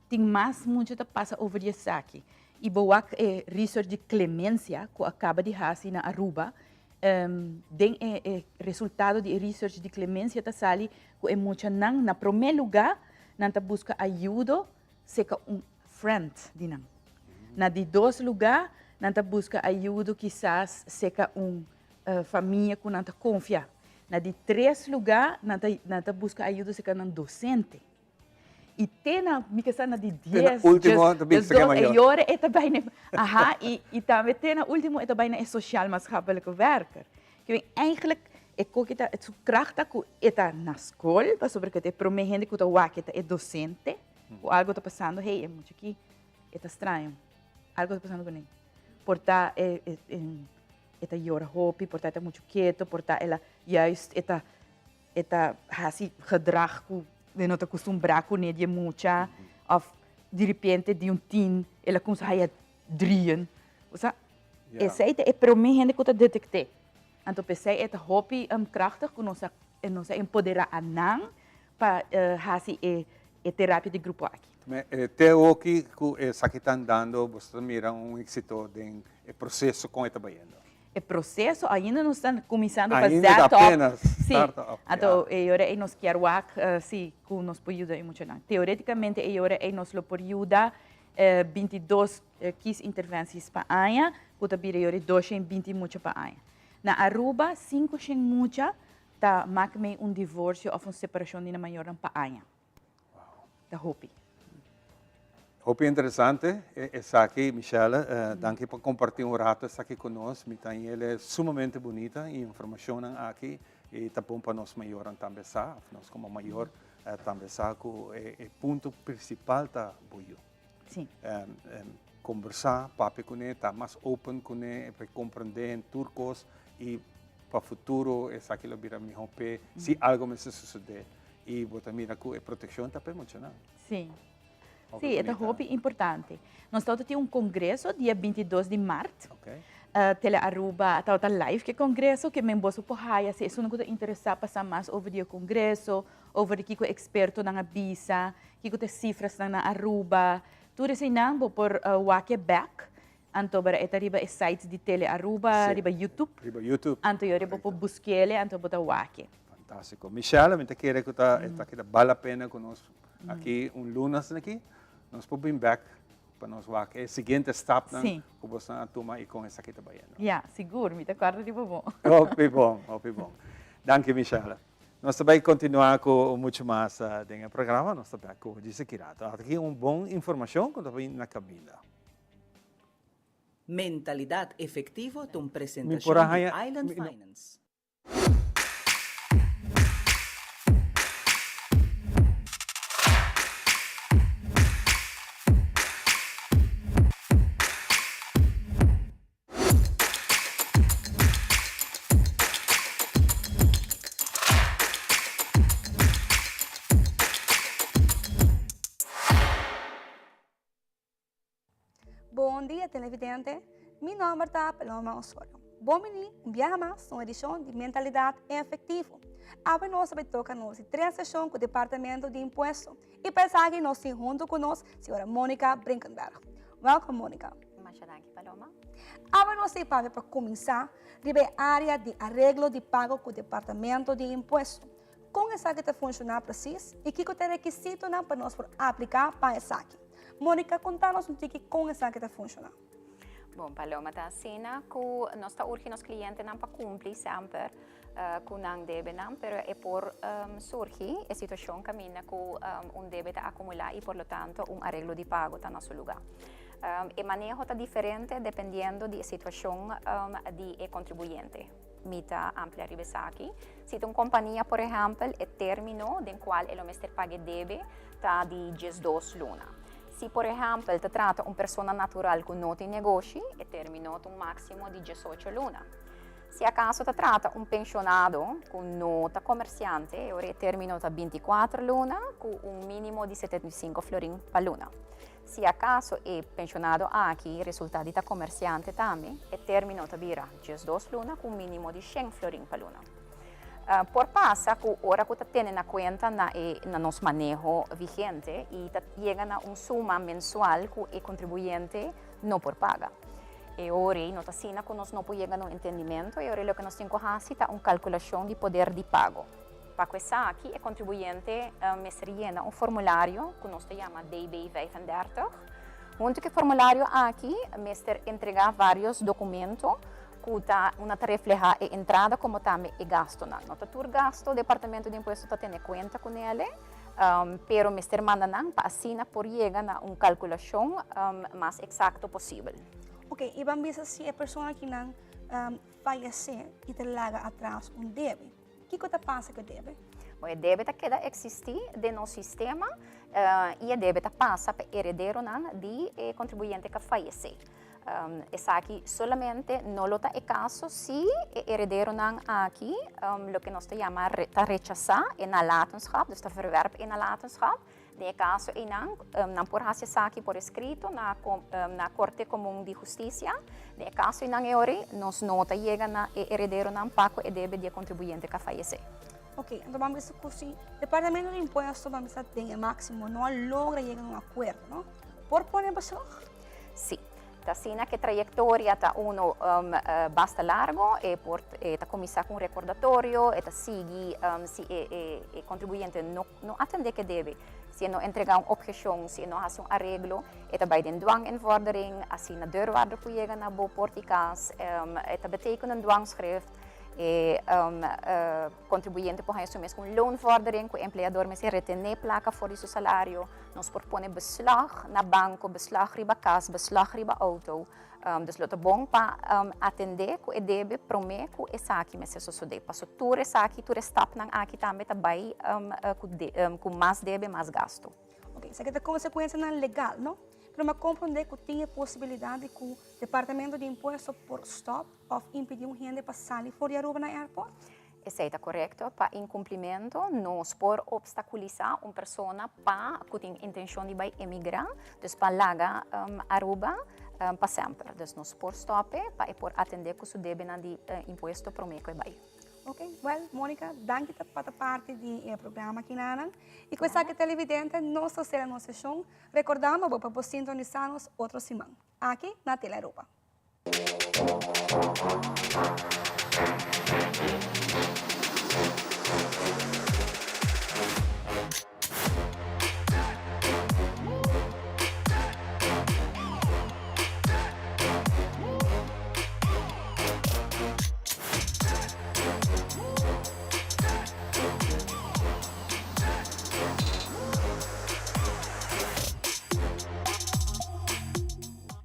Speaker 35: Tin mas mucha ta pasa over di esaki. I bo wak e research di Clemencia ku a kaba di hasi na Aruba, den e e resultado di e research di Clemencia ta sali ku e muchanan na promé lugá nan ta buska ayudo seka un friend di nan. Na di dos lugá, nan ta buska ayudo kisas seka un famia ku nan ta konfia. Na di tres lugá, nan ta nan ta buska ayudo seka nan dosente. I te na, mi ke sa na di dies,
Speaker 1: Te na último ta bin seka mayor.
Speaker 35: E yora e ta bai na, aha, i i tambe te na último e ta bai na e sociaal maatschappelijke werker. Ke men eigenlijk e koki ta, su kracht ta ku e ta na skol, pasobra ku e ta e promé hende ku ta wak e ta e dosente. Ku algo ta pasando, hey, e mucha aki e ta straño. Algo ta pasando kuné. Por ta e e e ta yora hopi, por ta e ta muchu keto, por ta el a juist e ta e ta hasi gedrag ku e no ta kustumbrá kuné di e mucha òf diripiente di un tin el a kumsa haya drieën. Osea, esei ta e promé hende ku ta detekt'é. Anto p'esei e ta hopi krachtig ku nos a nos a empoderá a nan pa hasi e e terapia di grupo aki.
Speaker 1: Te awoki ku esaki ta andando bo ta mira un éksito den e proseso kon e ta bayendo?
Speaker 35: E proseso ainda nos ta kuminsando pa
Speaker 1: Ainda ta
Speaker 35: zet op.
Speaker 1: apenas
Speaker 35: Sí,
Speaker 1: start up, ya.
Speaker 35: anto e ora ei nos kier wak si ku nos por yuda e muchanan. Teoretikamente e ora ei nos lo por yuda 22 kiesinterventies pa aña, ku ta bira yori 220 mucha pa aña. Na Aruba, 500 mucha ta mak mee un divorsio òf un separashon di nan mayornan pa aña. Ta hopi.
Speaker 1: Hopi interesante esaki, Michelle. Danki pa kompartí un rato esaki ku nos. Mi ta hañ'el sumamente bunita e informashonnan aki i ta bon pa nos mayornan tambe sa, òf nos komo mayor tambe sa ku e punto prinsipal ta bo yu.
Speaker 35: Sí.
Speaker 1: Kombersá, papia kuné, ta mas open kuné pa e komprendé en tur kos i pa futuro esaki lo bira mihó p'e si algo mester sosodé i bo ta mira ku e protekshon ta p'e muchanan.
Speaker 35: Sí. Si, e ta hopi importante. Nos tabata tin un congreso dia 22 di maart. Tele Aruba tabata live ke congreso ke men boso por haya si esun ku ta interesa pa sa mas over di e congreso, over di kiko expertonan a bisa, kiko ta e cifrasnan na Aruba. Tur eseinan bo por wak e bek. Anto bara e ta riba e site di Tele Aruba, riba YouTube.
Speaker 1: Riba YouTube.
Speaker 35: Anto yori bo por busk'ele anto bo ta wak e.
Speaker 1: Fantástiko. Michelle, mi ta kere ku ta e ta keda bal la pena ku nos aki un luna asina aki, nos por bin bek pa nos wak e siguiente stapnan ku boso a tuma i kon esaki ta bayendo.
Speaker 35: Ya, sigur, mi ta kòrda riba bo.
Speaker 1: Hopi bon, hopi bon. Danki Michelle. Nos ta bai kontinuá ku muchu mas den e programa, nos ta bek ku djis aki rato. Aki un bon informashon ku ta bin na kaminda.
Speaker 2: Mentalidat Efectivo ta un presentashon di Island Finance.
Speaker 3: Bon dia televidente, mi nomber ta Paloma Osorio. Bon bini un biaha mas na un edishon di Mentalidat Efektivo. Awe nos ta bai toka nos di tres seshon ku Departamento di Impuesto i pa esaki nos tin huntu ku nos señora Monica Brinkenberg. Welkom Monica.
Speaker 4: Masha danki Paloma.
Speaker 3: Awe nos ta papia pa kuminsá riba e área di areglo di pago ku Departamento di Impuesto. Kon esaki ta funshoná presis i kiko ta e rekisitonan pa nos por apliká pa esaki? Monica, konta nos un tiki kon esaki ta funshoná.
Speaker 4: Bon, Paloma, ta asina ku nos ta urgi nos klientenan pa kumpli semper ku nan debenan, pero e por surgi e situashon kaminda ku un debe ta akumulá i por lo tanto un areglo di pago ta na su lugá. E maneho ta diferente dependiendo di e situashon di e kontribuyente. Mi ta amplia riba esaki. Si ta un kompania, por ehèmpel, e término den kual e lo mester paga e debe ta di 12 luna. Si, por ehèmpel, ta trata un persona natural ku no tin negoshi, e término ta un máksimo di 18 luna. Si akaso ta trata un penshonado ku no ta komersiante, e ora e término ta 24 luna ku un mínimo di 75 florin pa luna. Si akaso e penshonado aki resultá di ta komersiante tambe, e término ta bira 12 luna ku un mínimo di shen florin pa luna. Por pasa ku ora ku ta tene na kuenta na e na nos maneho vigente i ta yega na un suma mensual ku e kontribuyente no por paga. E ora ei no ta asina ku nos no por yega na un entendimentu, e ora ei loke nos tin ku hasi ta un kalkulashon di poder di pago. Pa ku esaki e kontribuyente mester yena un formulario ku nos ta yama DB 35. Huntu ku e formulario aki mester entregá vários dokumento ku ta una ta reflehá e entrada komo tambe e gastunan. No ta tur gastu Departamento di Impuesto ta tene kuenta kuné, pero mester manda nan pa asina por yega na un kalkulashon mas eksakto posibel.
Speaker 3: Oke, i ban bisa si e persona kinan fayesé i ta laga atras un debe. Kiko ta pasa ku e debe?
Speaker 4: Bon, e debe ta keda eksistí den nos sistema i e debe ta pasa pa e herederonan di e kontribuyente ku a fayesé. Esaki solamente no lo ta e kaso si e herederonan aki loke nos ta yama ta rechasá e nalatenschap, dus ta verwerp e nalatenschap. Den e kaso einan nan por hasi esaki por eskrito na na Korte Komun di Hustisia. Den e kaso einan e ora nos no ta yega na e herederonan pa ku e debe di e kontribuyente ku a fayesé.
Speaker 3: Ok, anto ban bisa ku si Departamento di Impuesto ban bisa den e máksimo no a logra yega na un akuerdo, no? Por pone beslag?
Speaker 4: Sí. Ta asina ku e trayektoria ta uno basta largo, e por e ta kuminsá ku un rekordatorio, e ta sigui si e e kontribuyente no no atendé ku e debe, si e no entregá un opheshon, si e no hasi un areglo, e ta bai den dwanginvordering, asina deurwaarder por yega na bo port di kas, e ta beteken un dwangschrift, e kontribuyente por haña su mes ku un loonvordering ku e empleador mester retené plaka for di su salario. Nos por pone beslag na banko, beslag riba kas, beslag riba outo. Dus lo ta bon pa atendé ku e debe promé ku esaki mester sosodé. Paso tur esaki, tur e stapnan aki tambe ta bai ku mas debe, mas gastu.
Speaker 3: Oké, esaki ta konsekuensianan legal, no? Pero mi a komprondé ku tin e posibilidat di ku Departamento di Impuesto por stòp òf impidí un hende pa sali for di Aruba na airport?
Speaker 4: Esei ta korekto. Pa inkumplimentu nos por opstakulisá un persona pa ku tin intenshon di bai emigrá, dus pa laga Aruba pa semper. Dus nos por stòp e pa e por atendé ku su debenan di impuesto promé ku e bai.
Speaker 3: Ok, wèl Monica, danki pa ta parti di e programa akinanan. I ku esaki televidente nos ta sera nos seshon rekordando bo pa bo sintonisá nos otro siman aki na Telearuba.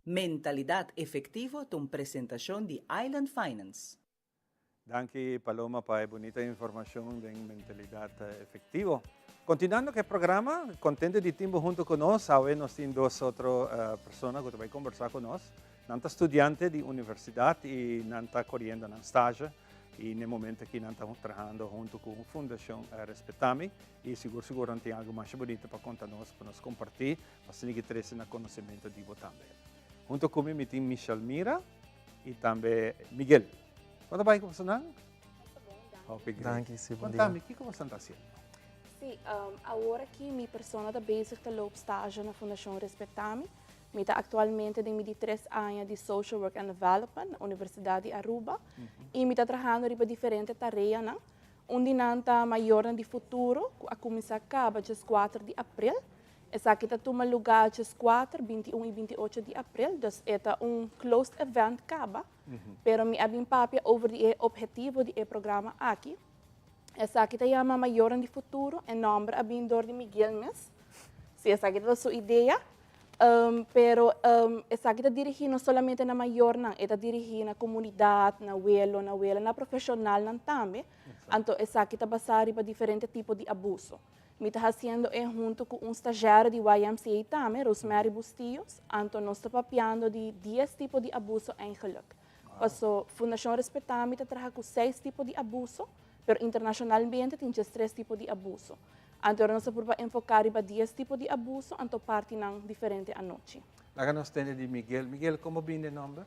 Speaker 2: Mentalidad Efectivo ta un presentacion di Island Finance.
Speaker 1: Danki Paloma pa e bunita informacion den Mentalidad Efectivo. Continuando cu e programa, contento di tin bo hunto cu nos. Awe nos tin dos otro persona cu ta bay conversa cu nos. Nan ta studiante di universidad y nan ta coriendo nan stage y n'e momento aki nan ta trahando hunto cu Fundacion Respetami y sigur sigur nan tin algo masha bunita pa conta nos, pa nos comparti. Asina ki trese na konosementu di bo tambe. Hunto ku mi mi tin Michelmira i tambe Miguel. Kon ta bai ku bosonan? Hopi great.
Speaker 6: Danki, si, bon dia.
Speaker 1: Konta mi, kiko bosonan ta hasiendo?
Speaker 6: Si, awor aki mi persona ta bezig ta loop stage na Fundashon Respetami. Mi ta aktualmente den mi di tres aña di Social Work and Development na Universidat di Aruba i mi ta trahando riba diferente tareanan. Un di nan ta Mayornan di Futuro ku a kuminsá kaba djeskuater di aprel. Esaki ta tuma lugá djeskuater, 21 i 28 di aprel, dus e ta un closed event kaba, pero mi a bin papia over di e obhetivo di e programa aki. Esaki ta yama Mayornan di Futuro, e nòmber a bin dor di Miguel mes, si esaki tabata su idea, pero esaki ta dirigí no solamente na mayornan, e ta dirigí na komunidat, na welo, na wela, na profeshonalnan tambe, anto esaki ta basá riba diferente tipo di abuso. Mi ta hasiendo e hunto ku un stagiaire di YMCA tambe, Rosemary Bustillos, anto nos ta papiando di dies tipo di abuso eigenlijk. Paso Fundashon Respetami ta traha ku seis tipo di abuso, pero internashonalmente tin djestres tipo di abuso. Anto ora nos ta purba enfoká riba dies tipo di abuso, anto parti nan diferente anochi.
Speaker 1: Laga nos tende di Miguel. Miguel, komo bini e nòmber?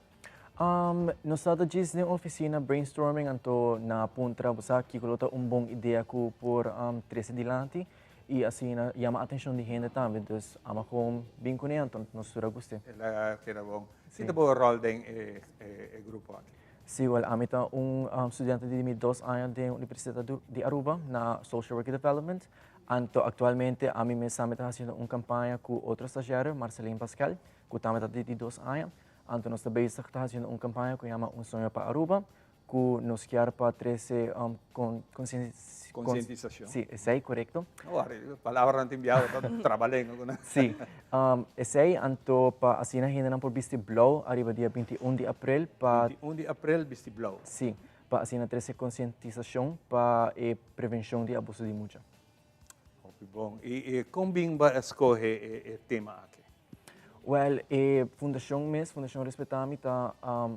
Speaker 6: Nos tabata djis den oficina brainstorming anto nan a puntra bo sa kiko lo ta un bon idea ku por trese dilanti i asina yama atencion di hende tambe dus ama kon bin kuné anto nos tur a gust'é.
Speaker 1: El a keda bon. Ki ta bo ròl den e grupo aki?
Speaker 6: Sí, wèl ami ta un studiante di mi dos aña den Universidat di Aruba na Social Work Development anto aktualmente ami mes tambe ta hasiendo un kampaña ku otro stagiario Marceline Pascal ku tambe ta di dos aña. Anto nos ta bezig ta haciendo un campaña cu yama Un Soño pa Aruba, cu nos kier pa trece
Speaker 1: Concientisacion.
Speaker 6: Si, esey, corecto.
Speaker 1: Awor, palabranan tin biaha ta trabalengo cu nan.
Speaker 6: Si, esey, anto pa asina hendenan por bisti blauw ariba dia 21 di april pa.
Speaker 1: 21 di april bisti blauw.
Speaker 6: Si, pa asina trece concientisacion pa e prevencion di abuso di mucha.
Speaker 1: Hopi bon. I kon bin bo a skohe e tema aki?
Speaker 6: Wèl, e fundashon mes, Fundashon Respetami, ta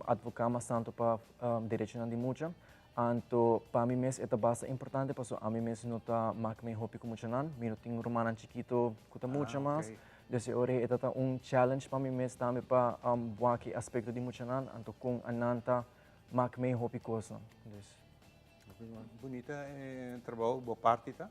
Speaker 6: advoká mas tantu pa derechonan di mucha. Anto pa mi mes e ta basta importante pasobra ami mes no ta mak mi hopi ku muchanan. Mi no tin rumannan chikito ku ta mucha mas. Dus e ora ei e ta ta un challenge pa mi mes tambe pa wak e aspekto di muchanan, anto kon anan ta mak mi hopi kosnan. Dus.
Speaker 1: Bunita e trabou bo parti ta?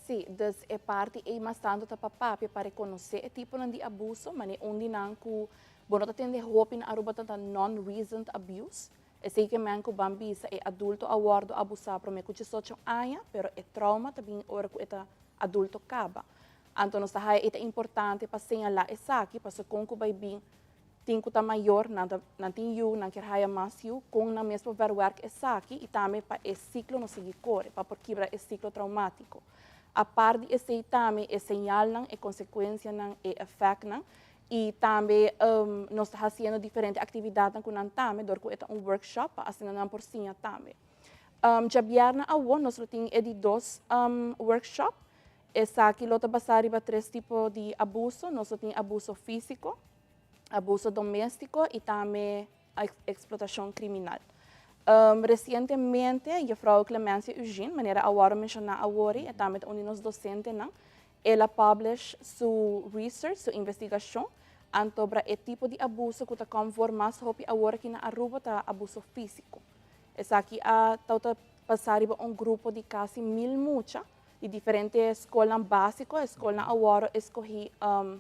Speaker 6: Sí, dus e parti ei mas tantu ta pa papia pa rekonosé e tiponan di abuso, manera un di nan ku bo no ta tende hopi na Aruba ta ta non-recent abuse. Esei ke men ku ban bisa e adulto a wòrdu abusá promé ku diesocho aña, pero e trauma ta bin ora ku e ta adulto kaba. Anto nos ta haya e ta importante pa señalá esaki, pasobra kon ku bai bin Tin ku ta mayor, nan ta nan tin yu, nan kier haya mas yu, kon nan mes por verwerk esaki i tambe pa e siklo no sigui kore, pa por kibra e siklo traumátiko. Apart di esei tambe e señalnan, e konsekuensianan, e efèktnan i tambe nos ta hasiendo diferente aktividatnan ku nan tambe dor ku e ta un workshop pa asina nan por siña tambe. Djabièrnè awor nos lo tin e di dos workshop, esaki lo ta basá riba tres tipo di abuso, nos lo tin abuso físiko, abuso doméstiko i tambe eksplotashon kriminal. Resientemente Juffrouw Clemencia Eugene, manera a wòrdu menshoná awor, e tambe ta un di nos dosentenan, el a publish su research, su investigashon, antobra e tipo di abuso ku ta kòm for mas hopi awor aki na Aruba ta abuso físiko. Esaki a ta pasa riba un grupo di kasi 1000 mucha di diferente skolnan básiko. E skolnan a wòrdu eskohí,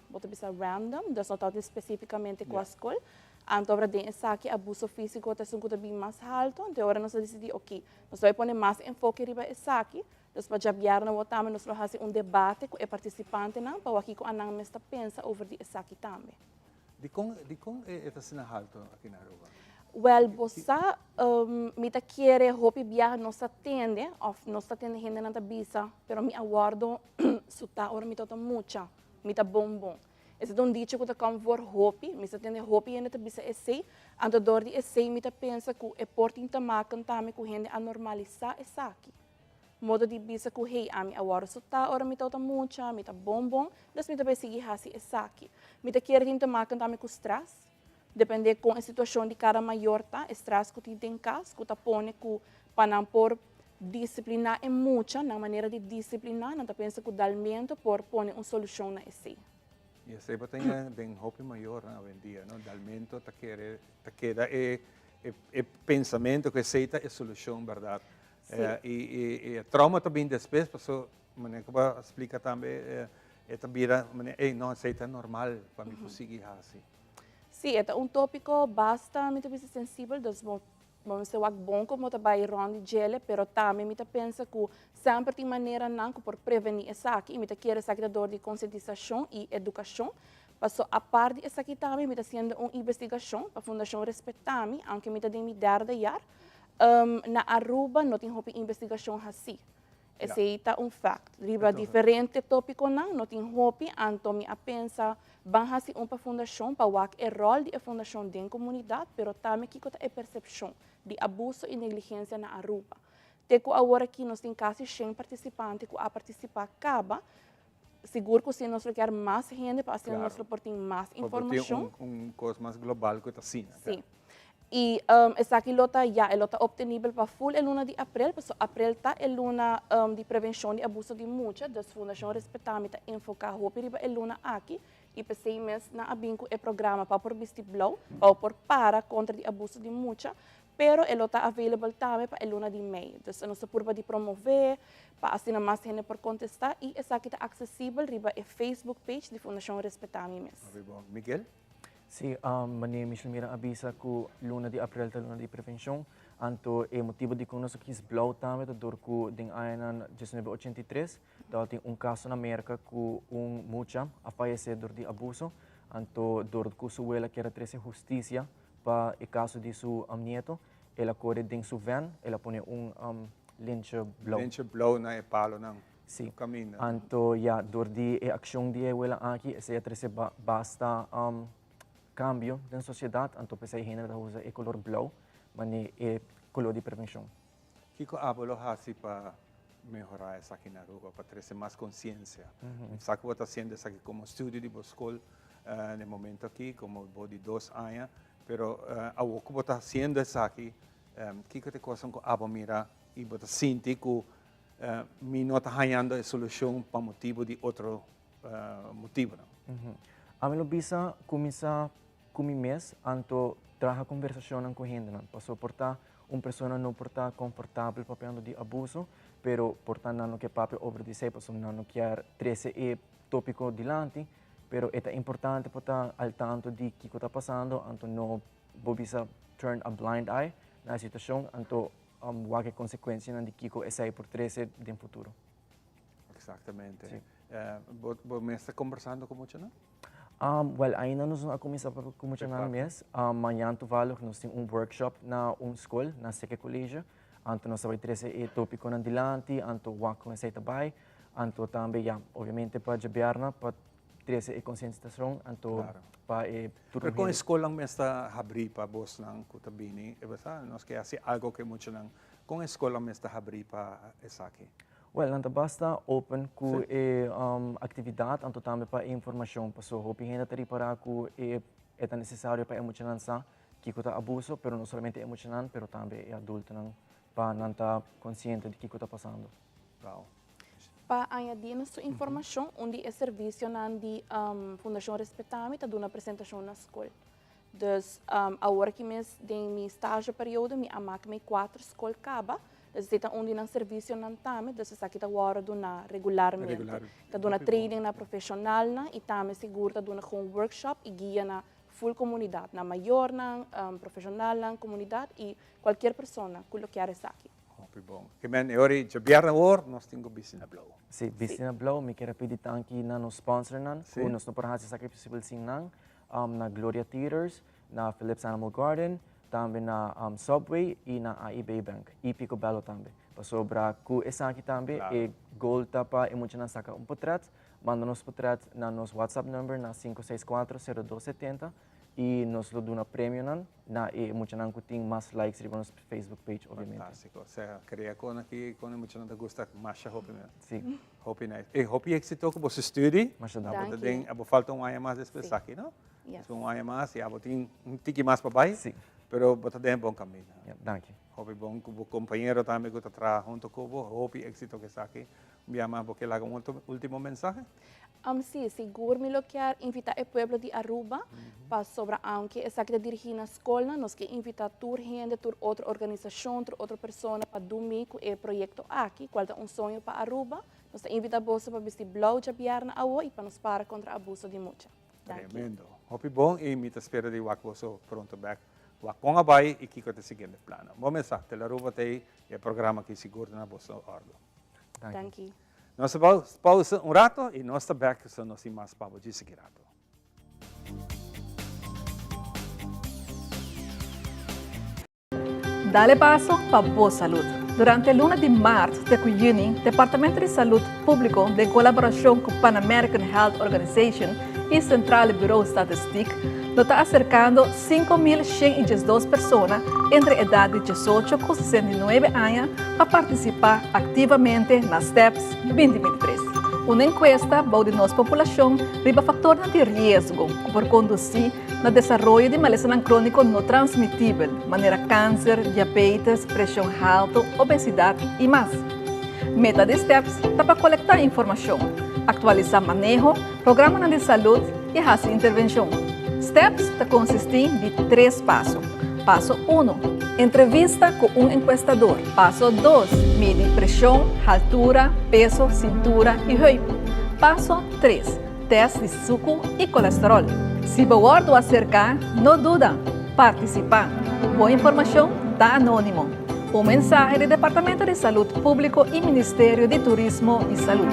Speaker 6: bo ta bisa random, dus no tabata spesífikamente kua skol. Anto ora den esaki abuso físiko ta esun ku ta bin mas haltu, anto e ora nos a disidí, oké, nos ta bai pone mas enfoke riba esaki, dus pa djabièrnè awor tambe nos lo hasi un debate ku e partisipantenan pa wak kiko anan mes ta pensa over di esaki tambe.
Speaker 1: Dikon dikon e ta asina haltu aki na Aruba?
Speaker 6: Wèl, bo sa, mi ta kere hopi biaha nos ta tende òf nos ta tende hendenan ta bisa, pero mi a wòrdu sutá ora mi tabata mucha, mi ta bon bon. Esei ta un dicho ku ta kòm for hopi, mi sa tende hopi hende ta bisa esei, anto dor di esei mi ta pensa ku e por tin te maken tambe ku hende a normalisá esaki. Modo di bisa ku hey, ami a wòrdu sotá ora mi tabata mucha, mi ta bon bon, dus mi ta bai sigui hasi esaki. Mi ta kere tin te maken tambe ku strès, dependé kon e situashon di kada mayor ta, e strès ku tin den kas ku ta pone ku pa nan por disipliná e mucha, nan manera di disipliná, nan ta pensa ku dalmentu por pone un solushon na esei.
Speaker 1: I esei bo ta haña den hopi mayornan awendia, no? Dalmentu ta kere, ta keda e e pensamentu ku esei ta e solushon, bèrdat?
Speaker 6: Sí.
Speaker 1: I e trauma ta bini despues, pasobra manera ku bo a splika tambe, e ta bira manera, ey no, esei ta normal pa mi por sigui hasi.
Speaker 6: Sí, e ta un tópiko basta, mi ta bisa, sensibel, dus bo Bo mester wak bon como ta bay rond di djele, pero tambe mi ta pensa cu semper tin maneranan cu por preveni esaki y mi ta kere esaki ta door di concientisacion y educacion. Paso apart di esaki tambe mi ta haciendo un investigacion pa Fundacion Respetami, aunke mi ta den mi derde jaar, na Aruba no tin hopi investigacion haci. Esei ta un fact. Riba diferente topiconan no tin hopi, anto mi a pensa ban haci un pa fundacion pa wak e rol di e fundacion den comunidad, pero tambe kico ta e percepcion di abuso y negligencia na Aruba. Te cu awor aki nos tin casi shen participante cu a participa caba, sigur cu si nos lo kier mas hende pa asina nos lo por tin mas informacion.
Speaker 1: Pa por tin un cos mas global cu ta asina.
Speaker 6: Si. Y esaki lo ta ya, e lo ta obtenibel pa full e luna di aprel, pasobra aprel ta e luna di prevencion di abuso di mucha, dus Fundacion Respetami ta enfoca hopi riba e luna aki y p'esey mes nan a bin cu e programa pa por bisti blauw, pa bo por para contra di abuso di mucha, pero e lo ta available tambe pa e luna di mei. Dus nos ta purba di promove pa asina mas hende por contesta y esaki ta accesibel riba e Facebook page di Fundacion Respetami mes.
Speaker 1: Hopi bon. Miguel?
Speaker 7: Sí, meneer Michel a bisa ku luna di aprel ta luna di prevenshon. Anto e motibu dikon nos a kis blou tambe ta dor ku den añanan 1983 tabatin un kaso na Merka ku un mucha a fayesé dor di abuso. Anto dor ku su wela kier a trese hustisia pa e kaso di su nieto, el a kore den su vèn, el a pone un lintje blou.
Speaker 1: Lintje blou na e palonan.
Speaker 7: Sí.
Speaker 1: Caminda.
Speaker 7: Anto ya, dor di e accion di e wela aki, esei a trece basta cambio den sociedad, anto p'esei hende ta usa e color blauw mane e color di prevencion.
Speaker 1: Kico abo lo haci pa mehora esaki na Aruba, pa trece mas conciencia? Mi sa cu bo ta haciendo esaki como studio di bo school na e momento aki, como bo di dos aña, pero awor cu bo ta haciendo esaki, kico ta e cosnan cu abo mira y bo ta sinti cu Mi no ta hañando e solushon pa motibu di otro motibunan.
Speaker 7: Ami lo bisa kuminsá ku mi mes, anto traha konversashonnan ku hendenan. Pasobra por ta un persona no por ta konfortabel papiando di abuso, pero por ta nan no ke papia over di esei pasobra nan no kier trese e tópiko dilanti. Pero e ta importante pa ta al tanto di kiko ta pasando, anto no bo bisa turn a blind eye na e situashon, anto Wak e konsekuensianan di kiko esei por trese den futuro.
Speaker 1: Eksaktamente. Si. Bo bo mes ta kombersando ku muchanan?
Speaker 7: Wèl, ainda nos no a kuminsá papia ku muchanan mes. Mañan toevallig nos tin un workshop na un skol, na Seke College. Anto nos ta bai trese e tópikonan dilanti, anto wak kon esei ta bai. Anto tambe, ya, obviamente pa djabièrnè pa trese e konsientisashon anto pa e
Speaker 1: tur Pero kon e skolnan mes ta habrí pa bosnan ku ta bini? E basa nos ke hasi algo ku e muchanan. Kon e skolnan mes ta habrí pa esaki?
Speaker 7: Wèl, nan ta basta open ku e aktividat anto tambe pa e informashon paso hopi hende ta ripará ku e ta nesesario pa e muchanan sa. kiko ta abuso, pero no solamente e muchanan, pero tambe e adultonan pa nan ta konsiente di kiko ta pasando.
Speaker 1: Wow.
Speaker 6: Pa añadí na su informashon, un di e servisionan di Fundashon Respetami ta duna presentashon na skol. Dus awor aki mes den mi stage periodo mi a maka mi kuater skol kaba, dus esei ta un di nan servisionan tambe, dus esaki ta wòrdu duná regularmente. Ta duna training na profeshonalnan i tambe sigur ta duna gewoon workshop i guia na full komunidat, na mayornan, profeshonalnan, komunidat i kualkier persona ku lo kier esaki.
Speaker 1: Hopi bon. Ke men e ora djabièrnè awor nos tin ku bisti na blou.
Speaker 7: Sí, bisti na blou. Mi kier a pidi danki na nos sponsornan ku nos no por hasi esaki posibel sin nan. Na Gloria Theaters, na Philips Animal Garden, tambe na Subway i na AIB Bank i Picobello tambe. Pasobra ku esaki tambe e goal ta pa e muchanan saka un potrèt, manda nos potrèt na nos WhatsApp number na 564 0270 i nos lo duna premionan na e muchanan ku tin mas likes riba nos Facebook page obviamente.
Speaker 1: Fantástiko. Osea, krea kon aki kon e muchanan ta gusta masha hopi mes.
Speaker 7: Sí.
Speaker 1: Hopi nice. E hopi éxito ku boso studi.
Speaker 7: Masha danki.
Speaker 1: Abo ta den, abo falta un aña mas despues aki, no?
Speaker 6: Yes.
Speaker 1: Un aña mas i abo tin un tiki mas pa bai.
Speaker 7: Sí.
Speaker 1: Pero bo ta den bon kaminda.
Speaker 7: Ja, danki.
Speaker 1: Hopi bon ku bo kompañero tambe ku ta traha hunto ku bo. Hopi éxito ku esaki. Un bia mas bo ke laga un ultimo mensahe?
Speaker 6: Sí, sigur mi lo kier invita e pueblo di Aruba, pasobra aunke esaki ta dirigi na skolnan, nos ke invita tur hende, tur otro organisashon, tur otro persona pa dumi ku e proyekto aki, kual ta un soño pa Aruba. Nos ta invita boso pa bisti blou djabièrnè awo i pa nos para kontra abuso di mucha. Danki.
Speaker 1: Tremendo. Hopi bon i mi ta spera di wak boso pronto bek. Wak kon a bai i kiko ta e siguiente plannan. Bon mesa, Telearuba ta ei i e programa aki sigur ta na boso ordo.
Speaker 6: Danki.
Speaker 1: Nos ta pausa un rato y nos ta bek so nos tin mas pa bo djis aki rato.
Speaker 8: Dale paso pa bo salud. Durante luna di maart te cu juni, Departamento di Salud Publico den colaboracion cu Pan American Health Organization y Centrale Bureau Statistiek lo ta acercando 5112 persona entre edad di 18 cu 69 aña pa partisipá aktivamente na Steps 2023, un enkuesta bou di nos populashon riba faktornan di riesgo ku por kondusí na desaroyo di malesanan króniko no transmitibel, manera kanser, diabetes, preshon haltu, obesidat i mas. Meta di Steps ta pa kolektá informashon, aktualisá maneho, programanan di salud i hasi intervenshon. Steps ta konsistí di tres paso. Paso uno, Entrevista ku un enkuestador. Paso dos, Midi preshon, haltura, peso, sintura i heup. Paso tres, Tèst di suku i kolesteròl. Si bo wòrdu aserká, no duda, partisipá. Bo informashon ta anónimo. Un mensahe di Departamento di Salud Públiko i Ministerio di Turismo i Salud.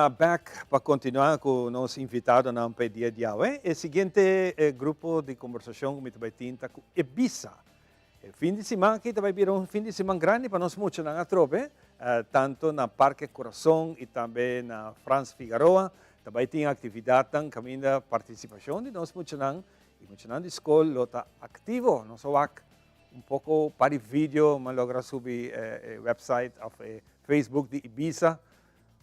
Speaker 1: Back pa continua cu nos invitadonan pa e dia di awe. E siguiente grupo di conversacion cu mi ta bay tin ta cu Ebisa. E fin di siman aki ta bay bira un fin di siman grandi pa nos muchanan atrobe, tanto na Parke Corazon y tambe na Frans Figaroa. Ta bay tin actividadnan caminda participacion di nos muchanan y muchanan di scol lo ta activo. Nos a wak un poco par di video, mi a logra subi e website of e Facebook di Ibisa.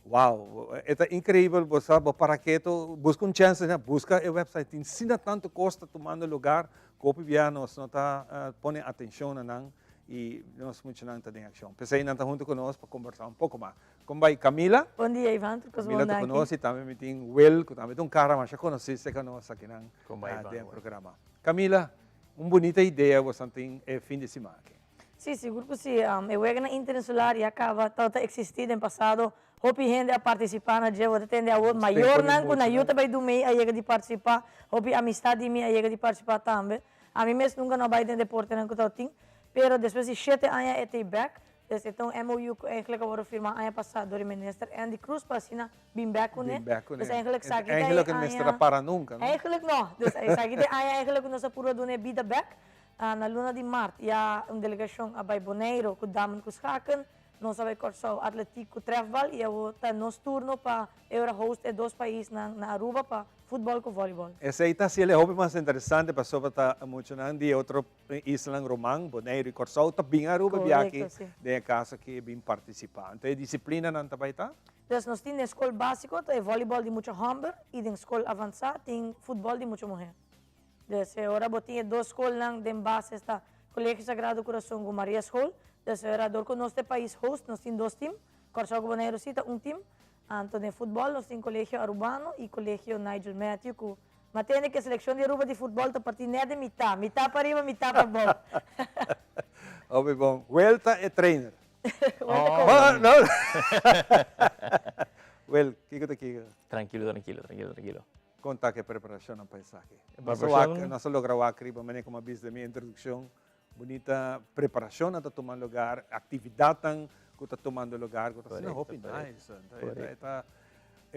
Speaker 1: Wow, e ta increibel, bo sa, bo para keto, busca un chance, busca e website, tin sina tanto cos ta tumando lugar, cu hopi bia nos no ta pone atencion na nan y nos muchanan ta den accion. P'esey nan ta hunto cu nos pa conversa un poco mas. Con bay Camila?
Speaker 9: Bon dia Ivan, tur cos bon
Speaker 1: Camila ta cu nos y tambe mi tin Will, cu tambe ta un cara masha conoci cerca nos akinan den programa. Camila, un bunita idea boso tin e fin di siman aki.
Speaker 9: Sí, sigur ku sí. E weganan interinsular ya kaba tabata eksistí den pasado. Hopi hende a partisipá na dje. Bo ta tende awor mayornan ku na yu ta bai dumei a yega di partisipá. Hopi amistat di mi a yega di partisipá tambe. Ami mes nunka no a bai den deportenan ku tabatin. Pero despues di shete aña e ta ei bèk. Dus e ta un MOU ku eigenlijk a wòrdu firmá aña pasá dor e minister Endy Croes pa asina bin bèk kuné.
Speaker 1: Bin bèk kuné.
Speaker 9: Dus eigenlijk esaki ta e aña.
Speaker 1: Eigenlijk e mester a para nunka, no?
Speaker 9: Eigenlijk no. Dus esaki ta e aña eigenlijk ku nos a purba duna e bida bèk. Na luna di mart ya un delegashon a bai Boneiru ku damen ku schaken, nos a bai Kòrsou atletiek ku trèfbal i awor ta nos turno pa e ora host e dos paisnan na Aruba pa futbòl ku vòlibòl.
Speaker 1: Esei ta hasiel e hopi mas interesante pasobra ta muchanan di e otro islanan roman, Boneiru i Kòrsou, ta bin Aruba biaha aki den e kaso aki bin partisipá. Anto e disiplinanan ta bai ta?
Speaker 9: Dus nos tin den skol básiko ta e vòlibòl di mucha hòmber i den skol avansá tin futbòl di mucha muhé. Dus e ora bo tin e dos skolnan den base esta Colegio Sagrado Corazon ku Maria School. Dus e ora dor ku nos ta e pais host nos tin dos team, Kòrsou ku Boneiru si ta un team. Anto den futbòl nos tin Colegio Arubano i Colegio Nigel Matthew ku m'a tende ku e selekshon di Aruba di futbòl ta partí nèt den mitá, mitá pa riba mitá pa bou.
Speaker 1: Hopi bon. Wel ta e trainer.
Speaker 9: Wel ta coach.
Speaker 1: No. Wel, kiko ta kiko?
Speaker 10: Trankilo, trankilo, trankilo, trankilo.
Speaker 1: Kon ta ku e preparashonnan pa esaki? Nos a wak, nos a logra wak riba manera ku mi a bisa den mi introdukshon, bunita preparashonnan ta tuma lugar, aktividatnan ku ta tumando lugar ku ta asina hopi nice. E ta,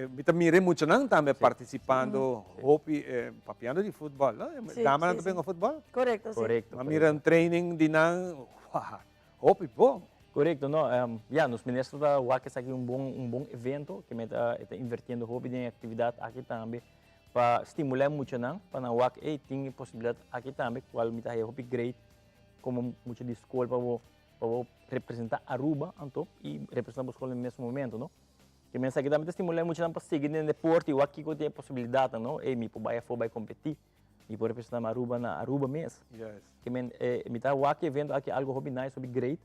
Speaker 1: mi ta mira e muchanan tambe partisipando hopi, papiando di futbòl, no? Damanan ta bin ku futbòl?
Speaker 9: Korekto, si.
Speaker 1: Mi a mira un training di nan, wah! Hopi bon!
Speaker 10: Korekto, no. Ya, nos minister ta wak esaki un bon un bon evento, ke men ta e ta invertiendo hopi den e aktividat aki tambe pa stimulá e muchanan pa nan wak ey tin e posibilidat aki tambe kual mi ta haya hopi great komo mucha di skol pa bo pa bo representá Aruba anto i representá bo skol na e mes momento, no. Ke men esaki tambe ta stimulá e muchanan pa sigui den deporte i wak kiko tin e posibilidatnan, no. Ey mi por bai afó bai kompetí. Mi por representa Aruba na Aruba mes.
Speaker 1: Yes.
Speaker 10: Ke men, eh, mi ta wak e evento aki algo hopi nice, hopi great.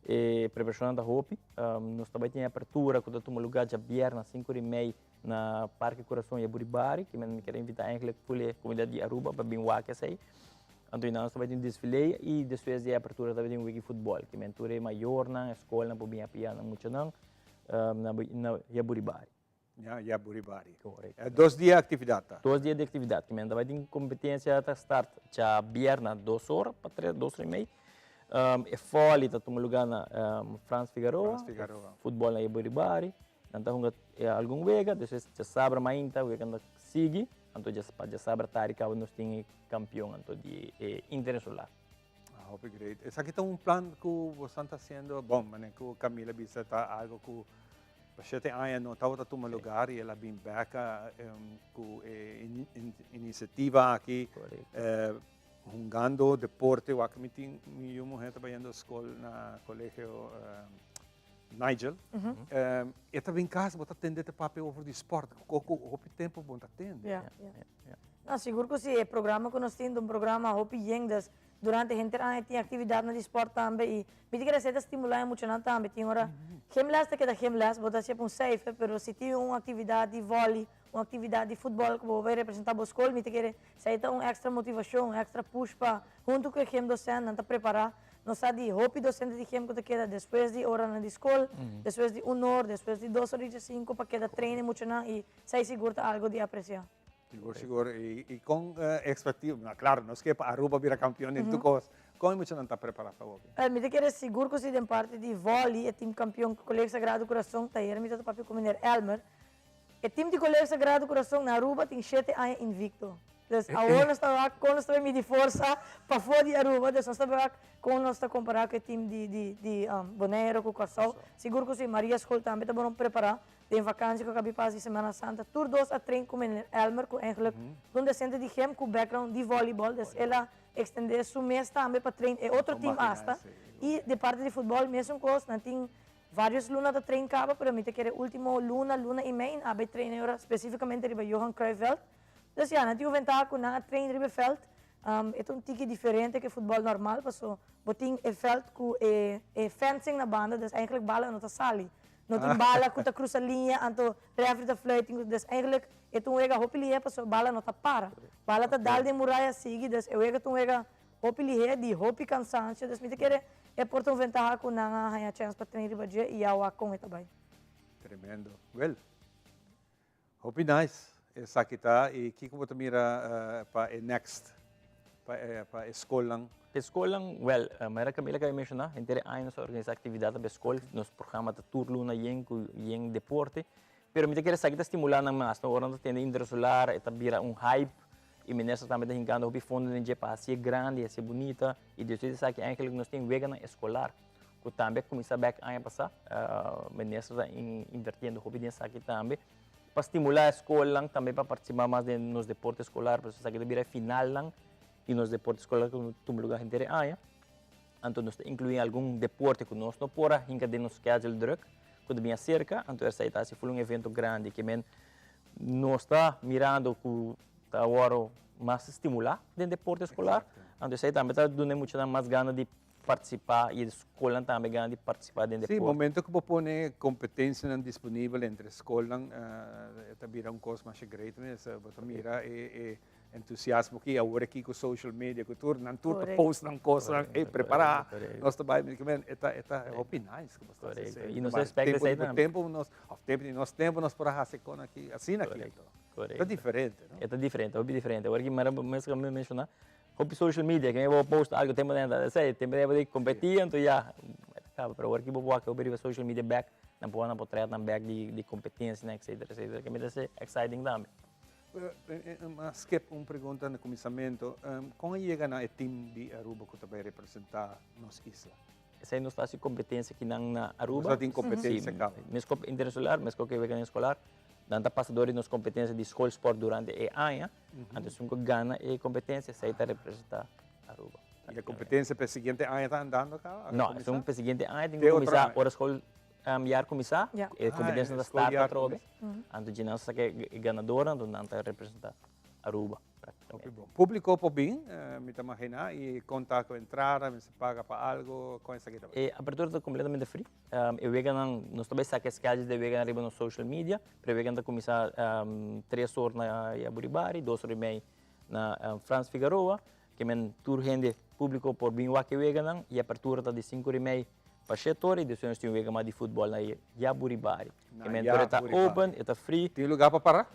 Speaker 10: E preparacionnan ta hopi. Um, nos ta bai tin apertura ku ta tuma lugar djabièrnè sinku di mei na Parke Corazon Yaburibari. Ke men mi kier invita eigenlijk full e komunidat di Aruba pa bin wak esei. Anto einan nos ta bai tin desfile i despues di e apertura ta bai tin un wiki futbòl. Ke men tur e mayornan, e skolnan por bin apoyá nan muchanan um, na, na Yaburibari.
Speaker 1: Ya, ya Buribari.
Speaker 10: Correcto.
Speaker 1: E dos dia actividad ta?
Speaker 10: Dos dia di actividad. Ki men ta bai tin competencia ta start djabièrnè dos ora pa tres, dos ora y mei. Um, e volley ta tuma lugar na um, Frans Figaroa.
Speaker 1: Frans Figaroa.
Speaker 10: Futbol na Buribari. Nan ta hunga eh, algun wega, despues djasabra mainta wega nan ta sigui. Anto djas, pa djasabra tardi caba nos tin e campeon anto di e interinsular.
Speaker 1: Ah, hopi great. Esaki ta un plan cu bosan ta haciendo, bon, manera cu Camila bisa ta algo cu Pa shete aña no tabata tuma lugar y el a bin bek cu e iniciativa aki hungando deporte. Wak mi tin mi yu muher ta bayendo scol na colegio Nigel. E ta bin cas bo ta tende ta papia over di sport cu hopi tempo bo no ta tende.
Speaker 9: No, sigur cu si. E programa cu nos tin ta un programa hopi yen dus Durante henter aña tin actividadnan di sport tambe y mi ta kere esey ta stimula e muchanan tambe. Tin ora gymles ta keda gymles, bo ta haci pa un cijfer, pero si tin un actividad di volley, un actividad di futbol cu bo bay representa bo scol, mi ta kere esey ta un extra motivacion, un extra push pa hunto cu e gymdocent nan ta prepara. Nos sa di hopi docente di gym cu ta keda despues di oranan di scol, despues di un or, despues di dos or y diescinco pa keda train e muchanan y esey sigur ta algo di aprecia.
Speaker 1: Sigur, sigur. I kon expectiva, no, claro, nos ke pa Aruba bira campeon den tur kos. Kon e muchanan ta prepara pa hopi?
Speaker 9: Mi ta kere sigur ku si den parti di volley e team campeon Colegio Sagrado Corazon ta hera mi ta papia ku meneer Elmer. E team di Colegio Sagrado Corazon na Aruba tin shete aña invicto. Dus awor nos ta wak kon nos ta bay midi forsa pafó di Aruba, dus nos ta bay wak kon nos ta compara ku e team di di di Bonaire ku Kòrsou. Sigur ku si Maria School tambe ta bon prepara. Den vakantie ku kabi pas di Semana Santa tur dos a train ku meneer Elmer ku eigenlijk ta un docente di gym ku background di volleyball dus el a extende su mes tambe pa train e otro team asta y di parti di futbol mesun kos nan tin varios luna ta train kaba pero mi ta kere ultimo luna luna y mei nan a bay train e ora specificamente riba Johan Cruijff veld dus ya nan tin un ventaha ku nan a train riba e veld e ta un tiki diferente ku e futbol normal paso bo tin e veld ku e fencing na banda dus eigenlijk bala no ta sali No tin bala ku ta krusa liña, anto refri ta fluit tin ku, dus eigenlijk e ta un wega hopi lihe pasobra bala no ta para. Bala ta dal den muraya sigui, dus e wega ta un wega. hopi lihé di hopi kansansio, dus mi ta kere e por ta un ventaha ku nan a haña chèns pa train riba dje i ya wak kon e ta bai.
Speaker 1: Tremendo. Wel, hopi nice esaki ta i kiko bo ta mira pa e next pa e pa e skolnan?
Speaker 10: E skolnan, wel, manera Camila a menshoná, henter e aña nos a organisá aktividatnan pa e skol, nos programa ta tur luna yen ku yen deporte, pero mi ta kere esaki ta stimulá nan mas, no? Ora nan ta tende Intersolar e ta bira un hype i minister tambe ta hinkando hopi fondo den dje pa hasié grandi, hasié bunita i despues di esaki eigenlijk nos tin weganan eskolar ku tambe a kuminsá bèk aña pasá, minister ta invertiendo hopi den esaki tambe pa stimulá e skolnan tambe pa partisipá mas den nos deporte eskolar, pasobra esaki ta bira e finalnan di nos deporte eskolar ku ta tuma lugá henter e aña. Anto nos ta inkluí algun deporte ku nos no por a hinka den nos schedule druk ku ta bin aserka, anto esei ta hasi ful un evento grandi ke men nos ta mirando ku ta wòrdu mas stimulá den deporte eskolar, anto esei tambe ta duna e muchanan mas gana di partisipá i e skolnan tambe gana di partisipá den
Speaker 1: Sí,
Speaker 10: deporte.
Speaker 1: momento ku bo pone kompetensianan disponibel entre skolnan e ta bira un kos masha great mes. Bo ta mira e entusiasmo ki awor aki ku social media ku tur nan tur ta post nan kosnan ey prepara nos ta bai men e ta e ta hopi nice ku bo ta hasi esey
Speaker 10: i nos ta expect esey tambe
Speaker 1: tempu nos of tempu di nos tempu nos por a hasi kon aki asina aki ta diferente no
Speaker 10: e ta diferente hopi diferente awor ki manera bo mes a menshona hopi social media ke bo post algo tempu nan ta esey tempu nan bo kompeti anto ya e ta kaba pero awor ki bo wak hopi riba social media bek nan por wak nan potretnan bek di kompetensianan etcetera etcetera ke mi ta hasi exciting tambe.
Speaker 1: Ma skip un pregunta na kuminsamentu. Kon a yega na e tim di Aruba ku ta bai representá nos isla?
Speaker 10: Esei nos ta hasi kompetensia kinan na Aruba.
Speaker 1: Nos ta tin kompetensia kaba.
Speaker 10: Si, mes kop interescolar, mes kop weganan eskolar, nan ta pasa dor di nos kompetensia di schoolsport durante e aña. Anto esun ku gana e kompetensia, esei ta representá Aruba.
Speaker 1: I e kompetensia pa e siguiente aña ta andando kaba?
Speaker 10: No, esun pa e siguiente aña tin ku kuminsá ora skol Jaar kuminsá, e kompetensia ta start atrobe. Anto dje nan sa saka e ganadornan, anto nan ta representá Aruba praktikamente.
Speaker 1: Hopi bon. Públiko por bin, mi ta maginá, i kon ta ku entrada, mester paga pa algu, kon esaki ta bai?
Speaker 10: E apertura ta kompletamente free. E weganan, nos ta bai saka e schedules di e weganan riba nos social media, pero e weganan ta kuminsá tres or na Yaburibari, dos or i mei na Frans Figaroa. Ke men tur hende públiko por bin wak e weganan i apertura ta di sinku or i mei Pa shete ora i despues nos tin un wega mas di futbol na Yaburibari.
Speaker 1: Na
Speaker 10: E mentor e ta
Speaker 1: Yaburibari.
Speaker 10: open, e ta free.
Speaker 1: Tin lugar pa para?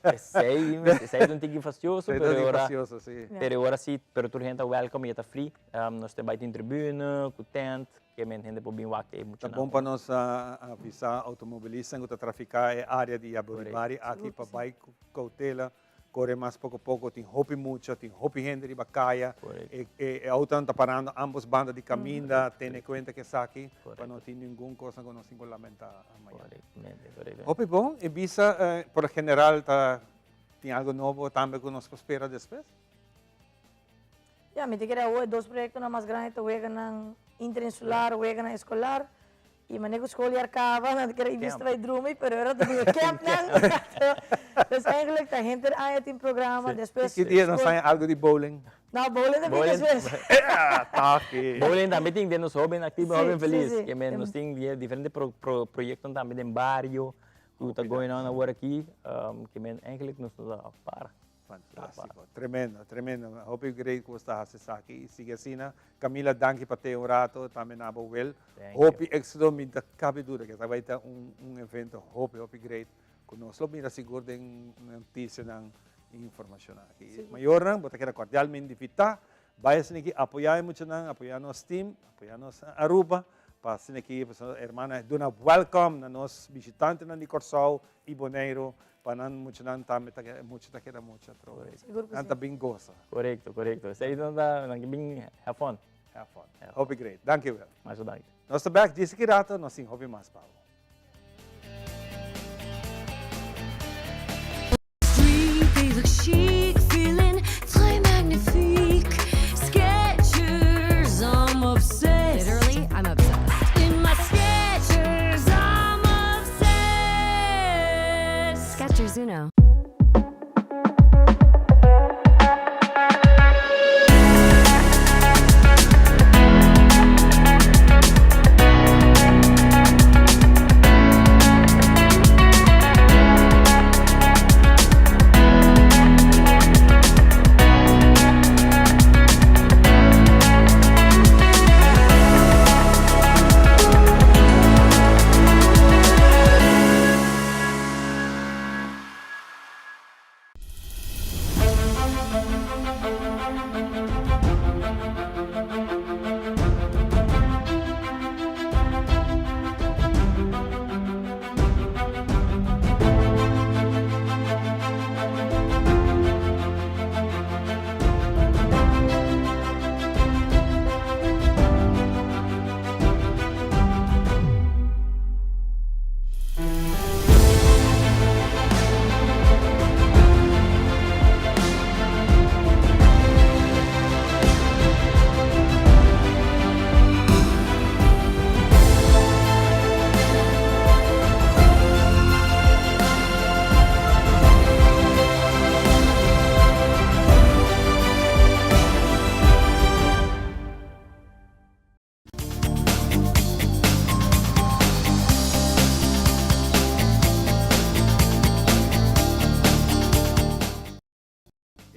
Speaker 10: Esei, esei ta un tiki fastioso,
Speaker 1: Esei ta
Speaker 10: pero
Speaker 1: un
Speaker 10: e
Speaker 1: tiki
Speaker 10: ora,
Speaker 1: fastioso, si.
Speaker 10: pero e ora si, pero tur hende ta welcome i e ta free. Nos ta bai tin tribune ku tent, ke men hende por bin wak e
Speaker 1: Ta
Speaker 10: muchanan.
Speaker 1: bon pa nos avisa automobilistanan ku ta trafiká e área di Yaburibari aki pa bai ku koutela. Kore mas poko poko, tin hopi mucha, tin hopi hende riba kaya, e e autonan ta parando ambos banda di kaminda, tene kuenta ku esaki pa no tin ningun kosnan ku nos tin ku lamentá mañana. Hopi bon, e bisa por lo general ta tin algo nobo tambe ku nos por spera despues?
Speaker 9: Ya, mi ta kere awor e dos proyektonan mas grandi ta weganan interinsular, weganan eskolar. I manera ku skol yar kaba, nan ta kere ibis ta bai drumi, pero ora ta bin e campnan. Dus eigenlijk ta henter aña tin programa, despues
Speaker 1: Ki dia nos haña algo di bowling?
Speaker 9: No, bowling ta bin despues.
Speaker 1: Taki.
Speaker 10: Bowling tambe tin den nos hoben aktivo, hoben felis. Ke men nos tin diferente proyektonan tambe den bario ku ta going on awor aki, ke men eigenlijk nos no ta para.
Speaker 1: Fantástico, tremendo, tremendo. Hopi great ku bo sta hasi esaki i sigui asina. Camila, danki pa te un rato, tambe na bo Will. Hopi éxito, mi ta kabe duda ku esaki bai ta un un evento hopi hopi great ku nos lo mira sigur den notisianan i informashonnan aki. Mayornan, bo ta keda kordialmente invitá, bai asina aki apoyá e muchanan, apoyá nos team, apoyá nos Aruba, pa asina aki pasobra hermana duna welcome na nos bishitantenan di Kòrsou i Boneiru. Pa nan muchanan tambe ta keda mucha ta keda mucha atrobe.
Speaker 9: Sigur ku
Speaker 1: Nan
Speaker 9: si.
Speaker 1: ta bin gosa.
Speaker 10: Korekto, korekto. Esei nan ta nan ke bin have fun.
Speaker 1: Have fun. Hopi great. Danki wel.
Speaker 10: Masha danki.
Speaker 1: Nos ta bek djis aki rato, nos tin hopi mas pa bo.
Speaker 11: Street, they look chic, feeling très magnifique. Skechers, I'm obsessed.
Speaker 12: Literally, I'm obsessed.
Speaker 11: In my Skechers, I'm obsessed.
Speaker 12: Skechers Uno.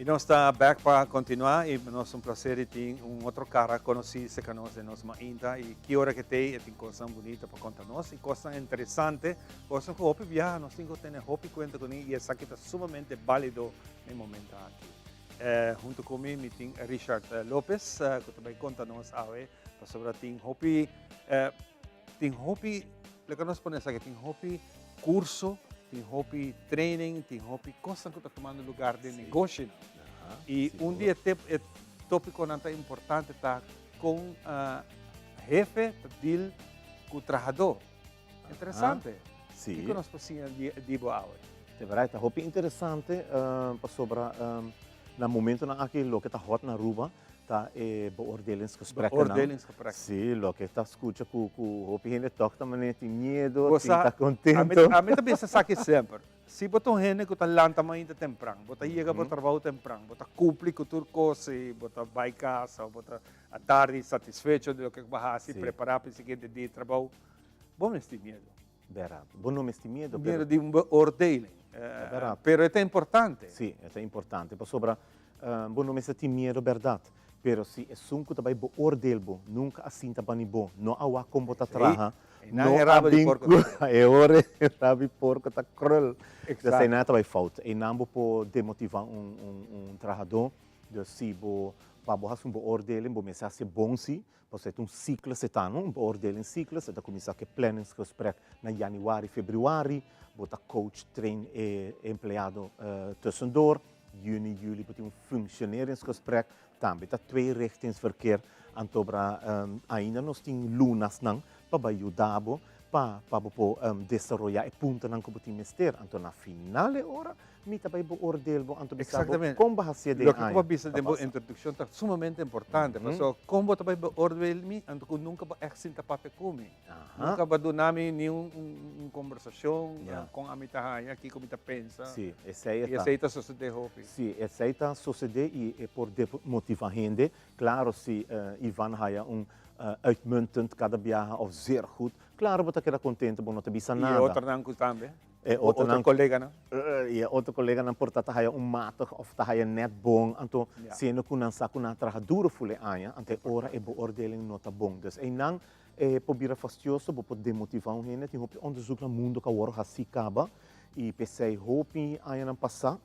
Speaker 1: Y nos ta back pa continua y nos un placer di tin un otro cara conoci cerca nos den nos mainta y ki ora que tey e tin cosnan bunita pa conta nos y cosnan interesante, cosnan cu hopi biaha nos tin cu tene hopi cuenta cuni y esaki ta sumamente valido na e momento aki. Hunto cu mi mi tin Richard Lopez cu ta bay conta nos awe pasobra tin hopi tin hopi loke nos pone esaki tin hopi curso, tin hopi training, tin hopi cosnan cu ta tumando lugar den negoshinan. Y un di e e topiconan ta importante ta con hefe ta deal cu trahador. Interesante.
Speaker 12: Si.
Speaker 1: Kico nos por siña di bo awe?
Speaker 12: De verdad, ta hopi interesante pasobra na momentonan aki loke ta hot na Aruba ta e beoordelingsgesprekkennan.
Speaker 1: Beoordelingsgesprekken.
Speaker 12: Si, loke ta scucha cu cu hopi hende toch ta manera tin miedo, tin ta contento.
Speaker 1: Ami ta bisa esaki semper. Si bo ta un hende cu ta lanta mainta tempran, bo ta yega bo trabou tempran, bo ta cumpli cu tur cos y bo ta bay casa o bo ta atardi satisfecho di loke cu bo a haci, prepara pa e siguiente dia di trabou, bo mester miedo.
Speaker 12: Bèrdat. Bo no mester miedo,
Speaker 1: pero. Miedo di un beoordeling.
Speaker 12: Bèrdat.
Speaker 1: Pero e ta importante.
Speaker 12: Sí, e ta importante pasobra bo no mester tin miedo bèrdat. Pero si esun ku ta bai beoordeel bo nunka a sinta bani bo, no a wak kon bo ta traha,
Speaker 1: no a bin
Speaker 12: ku e ora e rabi porko ta krul. Dus einan ta bai fout. Einan bo por demotivá un trahadó. Dus si bo pa bo hasi un beoordeling bo mester hasi bon sí. Pasobra e ta un cyclus e ta, no? Un beoordeling cyclus, e ta cuminsa cu e planningsgesprek na januari, februari, bo ta coach, train e empleado tussendoor, juni, juli bo tin un functioneringsgesprek, tambe ta tweerichtingsverkeer, antobra ainda nos tin lunasnan pa bai yuda bo pa pa bo por desaroya e puntonan cu bo tin mester, anto na final e ora Mi ta bai beoordeel bo anto bisa bo kon bo hacié den
Speaker 1: Loke
Speaker 12: aña
Speaker 1: ku bo a bisa
Speaker 12: ta
Speaker 1: den bo
Speaker 12: pasa.
Speaker 1: introduccion ta sumamente importante, pasobra kon bo ta bai beoordeel mi anto ku nunka bo ègt sinta papia ku mi. Nunka bo a duna mi ni un un kombersashon kon ami ta haña, kiko mi ta pensa.
Speaker 12: Sí, esei e
Speaker 1: I
Speaker 12: ta.
Speaker 1: esei ta sosodé hopi.
Speaker 12: Sí, esei ta sosodé i e por demotivá hende. Klaro si Ivan haya un uitmuntend kada biaha òf zeer goed, klaro bo ta keda kontento, bo no ta bisa
Speaker 1: I e
Speaker 12: nada.
Speaker 1: otronan ku tambe.
Speaker 12: E
Speaker 1: Bo otro
Speaker 12: otronan
Speaker 1: koleganan?
Speaker 12: I e otro koleganan por ta ta haya un matig of ta haya net bon, anto
Speaker 1: Ja.
Speaker 12: siendo ku nan sa ku nan a traha duro ful e aña, anto e ora e beoordeling no ta bon. Dus einan e por bira fastioso, bo por demotivá un hende, tin hopi onderzoek na mundo ku a wòrdu hasí kaba i p'esei hopi añanan pasá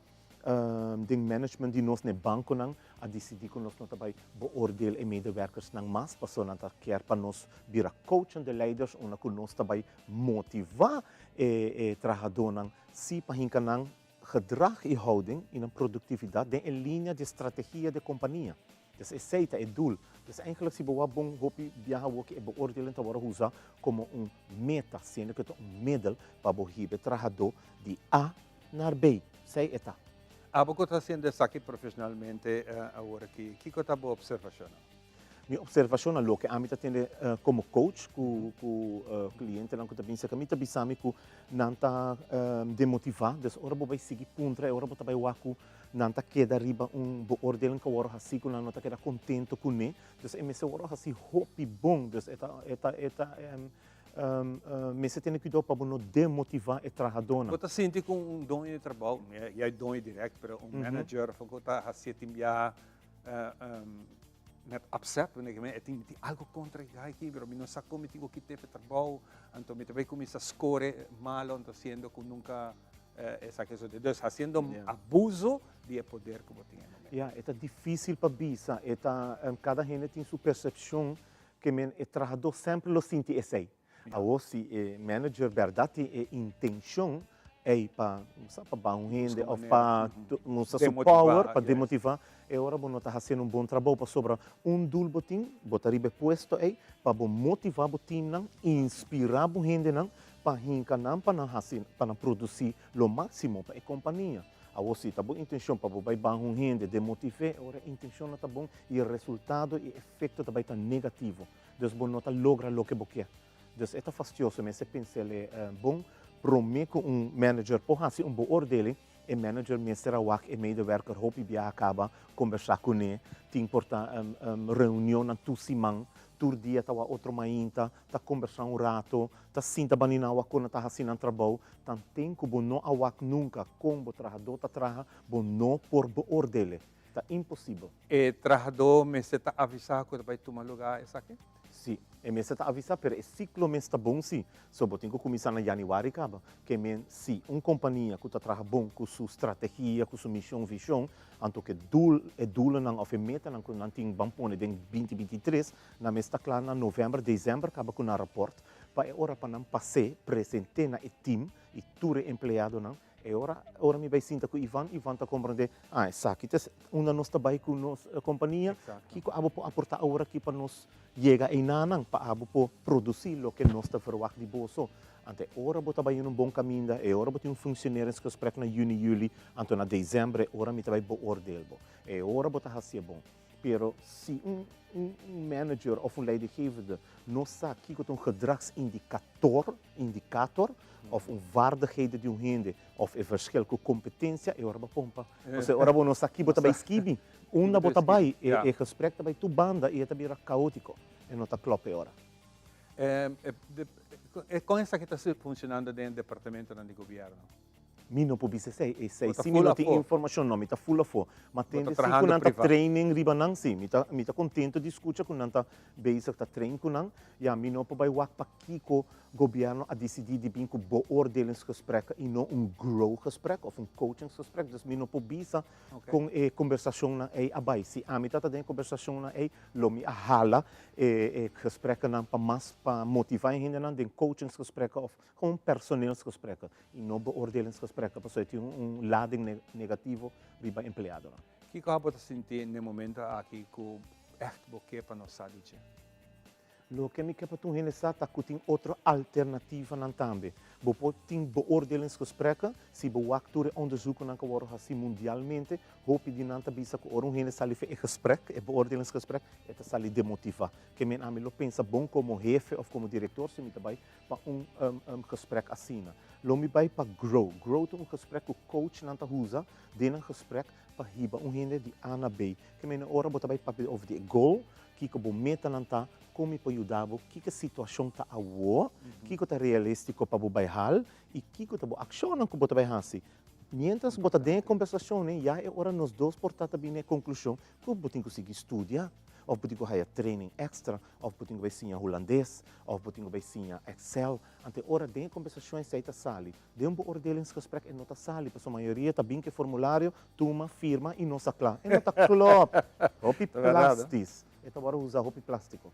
Speaker 12: Den management di nos na e banconan a dicidi cu nos no ta bay beoordeel e medewerkersnan mas pasobra nan ta kier pa nos bira coachende leiders unda cu nos ta bay motiva e e trahadonan si pa hinca nan gedrag y houding y nan productividad den e linea di strategia di e compania. Dus esey ta e doel. Dus eigenlijk si bo wak bon hopi biaha awoki e beoordeling ta worde usa como un meta siendo cu ta un middel pa bo hiba e trahador di A Naar B, Zij e ta.
Speaker 1: Abo ku ta hasiendo esaki profeshonalmente awor aki, kiko ta bo opservashonnan?
Speaker 12: Mi opservashonnan, loke ami ta tende komo coach ku ku klientenan ku ta bin serka mi ta bisa mi ku nan ta demotivá, dus ora bo bai sigui puntra e ora bo ta bai wak ku nan ta keda riba un beoordeling ku a wòrdu hasí ku nan no ta keda kontento kuné, dus e mester wòrdu hasí hopi bon, dus e ta e ta e ta Mester tene cuidao pa bo no demotiva e trahadornan.
Speaker 1: Bo ta sinti cu un doño di trabao, ya e doño direct, pero un manager of cu ta haci tin bia net upset, wanneer e tin algo contra e guy aki, pero mi no sa con mi tin cu kita e trabao, anto mi ta bay cuminsa score malo, anto siendo cu nunca esaki a sucede. Dus haciendo abuso di e poder cu bo tin e momento.
Speaker 12: Ya, e ta dificil pa bisa, e ta, cada hende tin su percepcion Ke men e trahadó semper lo sinti esei. Awor si e manager bèrdat tin e intenshon ei pa sa pa baha un hende òf pa mustra su power pa demotivá, e ora bo no ta hasiendo un bon trabou pasobra un dul bo tin, bo ta riba e puesto ei pa bo motivá bo timnan, inspirá bo hendenan pa hinka nan pa nan hasi pa nan produsí lo máksimo pa e kompania. Awor si ta bo intenshon pa bo bai baha un hende, demotiv'é, e ora e intenshon no ta bon i e resultado i e efecto ta bay ta negativo. Dus bo no ta logra loke bo kier. Dus e ta fastioso, mester pens'el bon prome cu un manager por haci un beoordeling, e manager mester a wak e medewerker hopi biaha caba, combersa cune, tin por ta reunionnan tur siman. Tur dia ta wak otro mainta, ta kombersá un rato, ta sinta bani nan wak kon nan ta hasi nan trabou. Tanten ku bo no a wak nunka kon bo trahadó ta traha, bo no por beoordel'e. Ta imposibel.
Speaker 1: E trahadó mester ta avisá ku ta bai tuma lugá esaki?
Speaker 12: Sí, e mester ta avisá, pero e siklo mes ta bon sí. So bo tin ku kuminsá na yanüari kaba. Ke men si un kompania ku ta traha bon ku su strategia, ku su mishon, vishon, anto ku e dul, e doelennan òf e metanan ku nan tin ban pone den binti 23, nan mes ta kla na novèmber, desèmber kaba ku nan rapòrt pa e ora pa nan pas'é, present'é na e tim i tur e empleadonan. E ora, ora mi bai sinta ku Ivan, Ivan ta komprondé, ah, esaki ta unda nos ta bai ku nos kompania, kiko abo por aportá awor aki pa nos yega einanan, pa abo por produsí loke nos ta verwagt di boso. Anto e ora bo ta bai en un bon kaminda, e ora bo tin un functioneringsgesprek na yüni, yüli, anto na desèmber e ora mi ta bai beoordeel bo. E ora bo ta hasié bon. Pero si un un manager of un leidinggevende no sa kiko ta un gedragsindikator, indicator, of un vaardigheden di un hende, of e verschil ku kompetensia, e ora bo pompa. Pasobra e ora bo no sa ki bo ta bai skibi, unda bo ta bai, e e gesprek ta bai tur banda i e ta bira kaotiko, e no ta klòp e ora.
Speaker 1: Kon esaki ta funshonando den departamentonan di gobièrnu?
Speaker 12: Mi no por bisa esei, esei si mi no tin informashon, no, mi ta ful afó. Ma tende si ku nan ta training riba nan, si, mi ta, mi ta kontento di skucha ku nan ta bezig ta train ku nan. Ya, mi no por bai wak pakiko gobièrnu a disidí di bin ku beoordelingsgesprekken i no un growgesprek òf un coachingsgesprek, dus mi no por bisa kon e kombersashonnan ei a bai. Si ami tabata den e kombersashonnan ei, lo mi a hala e e gesprekkennan pa mas pa motivá e hendenan den coachingsgesprekken òf Gewoon personeelsgesprekken y no beoordelingsgesprekken pasobra e tin un lading negativo riba empleadonan.
Speaker 1: Kiko abo ta sinti n'e momento aki ku ègt bo ke pa nos sa di dje?
Speaker 12: Loke mi ke pa tur hende sa ta ku tin otro alternativanan tambe. Bo por tin beoordelingsgesprekken, si bo wak tur e onderzoekennan ku a wòrdu hasi mundialmente, hopi di nan ta bisa ku ora un hende sali for e gesprek, e beoordelingsgesprek, e ta sali demotivá. Ke men ami lo pensa bon komo hefe òf komo direktor si mi ta bai pa un gesprek asina. Lo mi bai pa grow. Grow ta un gesprek ku coachnan ta usa den nan gesprek pa hiba un hende di A na B. Ke mene ora bo ta bai papia over di e goal, kiko bo metanan ta, kon mi por yuda bo, kiko e situashon ta awo, kiko ta realístiko pa bo bai hal i kiko ta bo akshonnan ku bo ta bai hasi. Miéntras bo ta den e kombersashonnan ya e ora nos dos por ta ta bini e konklushon ku bo tin ku sigui studia òf bo tin ku haya training èkstra Of bo tin ku bai siña hulandes, of bo tin ku bai siña Excel. Anto e ora den e kombersashon esei ta sali. Den un beoordelingsgesprek e no ta sali, pasobra mayoria ta bin ku e formulario, tuma, firma i nos a kla. E no ta klòp. Hopi plastis. E ta wòrdu usa hopi plastiko.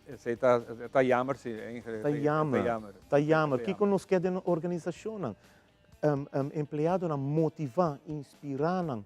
Speaker 1: Esei ta ta jammer si, eigenlijk.
Speaker 12: Ta jammer. Ta jammer. Kiko nos ke den organisashonnan? Empleadonan motivá, inspirá nan.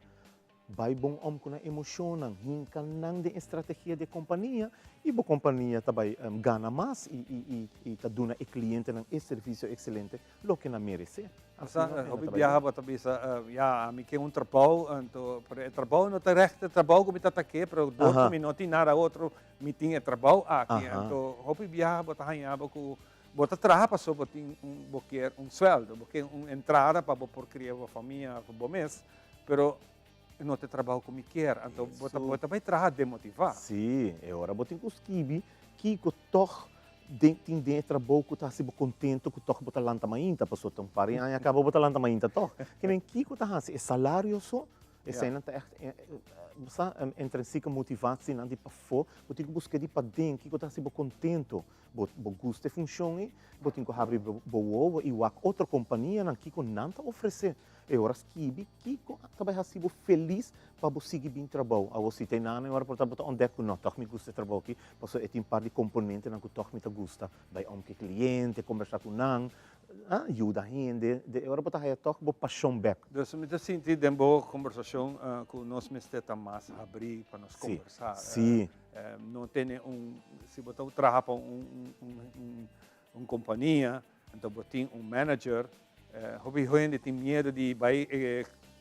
Speaker 12: Bai bon om ku nan emoshonnan, hinka nan den e strategia di e kompania i bo kompania ta bai gana mas i ta duna e klientenan e servisio ekselente loke nan meresé.
Speaker 1: Asina nan ta bai. Hopi biaha bo ta bisa, ya, ami ke un trabou, anto, pero e trabou no ta règt e trabou ku mi ta ta ke, pero dor ku mi no tin nada otro, mi tin e trabou aki. Anto, hopi biaha bo ta haña bo ku bo ta traha pasobra bo tin un, bo kier un suèldo, bo kier un entrada pa bo por kria bo famia òf bo mes. Pero no ta e trabou ku mi kier, anto bo ta bo ta bai traha demotivá.
Speaker 12: Sí, e ora bo tin ku skibi kiko tòg den tin den e trabou ku ta hasi bo kontento ku tòg bo ta lanta mainta, pasobra ta un par di aña kaba bo ta lanta mainta tòg. Ke men kiko ta hasi? E salario so? Eseinan ta ègt bo sa intrinsieke motivatienan di pafó, bo tin ku buska di paden kiko ta hasi bo kontento. Bo bo gusta e funshon ei, bo tin ku habri bo wowo i wak otro kompanianan kiko nan ta ofresé. E ora skibi kiko ta bai hasi bo felis pa bo sigui bin trabou. Awor si ta einan e ora por ta bo ta ontdek ku no, tòg mi gusta e trabou aki, pasobra e tin par di komponentenan ku tòg mi ta gusta. Bai om ku e kliente, kombersá ku nan, yuda hende. De e ora bo ta haya tòg bo pashon bèk.
Speaker 1: Dus mi ta sinti den bo kombersashon ku nos mester ta mas habrí pa nos kombersá.
Speaker 12: Sí.
Speaker 1: No tene un, si bo ta traha pa un un kompania, anto bo tin un manager, Hopi hende tin miedu di bai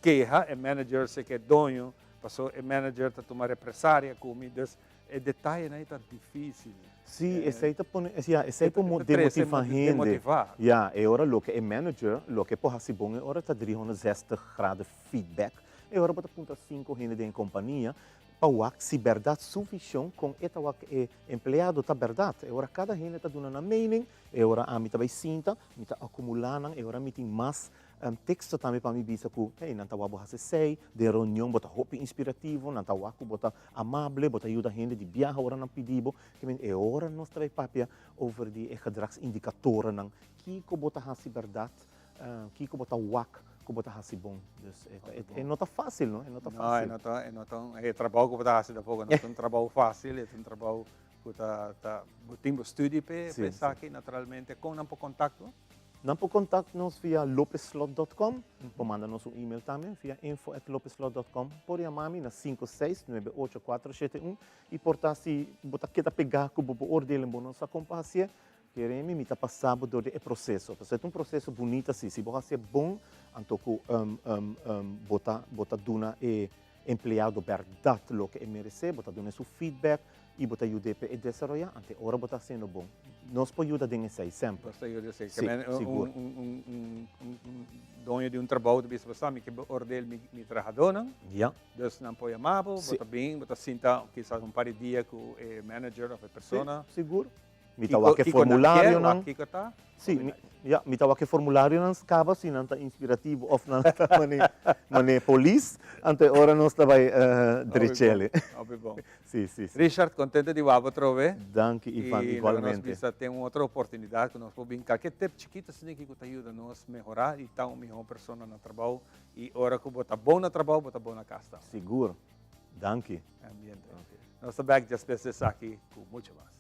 Speaker 1: keha e manager si ke doño, paso e manager ta tuma represaria ku mi, dus e detayenan ei ta difisil.
Speaker 12: Sí, esei ta pone, ya, esei por demotivá hende. Ya, e ora loke e manager, loke e por hasi bon e ora ta 360 graden feedback. E ora bo ta puntra sinku hende den e kompania. pa wak si bèrdat su vishon kon e ta wak e empleado ta bèrdat. E ora kada hende ta duna nan mening, e ora ami ta bai sinta, mi ta akumulá nan, e ora mi tin mas teksto tambe pa mi bisa ku, hey, nan ta wak bo hasi esei, den reunion bo ta hopi inspirativo, nan ta wak ku bo ta amable, bo ta yuda hende di biaha ora nan pidi bo. Ke men e ora nos ta bai papia over di e gedragsindikatorennan, kiko bo ta hasi bèrdat, kiko bo ta wak ku bo ta hasi bon. Dus e no ta fásil, no? E no ta fásil.
Speaker 1: No, e no ta, e no ta un, e trabou ku bo ta hasi tampoko no ta un trabou fásil, e ta un trabou ku ta, ta, bo tin bo studi p'e, p'e esaki naturalmente. Kon nan por kontakto?
Speaker 12: Nan por kontakt nos via lopezslot dot com, por manda nos un email tambe via info at lopezslot dot com, por yama mi na 5698471 i por ta si bo ta keda pegá ku bo beoordeling bo no sa kon pa hasié, kere mi mi ta pasa bo dor di e proseso. Pasobra e ta un proseso bunita si, si bo hasié bon anto ku bo ta bo ta duna e empleado bèrdat loke e meresé, bo ta dun'é su feedback i bo ta yud'é pa e desaroyá, ante ora bo ta hasiendo bon. Nos por yuda den esei semper.
Speaker 1: Nos ta yuda esei.
Speaker 12: Sí, sigur.
Speaker 1: Un doño di un trabou ta bisa bo sa mi ke beoordeel mi trahadónan.
Speaker 12: Ya.
Speaker 1: Dus nan por yama bo, bo ta bin, bo ta sinta kisas un par di dia ku e manager òf e persona.
Speaker 12: Sí, sigur. Mi ta wak e formularionan.
Speaker 1: Kiko ta?
Speaker 12: Sí, mi, ya, mi ta wak e formularionan kaba si nan ta inspirativo of nan ta mane, mane polis, anto e ora nos ta bai drechele.
Speaker 1: Hopi bon.
Speaker 12: Sí, sí, sí.
Speaker 1: Richard, contento di wak bo atrobe.
Speaker 12: Danki, Ivan, igualmente.
Speaker 1: I laga nos bisa ten un otro oportunidad ku nos por bin kalke tip chikito asina ki ku ta yuda nos mehora i ta un miho persona na trabou. I ora ku bo ta bon na trabou, bo ta bon na kas tambe.
Speaker 12: Sigur. Danki.
Speaker 1: Ambiente. Nos ta bek despues di esaki ku mucho mas.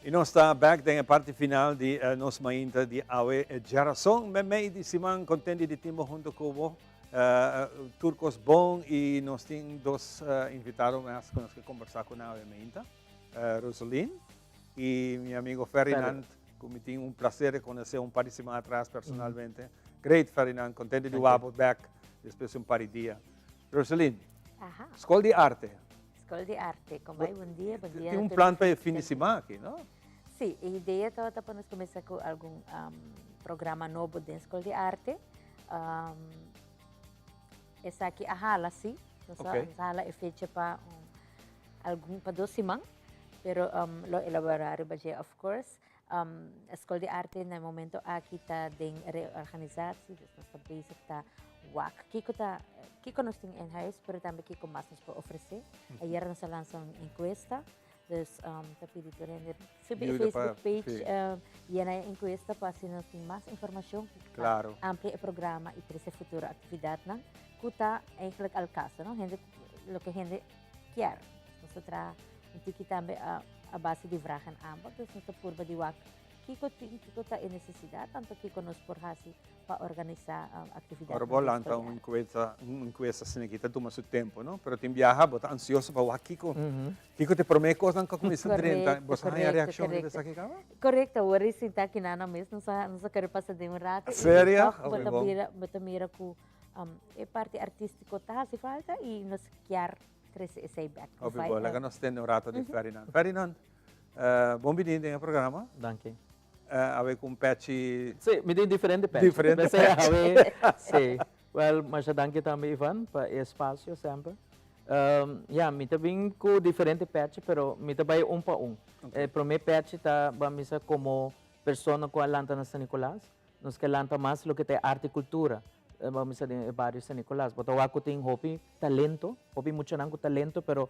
Speaker 1: Y nos ta back den e parti final di eh, nos mainta di awe eh, djarason. Memei di siman contenti di timbo hunto cu bo. Uh, tur cos bon y nos tin dos uh, invitado mas cu nos ke conversa cu nan awe mainta. Uh, Roselyn y mi amigo Ferdinand. Cu mi tin un placer di conoce un par di siman atras personalmente. Great Ferdinand, contento di wak bo back despues di un par di dia. Roselyn, Scol di Arte.
Speaker 13: Scol di Arte, con bai bon dia, bon dia.
Speaker 1: Tin un plan pa e fin di siman aki, no?
Speaker 13: Si, e idea tabata pa nos cuminsa cu algun programa nobo den Scol di Arte. Esaki a hala, si. Nos a hala e fecha pa algun, pa dos siman. Pero lo elabora riba dje of course. Skol di Arte na e momento aki ta den reorganisatie, dus nos ta bezig ta wak kiko ta kiko nos tin in huis, pero tambe kiko mas nos por ofrece. Ayer nos a lansa un encuesta, dus ta pidi tur hende subi e Facebook page, yena e encuesta pa asina nos tin mas informacion pa amplia e programa y trece futuro actividadnan cu ta eigenlijk al caso, no? Hende, loke hende kier. Nos ta traha Un tiki tambe a base di vraag en aanbod, dus nos ta purba di wak kiko tin, kiko ta e nesesidat, anto kiko nos por hasi pa organisá aktividatnan
Speaker 1: Ora bo lanta un enkuesta, un enkuesta asina aki ta tuma su tempu, no? Pero tin biaha bo ta ansioso pa wak kiko, kiko ta e promé kosnan ku a kuminsá drenta. Bo sa haña reakshon riba esaki kaba?
Speaker 13: Korekto, awor e sinta akinan nan mes nos a nos a kere pasa den un rato.
Speaker 1: Serio?
Speaker 13: Bo ta mira, bo ta mira ku e parti artístiko ta hasi falta i nos kier trese esei bèk.
Speaker 1: Hopi bo, laga nos tende un rato di Ferdinand. Ferdinand, bon bini den e programa.
Speaker 10: Danki.
Speaker 1: Awe ku un pechi.
Speaker 10: Sí, mi tin diferente pechi.
Speaker 1: Diferente pechi.
Speaker 10: Awe, sí. Wel, masha danki tambe Ivan pa e espacio semper. Ya, mi ta bin ku diferente pechi, pero mi ta bai un pa un. E prome pechi ta, ban bisa, komo persona ku a lanta na San Nicolas, nos ke lanta mas loke ta e arte i kultura, ban bisa den e bario San Nicolas. Bo ta wak ku tin hopi talento, hopi muchanan ku talento, pero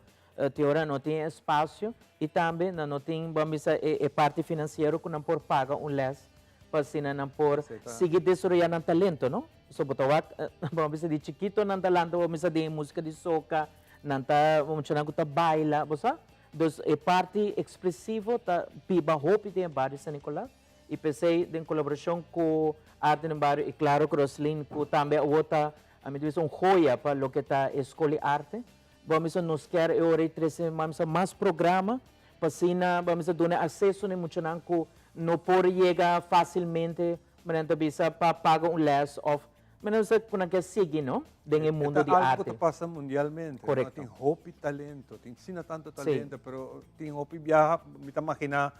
Speaker 10: Te ora no tin espacio y tambe nan no tin, bo a bisa, e parti financiero cu nan por paga un les pa asina nan por sigui desaroya nan talento, no? So bo ta wak, bo a bisa, di chikito nan ta lanta, bo a bisa, den e musica di soca, nan ta muchanan cu ta baila, bo sa? Dus e parti expresivo ta biba hopi den e bario San Nicolas y p'esey den colaboracion cu Arte den Bario y claro cu Roslyn cu tambe awo ta, ami ta bisa, un joya pa loke ta e Scol di Arte. Bo mester nos kier e ora y trece mester mas programa pa asina bo mester duna acceso na e muchanan cu no por yega facilmente manera nan ta bisa pa paga un les of manera nan cu nan kier sigui no den e mundo di
Speaker 1: E ta algo
Speaker 10: arte.
Speaker 1: cu ta pasa mundialmente.
Speaker 10: Correcto.
Speaker 1: Tin hopi talento, tin asina tanto talento, pero tin hopi biaha mi ta magina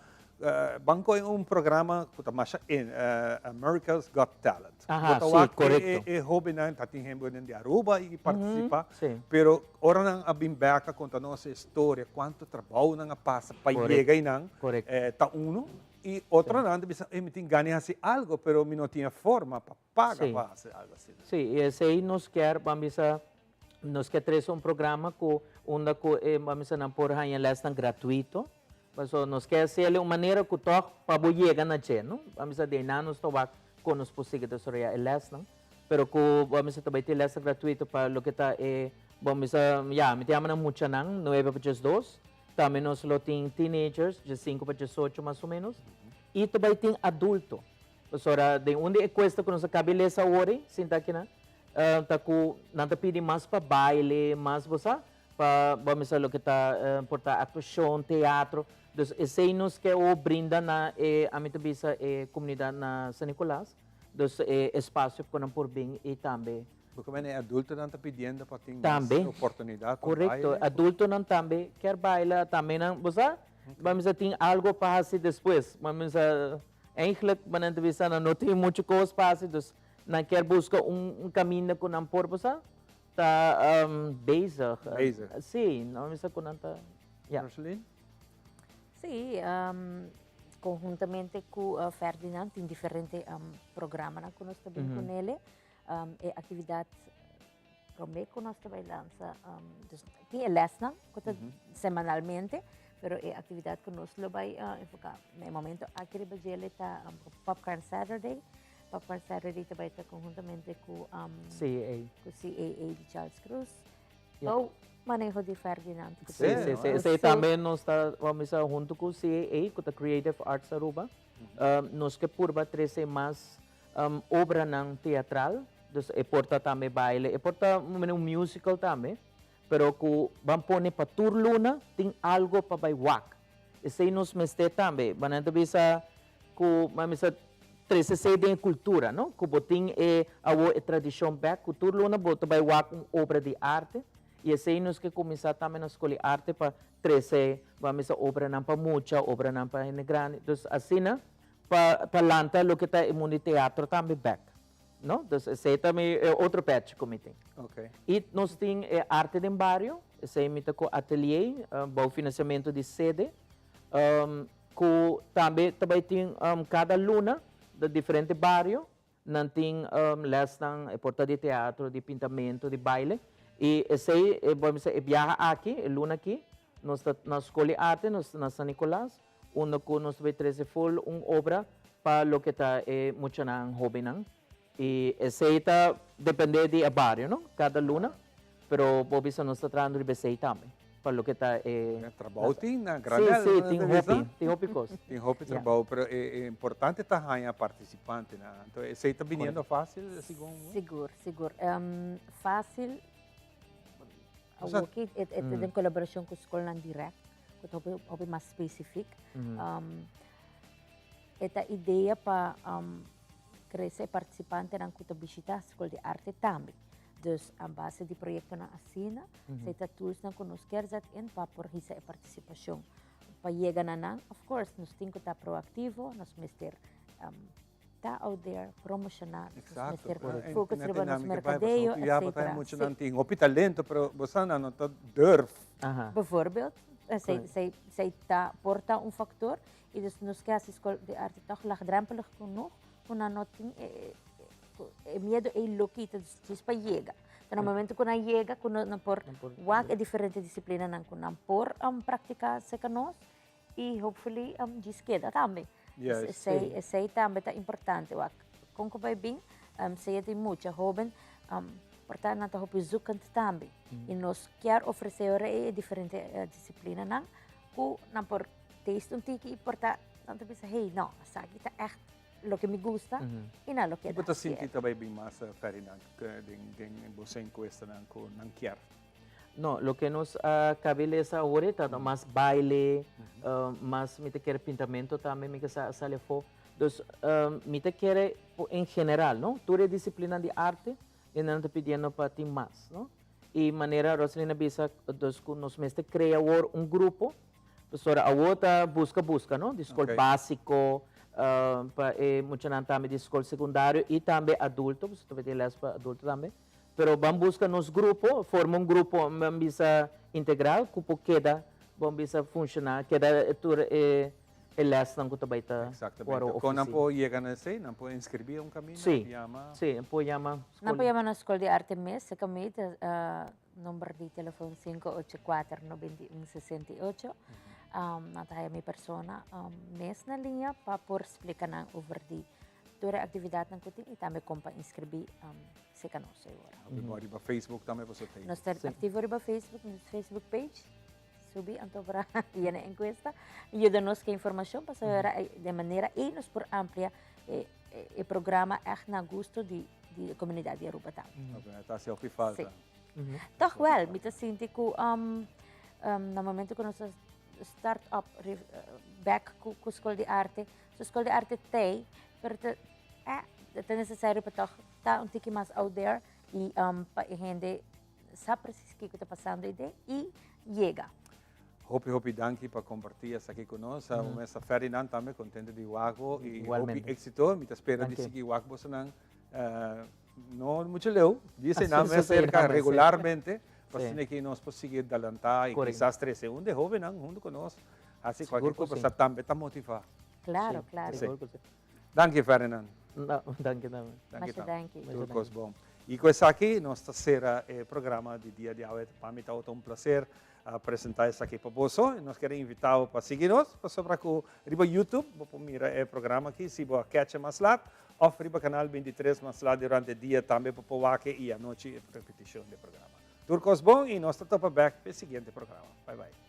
Speaker 1: Ban koe un programa ku ta masha in, America's Got Talent.
Speaker 10: Aha,
Speaker 1: Bo ta
Speaker 10: sí,
Speaker 1: wak
Speaker 10: korekto.
Speaker 1: e hobennan, ta tin hende di Aruba i partisipa,
Speaker 10: Sí.
Speaker 1: pero ora nan a bin bek a konta nos e historia, kuantu trabou nan a pasa pa
Speaker 10: Korekto,
Speaker 1: yega einan,
Speaker 10: korekto.
Speaker 1: ta uno. I otronan ta bisa, ey mi tin gana di hasi algo, pero mi no tin e forma pa paga
Speaker 10: Sí.
Speaker 1: pa hasi algo asina.
Speaker 10: Sí, i esei nos kier, ban bisa, nos kier trese un programa ku unda ku e, ban bisa, nan por haña lèsnan gratuito. Pasobra nos kier hasiel un manera ku tòg pa bo yega na dje, no? Ban bisa, di einan nos ta wak kon nos por sigui desaroyá e lèsnan. Pero ku, ban bisa, ta bai tin lèsnan gratuito pa loke ta e, ban bisa, ya, mi ta yama nan muchanan, nuebe pa diesdos. Tambe nos lo tin teenagers, diesinku pa diesocho mas o ménos. I ta bai tin adulto. Pasobra den un di e kuesta ku nos a kabi lesa awor ei, sinta akinan, ta ku nan ta pidi mas pa baile, mas bo sa, pa bo a mester loke ta por ta aktuashon, teatro. Dus esei nos ke awor brinda na e, ami ta bisa e komunidat na San Nicolas, dus e espasio ku nan por bin i tambe.
Speaker 1: Bo ke mene e adultonan ta pidiendo pa tin mas
Speaker 10: Tambe.
Speaker 1: oportunidat pa baile?
Speaker 10: Korekto, adultonan tambe kier baila, tambe nan, bo sa, bo a mester tin algo pa hasi despues, bo a mester Eigenlijk bo nan ta bisa nan no tin mucho kos pa hasi, dus nan kier buska un kaminda ku nan por bosa ta bezig.
Speaker 1: Bezig.
Speaker 10: Sí, nan bisa ku nan ta, ya.
Speaker 1: Roselyn?
Speaker 13: Sí, konhuntamente ku Ferdinand tin diferente programanan ku nos ta bin ku nele. E aktividat promé ku nos ta bai lansa, dus tin e lèsnan ku ta semanalmente, pero e aktividat ku nos lo bai enfoká na e momento aki riba djele ta Popcorn Saturday. Popcorn Saturday ta bai ta konhuntamente ku
Speaker 10: CAA.
Speaker 13: Ku CAA di Charles Cruz. Bou maneho di Ferdinand.
Speaker 10: Sí, sí, sí. Esei tambe nos ta, wou bisa, huntu ku CAA, ku ta Creative Arts Aruba, nos ke purba trese mas obranan teatral, dus e por ta tambe baile, e por ta un musical tambe, pero ku ban pone pa tur luna tin algo pa bai wak. Esei nos mester tambe. Banan ta bisa ku ban bisa trese esei den e kultura, no? Ku bo tin e awo e tradishon bek ku tur luna bo ta bai wak un obra di arte i esei nos ke kuminsá tambe na skol di arte pa trese ban bisa obranan pa mucha, obranan pa hende grandi. Dus asina pa pa lanta loke ta e mundu di teatro tambe bek. No? Dus esei ta mi e otro pèchi ku mi tin.
Speaker 1: Okay.
Speaker 10: I nos tin e arte den bario, esei mi ta ku atelier bou finansiamentu di sede, ku tambe ta bai tin kada luna den diferente bario nan tin lèsnan, e por ta di teatro, di pintamentu, di baile. I esei e bo bisa e biaha aki, e luna aki, nos ta na Skol di Arte, nos ta na San Nicolas, Unda cu nos ta bay trece full un obra pa loke ta e muchanan hobennan. Y esey ta depende di e bario, no? Cada luna. Pero bo bisa nos ta trahando riba esey tambe.
Speaker 14: Pa loke ta e.
Speaker 1: Trabou tin na granel.
Speaker 14: Si, si, tin hopi, tin hopi kos.
Speaker 1: Tin hopi trabou, pero e importante ta haña partisipantenan. Anto esei ta biniendo fácil segun bo?
Speaker 13: Sigur, sigur. Fácil, awoki e ta den kolaborashon ku skolnan dirèkt, ku ta hopi hopi mas spesifik. E ta idea pa krese e partisipantenan ku ta bishitá skol di arte tambe. Dus a base di proyectonan asina, esey ta toolsnan cu nos kier zet in pa por hisa e participacion. Pa yega na nan, of course, nos tin cu ta proactivo, nos mester ta out there, promociona, nos mester focus riba nos mercadeo, etcetera.
Speaker 1: Mucho nan tin hopi talento, pero bo sa nan no ta durf.
Speaker 13: Bijvoorbeeld, esey ta por ta un factor y dus nos ke haci School di Arte toch laagdrempelig genoeg cu nan no tin e E miedo ei lo kita djis pa yega. Pero na momento ku nan yega, ku nan por wak e diferente disiplinanan ku nan por praktiká serka nos i hopefully djis keda tambe. Esei, esei tambe ta importante wak. Kon ku bai bin, sea tin mucha hóben, por ta nan ta hopi zoekend tambe. I nos kier ofresé ora ei e diferente disiplinanan ku nan por taste un tiki i por ta nan ta bisa, hey, no, esaki ta ègt loke mi gusta y na loke
Speaker 1: Bo ta sinti ta bay bin mas Ferdinand den den bo encuestanan cu nan kier?
Speaker 14: No, loke nos a cabe lesa awor ta mas baile, mas mi ta kere pintamento tambe mi ke sa sali afo. Dus mi ta kere en general, no, tur e disciplinanan di arte e nan ta pidiendo pa tin mas, no. Y manera Roselyn a bisa, dus cu nos mester crea awor un grupo Pasobra awor ta busca busca no, di scol basico, pa e muchanan tambe di scol secundario y tambe adulto, pasobra ta tin les pa adulto tambe. Pero ban busca nos grupo, forma un grupo ban bisa integral cu por keda, ban bisa funciona, keda tur e lesnan cu ta bay ta
Speaker 1: worde ofreci. Con nan por yega na esey? Nan por inscribi un caminda?
Speaker 14: Si, si, nan por yama.
Speaker 13: Nan por yama na Scol di Arte mes, e caminda. Number di telefon 584 91 68. Um, nan ta haya mi persona um, mes na liña pa por splika nan over di tur e actividadnan ku tin i tambe kon pa inscribí um, seka nos e ora.
Speaker 1: Mm -hmm. Riba Facebook tambe boso tin.
Speaker 13: Nos ta activo riba Facebook, nos Facebook page. Subi anto para yena encuesta. Yuda nos ke informacion pa saber mm -hmm. de manera ei nos por amplia e, e, e programa echt na gusto di di comunidad di Aruba tambe.
Speaker 1: Mm -hmm. Ta haci hopi falta.
Speaker 13: Sí. Mm -hmm. Toch wel, mi ta sinti ku um, um, na momento ku nos start up eh, back ku, ku School di Arte, so School di Arte tei, pero te, eh, te necesario pa toch ta un tiki mas out there y um, pa e hende sa precies kiko ta pasando ide y yega.
Speaker 1: Hopi hopi danki pa comparti esaki cu nos. Mm. Mester Ferdinand tambe contento di wak bo y hopi exito. Mi ta spera di sigui wak bosonan uh, no mucho leu. Dice nan me cerca regularmente. Pa asina que nos por sigui adelanta y quizás trece un de jovennan junto con nos. Así cualquier cosa tambe ta motiva.
Speaker 13: Claro, claro.
Speaker 1: Sí. Danki Ferdinand.
Speaker 14: No, danki tambe.
Speaker 1: Danki
Speaker 13: Masha danki.
Speaker 1: Tur kos bon. I ku esaki nos ta sera e programa di dia di awe. Pa mi tabata un placer a presenta esaki pa boso. I nos kier invita bo pa sigui nos pasobra ku riba YouTube bo por mira e programa aki si bo a catch e mas lat of riba canal 23 mas lat durante dia tambe bo por wak e i anochi e repeticion di e programa. Tur kos bon i nos ta topa bek pa e siguiente programa. Bye bye.